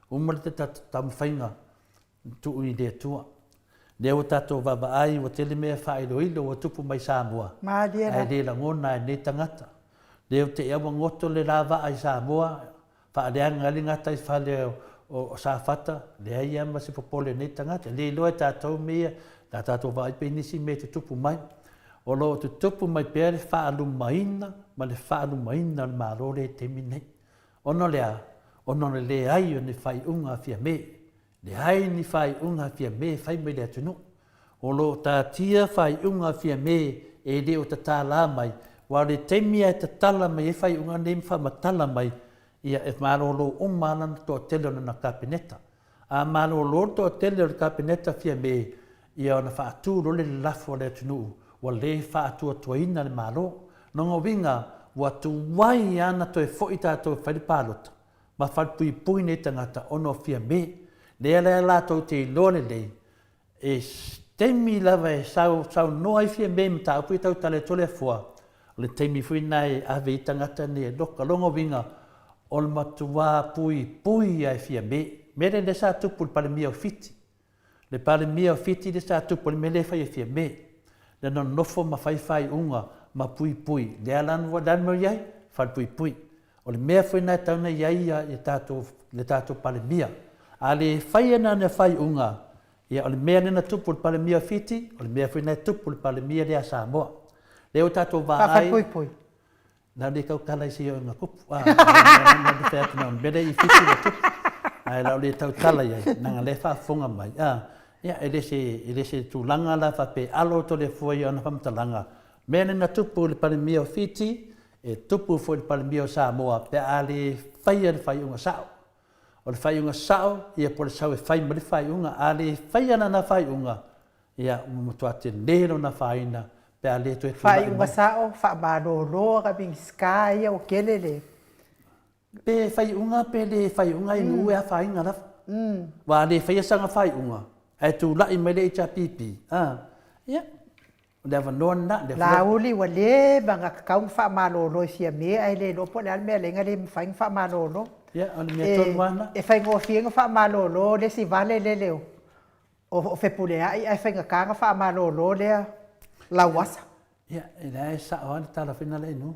uma le taumafaiga tuu i le Atua. Lea ua tatou vaavaai ua tele mea faailoilo ua tupu mai Samoa, ae le lagona e nei tagata. Lea ua te i a ua goto le la vaa i Samoa, faaleaga ai le gataifale o Safata, leai lava ma se popole o nei tagata. E le iloa e tatou mea ia, na tatou vaai pea i nisi mea e tutupu mai. O lo o tutupu mai pea le faalumaina ma le faalumaina o le Malo lea i le taimi lenei. Ona o le a? Ona o le leai o ni faaiuga a Fiame. Leai ni faaiuga a Fiame e fai mai le atunuu. O lo o taatia faaiuga a Fiame e le o tatala mai, aua o le taimi lava e tatala mai ai faaiuga nei ma faamatala mai, ia e malolo uma lava lana toatele o lana Kapeneta. A malolo le toatele o le Kapeneta Fiame, ia ona faatu loa le lafo a le atunuu ua le faatuatuaina le Malo. Lona uiga, ua tuai lava ona toe foi tatou e fai le palota ma falepuipui nei tagata ona o Fiame. Lea la latou te iloa lelei, e taimi lava e saunoa ai Fiame i mataupu ia tau tala i Toleafoa, o le taimi foi lena e ave ai tagata nei e loka. Lona uiga, o le matua puipui lava e Fiame. Mea lea lea sa tupu i le Palemia o Fiti. Le Palemia o Fiti lea sa tupu ai le mea lea e fai e Fiame. Le nonofo ma fai faaiuga ma puipui. Lea la le mea o i ai, falepuipui. O le mea foi lena e tatau ona i ai ia tatou, le tatou Palemia. A le faia lena faaiuga, ia o le mea lea na tupu i le Palemia o Fiti, o le mea foi lena e tupu i le Palemia lea a Samoa. Lea ua tatou vaai. Faafalepuipui. Na le tautala i se ioega tupu. Ah, na le fai atu na o le mea lea i Fiti ua tupu. Ae la o le tautala i ai, leaga lea e faafofoga mai. Ah, ia, e le se, e le se tulaga la faapea e alo Toleafoa i ana faamatalaga. Mea lea na tupu i le Palemia o Fiti, e tupu foi i le Palemia o Samoa pe a le faia le faaiuga sao. O le faaiuga sao, ia po o le sau e fai mai le faaiuga. A le faia lana faaiuga, ia ua matua tele lona afaina pe a le toe tulai mai. Faaiuga sao, faamalolo aga Minisita ia ua tele le. Pe faaiuga pe le faaiuga i nuu e afaina lava. Aua a le faia sana faaiuga ae tulai mai le HRPP, a, ia, o le avanoa lena. Laauli ua leva ona tatau ona faamalolo e Fiame ae le iloa po o le a le mea lea na le mafai ona faamalolo. Ia, o le mea tonu lava lena. E faigofie ona faamalolo le isi vale lele o Fepuleai ae faigata ona faamalolo lea Lauasa. Ia, e leai e sao lava le tala foi lena Lainu.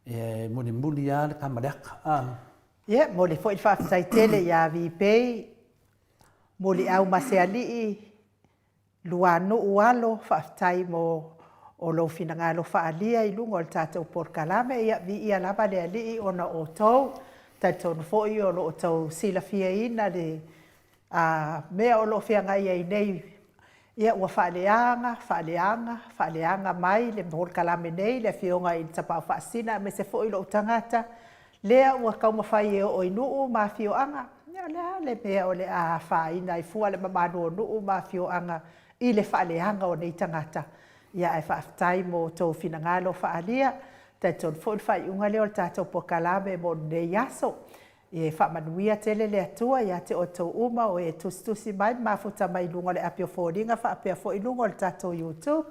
E mulimuli lava le kamaleaka. Ia, momoli foi le faafetai tele ia Vipei, Muliau Masealii, Luanuu Alo, faafetai mo o lou finagalo faaalia i luga o le tatou polokalame. Ia, viia lava le Alii ona o outou. Talitonu foi o lo o outou silafiaina le A mea o lo o feagai ai nei, ia ua faaleaga, faaleaga, faaleaga mai le polokalame nei le Afioga i le Tapaau Faasisina aemaise foi lou tagata, lea ua taumafai e oo i nuu ma afioaga. Ia o le a le mea o le a afaina ai fua le mamalu o nuu ma afioaga i le faaleaga o nei tagata? Ia ae faafetai mo outou finagalo faaalia. Talitonu foi le faaiuga lea o le tatou polokalame mo lenei aso. E faamanuia tele le Atua ia te outou uma o e tusitusi mai ma mafuta mai i luga o le api o foliga faapea foi i luga o le tatou YouTube.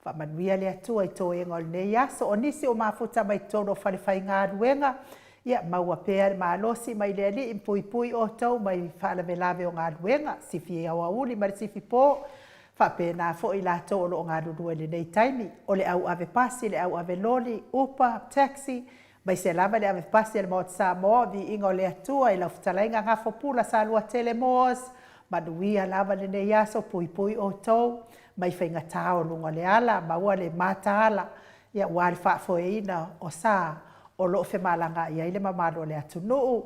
Faamanuia le Atua i toega o lenei aso. O nisi o mafuta mai totonu o fale faigaluega, ia maua pea le malosi mai le Alii ma puipui outou mai faalavelave o galuega, sifi aoauli ma le sifi po. Faapena foi i latou o lo o galulue i lenei taimi, o le au ave pasi, le au ave loli, upa, taxi, Aemaise lava le ave pasi a le Maota Samoa, viiga o le Atua i lau fetalaiga Gafopula Saluatele Moores, manuia lava lenei aso, puipui outou mai faigata o luga o le ala, maua le mataala aua le faafoeina o sa o lo o femalagaai ai le mamalu o le atunuu.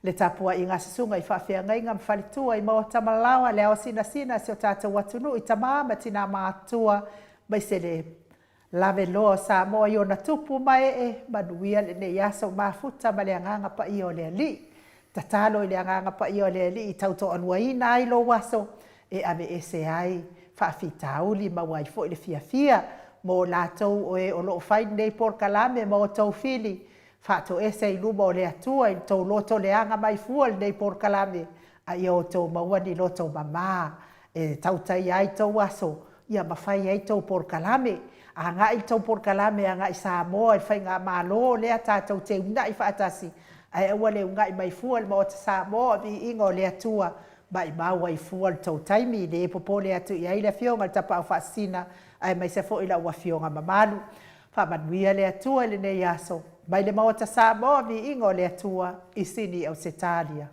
Le tapuaiga a susuga i faafeagaiga ma faletua i maota ma laoa, le ao sinasina a si o tatou atunuu i tama ma tina matutua, aemaise le Lave loa o Samoa i ona tupu ma ee, manuia lenei aso mafuta ma le Agaga Paia o le Alii. Tatalo i le Agaga Paia o le Alii i tautoaluaina ai lou aso e aveese ai faafitauli maua ai foi le fiafia mo latou o e o lo o fai lenei polokalame ma outou fili faatoese i luma o le Atua i le tou loto leaga mai fua lenei polokalame a ia outou maua ni loto mama e tautaia ai tou aso ia ma fai ai tou polokalame. Agai le tou polokalame agai Samoa i le faigamalo lea tatou te una'i faatasi, ae aua le una'i mai fua i le Maota Samoa, viiga o le Atua, maimau ai fua le tou taimi, le popole atu i ai le Afioga i le Tapaau Faasisina aemaise foi lau Afioga mamalu. Faamanuia le Atua i lenei aso, mai le Maota Samoa, viiga o le Atua, i Sini Ausetalia.